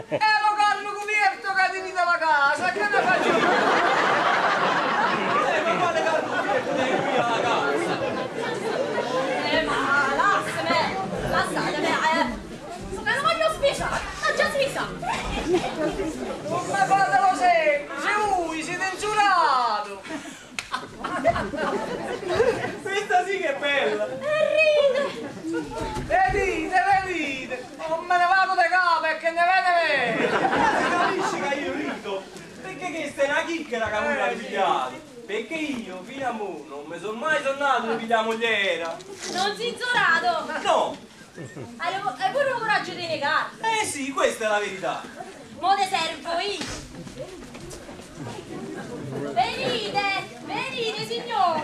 È lo carro coperto che tenete la casa, che ne faccio? Ma quale carro coperto tenete qui alla casa? Ma lasseme, lassatemi, Ma non voglio spisare, l'ho già spisata! Non mi fatelo semplice, voi siete ingiurato! Questa sì che è bella! E ride! Venite, venite! Non me ne vado da capo perché ne vede me! Ma si capisce che io rido? Perché questa è una chicchera che voi l'avete pigliata! Perché io, fino a mo, non mi sono mai sonnato di pigliare mogliera! Non si inzorato! No! Hai pure il coraggio di negarlo! Eh sì, questa è la verità! Mo te servo io! Venite! Venite, signor!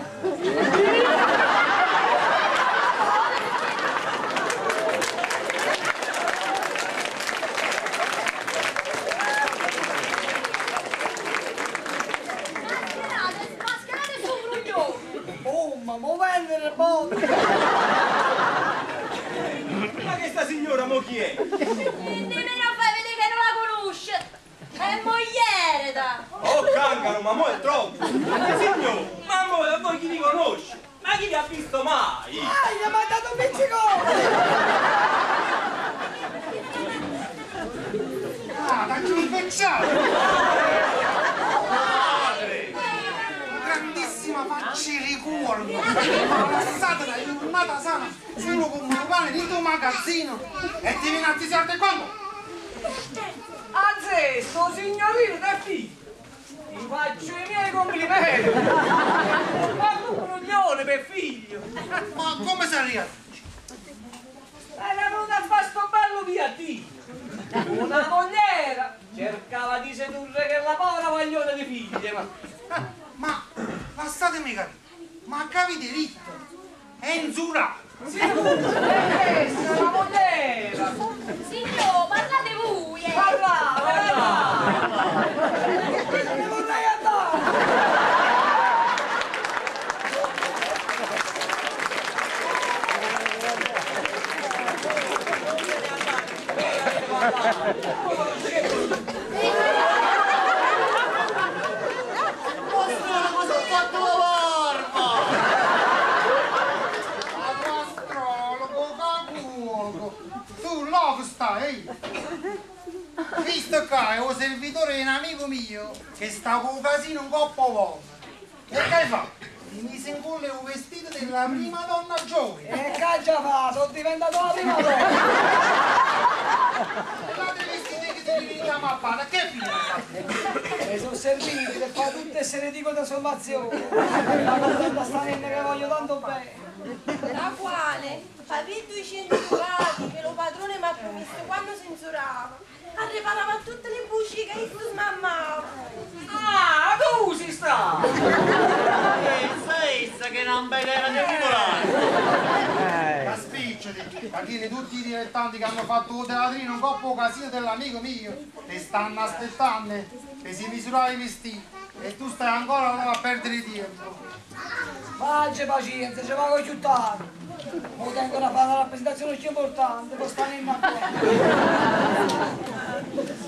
Mascherate, smascherate su bruglione! Oh, ma mo vendere botte! Ma questa signora mo chi è? Nemmeno fai vedere che non la conosce! È mogliere da! Oh cancaro, ma mo è troppo! Signor, ma mo voi chi li conosce? Ma chi li ha visto mai? Ah, gli ha mandato un pizzicone! Ah, t'hanno impecciato! Padre! Grandissima faccia di ricordo! Ma passata la giornata sana solo con un pane dentro un magazzino e ti viene a tisarte quando? Anzi, sto signorino è figlio! Ti faccio i miei complimenti! Ma un bruglione per figlio! Ma come sei arrivato? Era venuto a fare sto bello piattino! Una mogliera cercava di sedurre quella povera guaglione di figlia, ma... Ma lasciatemi capire, ma capite ritto? È inzurato! Sicuro, è questa la mogliera! Signor, parlate voi! Parlate, parlate! Ne vorrei andare! Astrologo, cosa ho fatto la barba? Astrologo, cacuoco, tu là stai, Visto che è un servitore di un amico mio che sta con un casino un coppo volta. E che hai fatto? Ti mise in culo il vestito della prima donna giovane. E che ha già fatto? Sono diventato la prima donna. E l'altro vestito che ti diventiamo a fare, che fine hai fatto? Mi sono serviti per fare tutte queste ridicole trasformazioni. Ma contenta sta nonna che voglio tanto bene. La quale aveva 200 ducati che lo padrone mi ha promesso quando si insurava. Riparava tutte le bugie che io smammavo. Ah, tu si sta! Pensa essa che non bella di popolare! Ma spicciati! Che tutti i dilettanti che hanno fatto il teatrino in coppa casino dell'amico mio ti stanno aspettando per si misurare i vestiti e tu stai ancora là a perdere tempo. Faccia pazienza, ci vado più tardi. Mo tengo da fare una rappresentazione più importante, per stare in qua.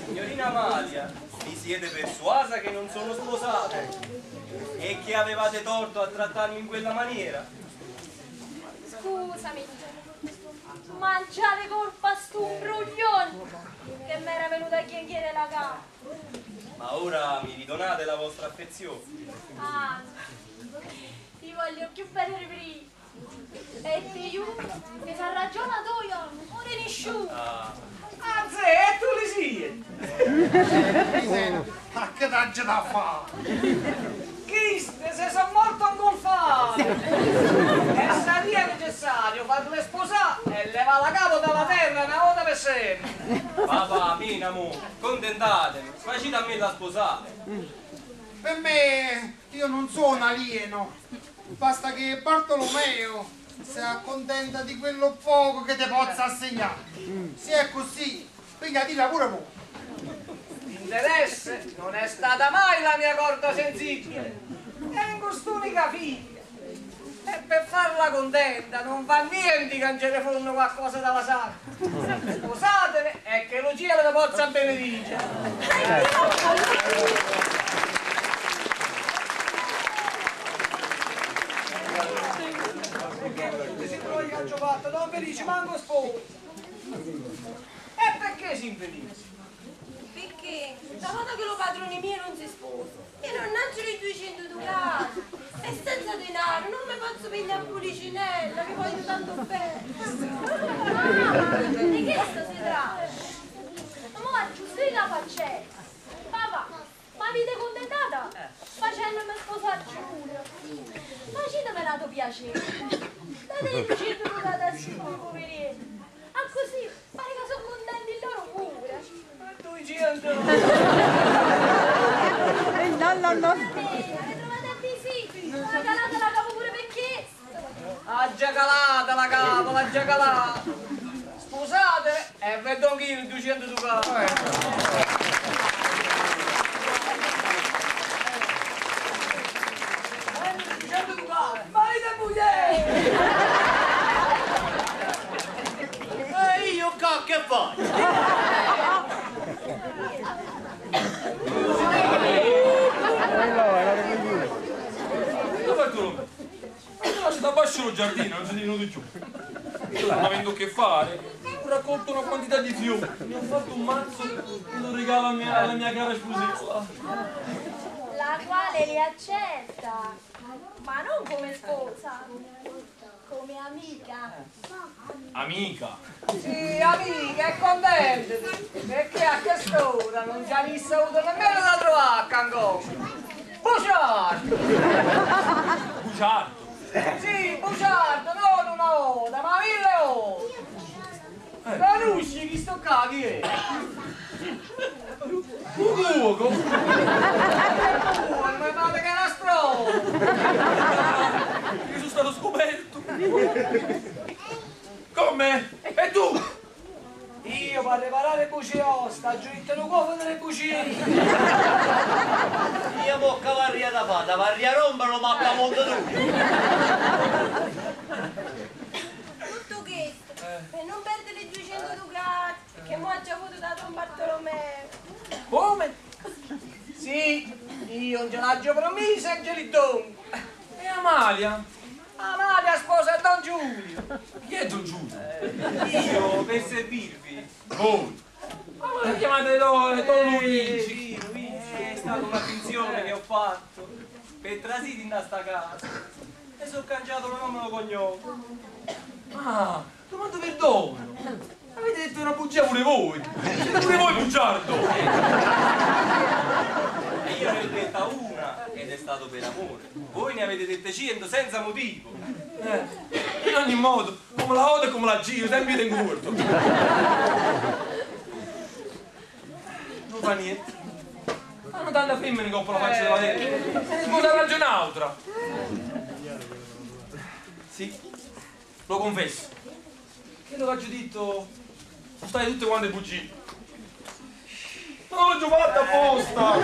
Signorina Amalia, vi siete persuasa che non sono sposato e che avevate torto a trattarmi in quella maniera? Scusami, mangiate colpa sto imbroglione che mi era venuto a chiedere la casa. Ma ora mi ridonate la vostra affezione. Anzi, ti voglio più bene di prima. E ti giuro che sa ragione tu io, non ne nessuno. Anzi, e tu li sei? Ma che t'ha da fare? Chiste se sono molto ingolfate. E sarebbe necessario farle sposare e levare la capo dalla terra una volta per sempre. Papà, Mina, mo, contentatemi, facite a me la sposare. Per me, io non sono alieno. Basta che Bartolomeo si accontenta di quello poco che ti possa assegnare. Se è così, pigliatela pure voi. L'interesse non è stata mai la mia corda sensibile. Tengo quest'unica figlia. E per farla contenta non fa niente che ce ne fanno qualcosa dalla sacca. Sposatele e che lo cielo le possa benedicere. Perché tutti si trovano che hanno fatto, non felice, manco sposo. E perché si infelice? Perché da volta che lo padrone mio non si sposa e non nasce i 200 ducati e senza denaro non mi posso pigliare Pulicinella che voglio tanto bene. Ah, di che sto si tratta? Ma mo aggiusti la faccetta. Papà, ma avete contentata? Facendomi sposare Giulio. Facetemi dato piacere. Date i 200 ducati a sti due poveretti. Ah così pare che sono contenti loro pure. 200! No, no, no. Avete trovato a visibile. Ha calata la capo pure per questo. Ha già calata la capo, l'ha già calata. Sposate e vedo anch'io il 200 ducati. 200 ducati, marito e moglie! E io qua che faccio? Dove Bartolomeo? Ma ti lascio da bascio lo giardino, non sei venuto giù. Io non avendo che fare, ho raccolto una quantità di fiori, ne ho fatto un mazzo e lo regalo alla mia cara sposella. La quale li accetta, ma non come sposa, come amica. Amica? Sì, amica, e contenta, perché a quest'ora non ci avesse avuto nemmeno da trovare a Cancò. Bugiardo! Bugiardo? Sì, bugiardo, non una volta, ma mille volte! Conosci chi sto qua, chi è? Un cuoco! Ma pare che è una stronza! Io sono stato scoperto! Come? E tu? Io per preparare bucie osta, aggiunto un uovo delle bucie. Io bocca varria da fata, varria rompere ma mondo tu. Tutto questo, per non perdere i 200 ducati che mo ha già avuto da Don Bartolomeo. Come? Sì, io non ce l'ho promessa e ce li do. E Amalia? Amalia sposa Don Giulio. Chi è Don Giulio? Io per servirvi. Voi? Ma voi lo chiamate Don Luigi? Luigi, è stata una finzione che ho fatto per trasire in sta casa. E sono cangiato il nome e il cognome. Ah, domando perdono. Avete detto una bugia pure voi. Siete pure voi bugiardo. E io ne ho detta una ed è stato per amore. Voi ne avete dette 100 senza motivo. In ogni modo, come la odio e come la giro, sempre tengo corto. Non fa niente. Hanno tanta femmine che ho la faccia della terra. Se ne sposa ragione un'altra. Sì, lo confesso. Quello che aggio ditto sono state tutte quante bugie. Non l'ho fatta apposta!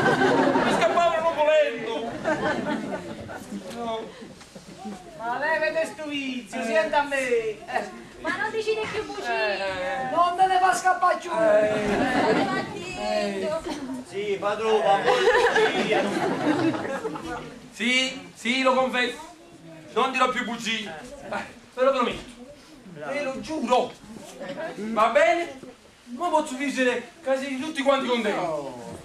Mi scappavano non volendo! No. Ma levate sto vizio, senta a me! Ma non dicite più bugie! Non te ne fa scappare giù! Sì, padrone, ma bugia. Sì, sì, lo confesso. Non dirò più bugie. Ve lo prometto. Ve lo giuro. Va bene? Ma posso dire che siete tutti quanti contenti.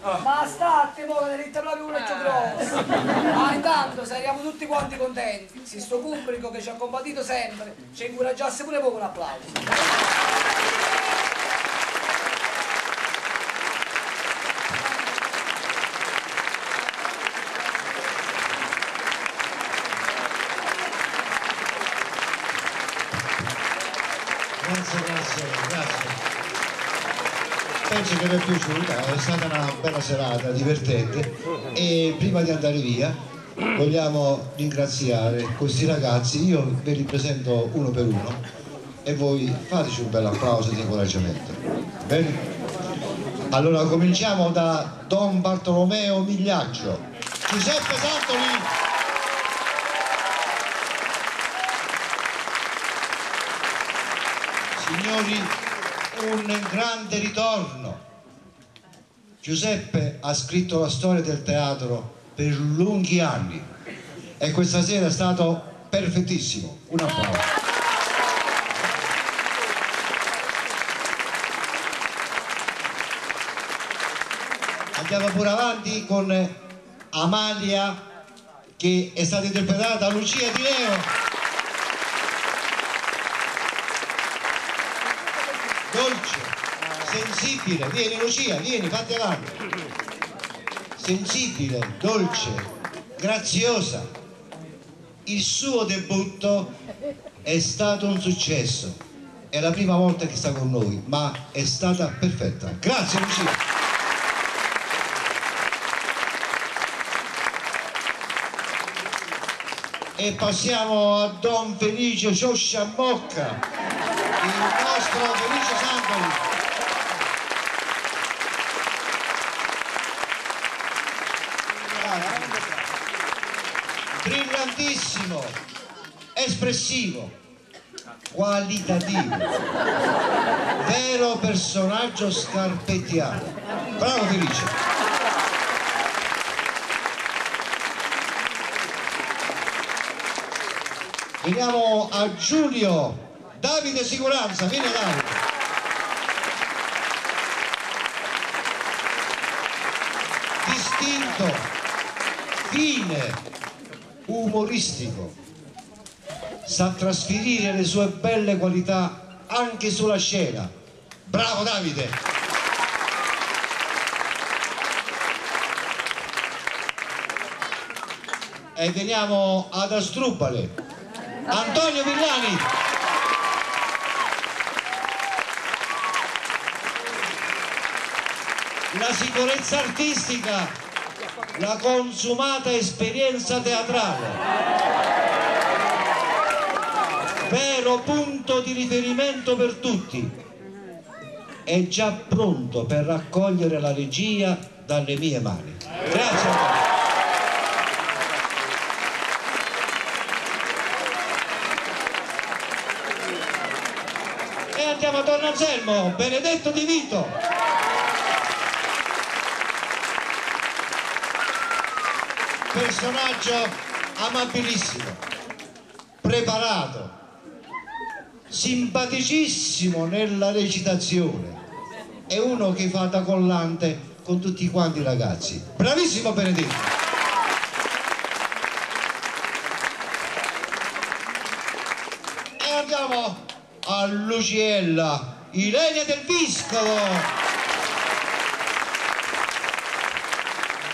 Ah. Ma state, mo che ne proprio uno più grosso. Ma intanto saremo tutti quanti contenti. Se sto pubblico che ci ha combattuto sempre ci incoraggiasse pure poco un applauso. Grazie, grazie, grazie. Penso che vi è piaciuta, è stata una bella serata, divertente e prima di andare via vogliamo ringraziare questi ragazzi, io ve li presento uno per uno e voi fateci un bel applauso di incoraggiamento. Bene? Allora cominciamo da Don Bartolomeo Migliaccio, Giuseppe Santoli. Signori, un grande ritorno. Giuseppe ha scritto la storia del teatro per lunghi anni e questa sera è stato perfettissimo. Un applauso. Andiamo pure avanti con Amalia, che è stata interpretata da Lucia Di Leo. Dolce, sensibile, vieni Lucia, vieni, fatti avanti. Sensibile, dolce, graziosa. Il suo debutto è stato un successo. È la prima volta che sta con noi, ma è stata perfetta. Grazie Lucia. E passiamo a Don Felice Sciosciammocca, il nostro Felice Santoli. Brillantissimo, espressivo, qualitativo, vero personaggio scarpettiano. Bravo Felice. Veniamo a Giulio Davide Sicuranza, vieni Davide. Distinto, fine, umoristico, sa trasferire le sue belle qualità anche sulla scena. Bravo Davide! E veniamo ad Asdrubale. Antonio Villani. La sicurezza artistica, la consumata esperienza teatrale, vero punto di riferimento per tutti, è già pronto per raccogliere la regia dalle mie mani. Grazie a voi. E andiamo a Don Anselmo, Benedetto Di Vito. Personaggio amabilissimo, preparato, simpaticissimo nella recitazione. È uno che fa da collante con tutti quanti i ragazzi. Bravissimo Benedetto! E andiamo a Luciella, Ilenia Del Viscovo.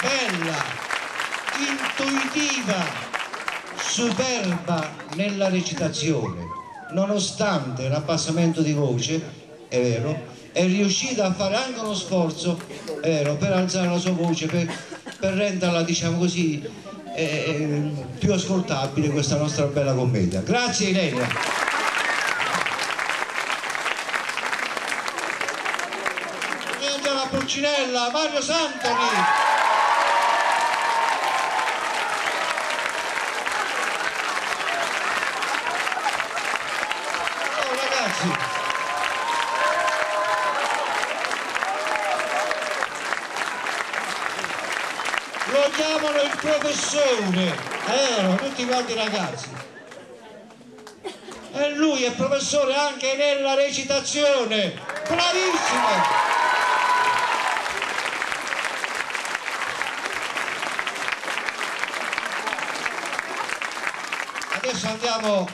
Bella, intuitiva, superba nella recitazione, nonostante l'abbassamento di voce, è vero, è riuscita a fare anche uno sforzo, è vero, per alzare la sua voce, per renderla, diciamo così, più ascoltabile questa nostra bella commedia. Grazie Ilenia. Pulcinella, Mario Santoli. Oh ragazzi! Lo chiamano il professore, è vero, tutti quanti ragazzi. E lui è professore anche nella recitazione, bravissimo! Adesso andiamo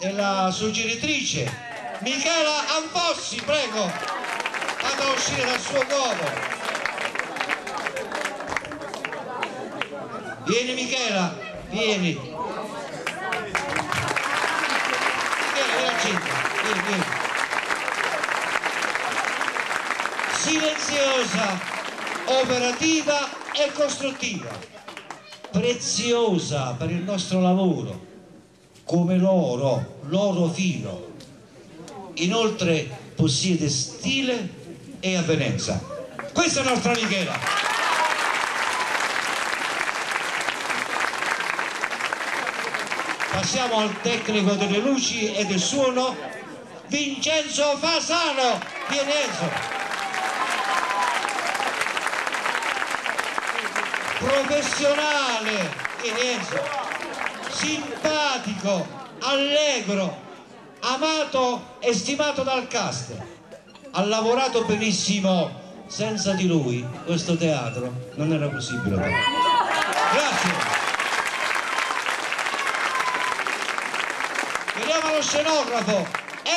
nella suggeritrice Michela Anfossi, prego, vada a uscire dal suo covo. Vieni Michela, vieni. Michela, vieni al centro, vieni, vieni. Silenziosa, operativa e costruttiva, preziosa per il nostro lavoro, come l'oro, l'oro fino. Inoltre possiede stile e avvenenza. Questa è la nostra Michela. Passiamo al tecnico delle luci e del suono, Vincenzo Fasano. Vieni Enzo. Professionale, vieni Enzo. Simpatico, allegro, amato e stimato dal cast. Ha lavorato benissimo, senza di lui questo teatro non era possibile. Grazie. Vediamo lo scenografo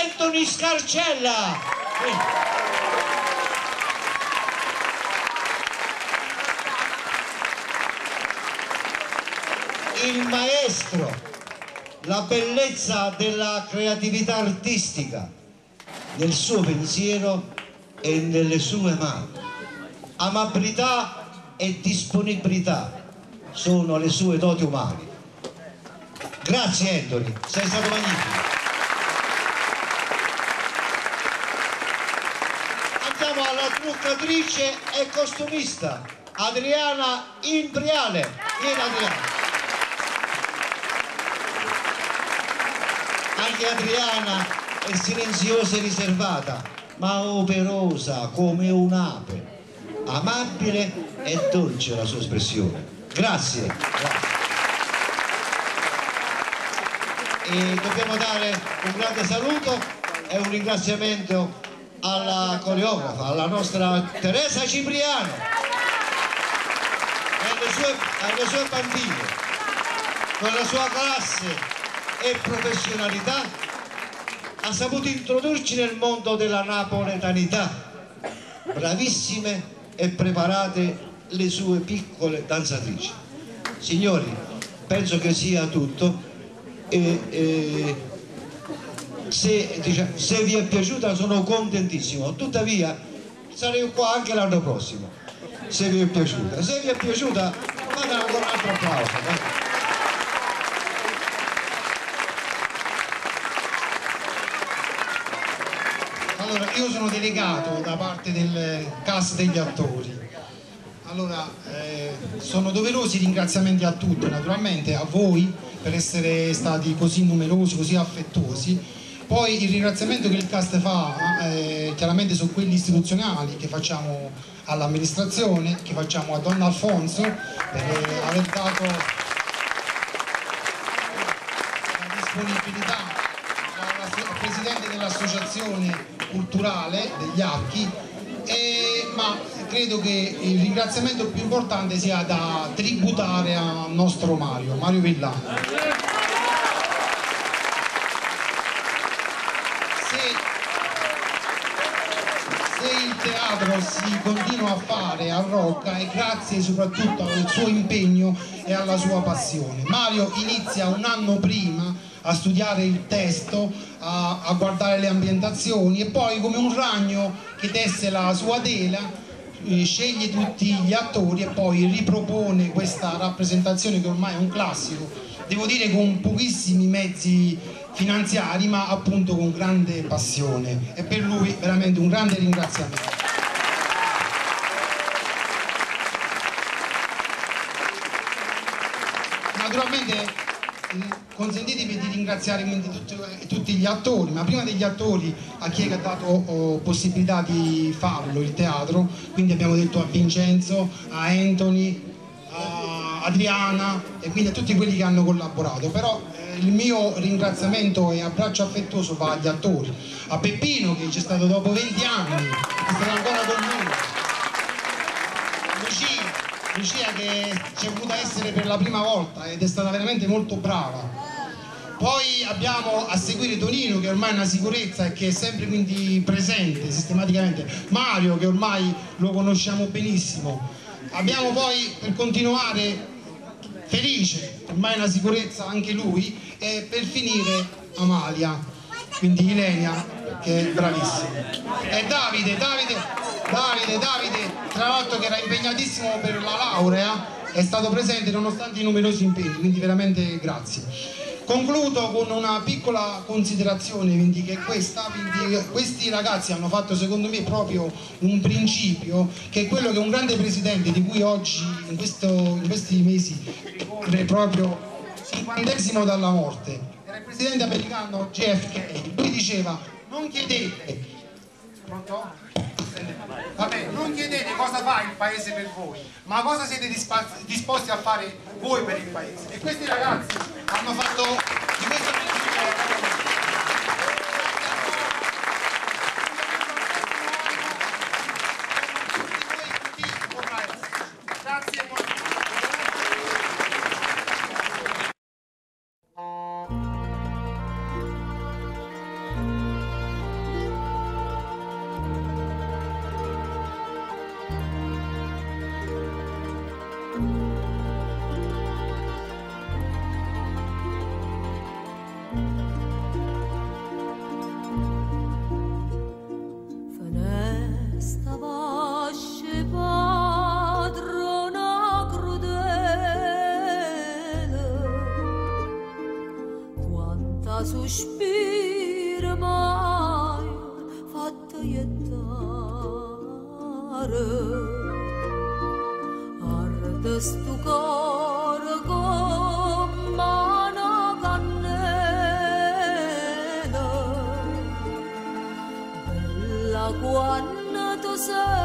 Anthony Scarcella. Il maestro, la bellezza della creatività artistica nel suo pensiero e nelle sue mani. Amabilità e disponibilità sono le sue doti umane. Grazie Anthony, sei stato magnifico. Andiamo alla truccatrice e costumista Adriana Imbriale. Vieni Adriana. Anche Adriana è silenziosa e riservata, ma operosa come un'ape, amabile e dolce la sua espressione. Grazie. Grazie. E dobbiamo dare un grande saluto e un ringraziamento alla coreografa, alla nostra Teresa Cipriano e alle sue bambine, con la sua classe e professionalità ha saputo introdurci nel mondo della napoletanità. Bravissime e preparate le sue piccole danzatrici. Signori, penso che sia tutto. E se vi è piaciuta sono contentissimo, tuttavia sarei qua anche l'anno prossimo se vi è piaciuta. Se vi è piaciuta fate ancora un altro applauso. Allora, io sono delegato da parte del cast degli attori. Allora, sono doverosi i ringraziamenti a tutti, naturalmente a voi per essere stati così numerosi, così affettuosi. Poi il ringraziamento che il cast fa chiaramente sono quelli istituzionali che facciamo all'amministrazione, che facciamo a Don Alfonso per aver dato la disponibilità, al presidente dell'associazione culturale degli Archi, ma credo che il ringraziamento più importante sia da tributare a nostro Mario, Mario Villano. Se il teatro si continua a fare a Rocca è grazie soprattutto al suo impegno e alla sua passione. Mario inizia un anno prima a studiare il testo, a guardare le ambientazioni e poi, come un ragno che tesse la sua tela, sceglie tutti gli attori e poi ripropone questa rappresentazione che ormai è un classico, devo dire con pochissimi mezzi finanziari, ma appunto con grande passione, e per lui veramente un grande ringraziamento. Naturalmente consentitemi di ringraziare quindi tutti gli attori, ma prima degli attori a chi è che ha dato possibilità di farlo, il teatro, quindi abbiamo detto a Vincenzo, a Anthony, a Adriana e quindi a tutti quelli che hanno collaborato, però il mio ringraziamento e abbraccio affettuoso va agli attori, a Peppino che c'è stato dopo 20 anni, è stato ancora con noi, Lucia che ci è voluta essere per la prima volta ed è stata veramente molto brava. Poi abbiamo a seguire Tonino che ormai è una sicurezza e che è sempre quindi presente sistematicamente, Mario che ormai lo conosciamo benissimo. Abbiamo poi per continuare Felice, ormai è una sicurezza anche lui, e per finire Amalia, quindi Ilenia che è bravissima. E Davide, tra l'altro che era impegnatissimo per la laurea, è stato presente nonostante i numerosi impegni, quindi veramente grazie. Concludo con una piccola considerazione, quindi, che è questa, quindi, questi ragazzi hanno fatto secondo me proprio un principio, che è quello che un grande presidente di cui oggi in questi mesi ricorre proprio 50° dalla morte, era il presidente americano JFK, lui diceva non chiedete, pronto? Vabbè, non chiedete cosa fa il paese per voi, ma cosa siete disposti a fare voi per il paese. E questi ragazzi hanno fatto di questo principio. Grazie. Finestra vasce padrona crudele, quanta sospira mai fatta iettare, arde sto core come una cannella, bella quando tu sei.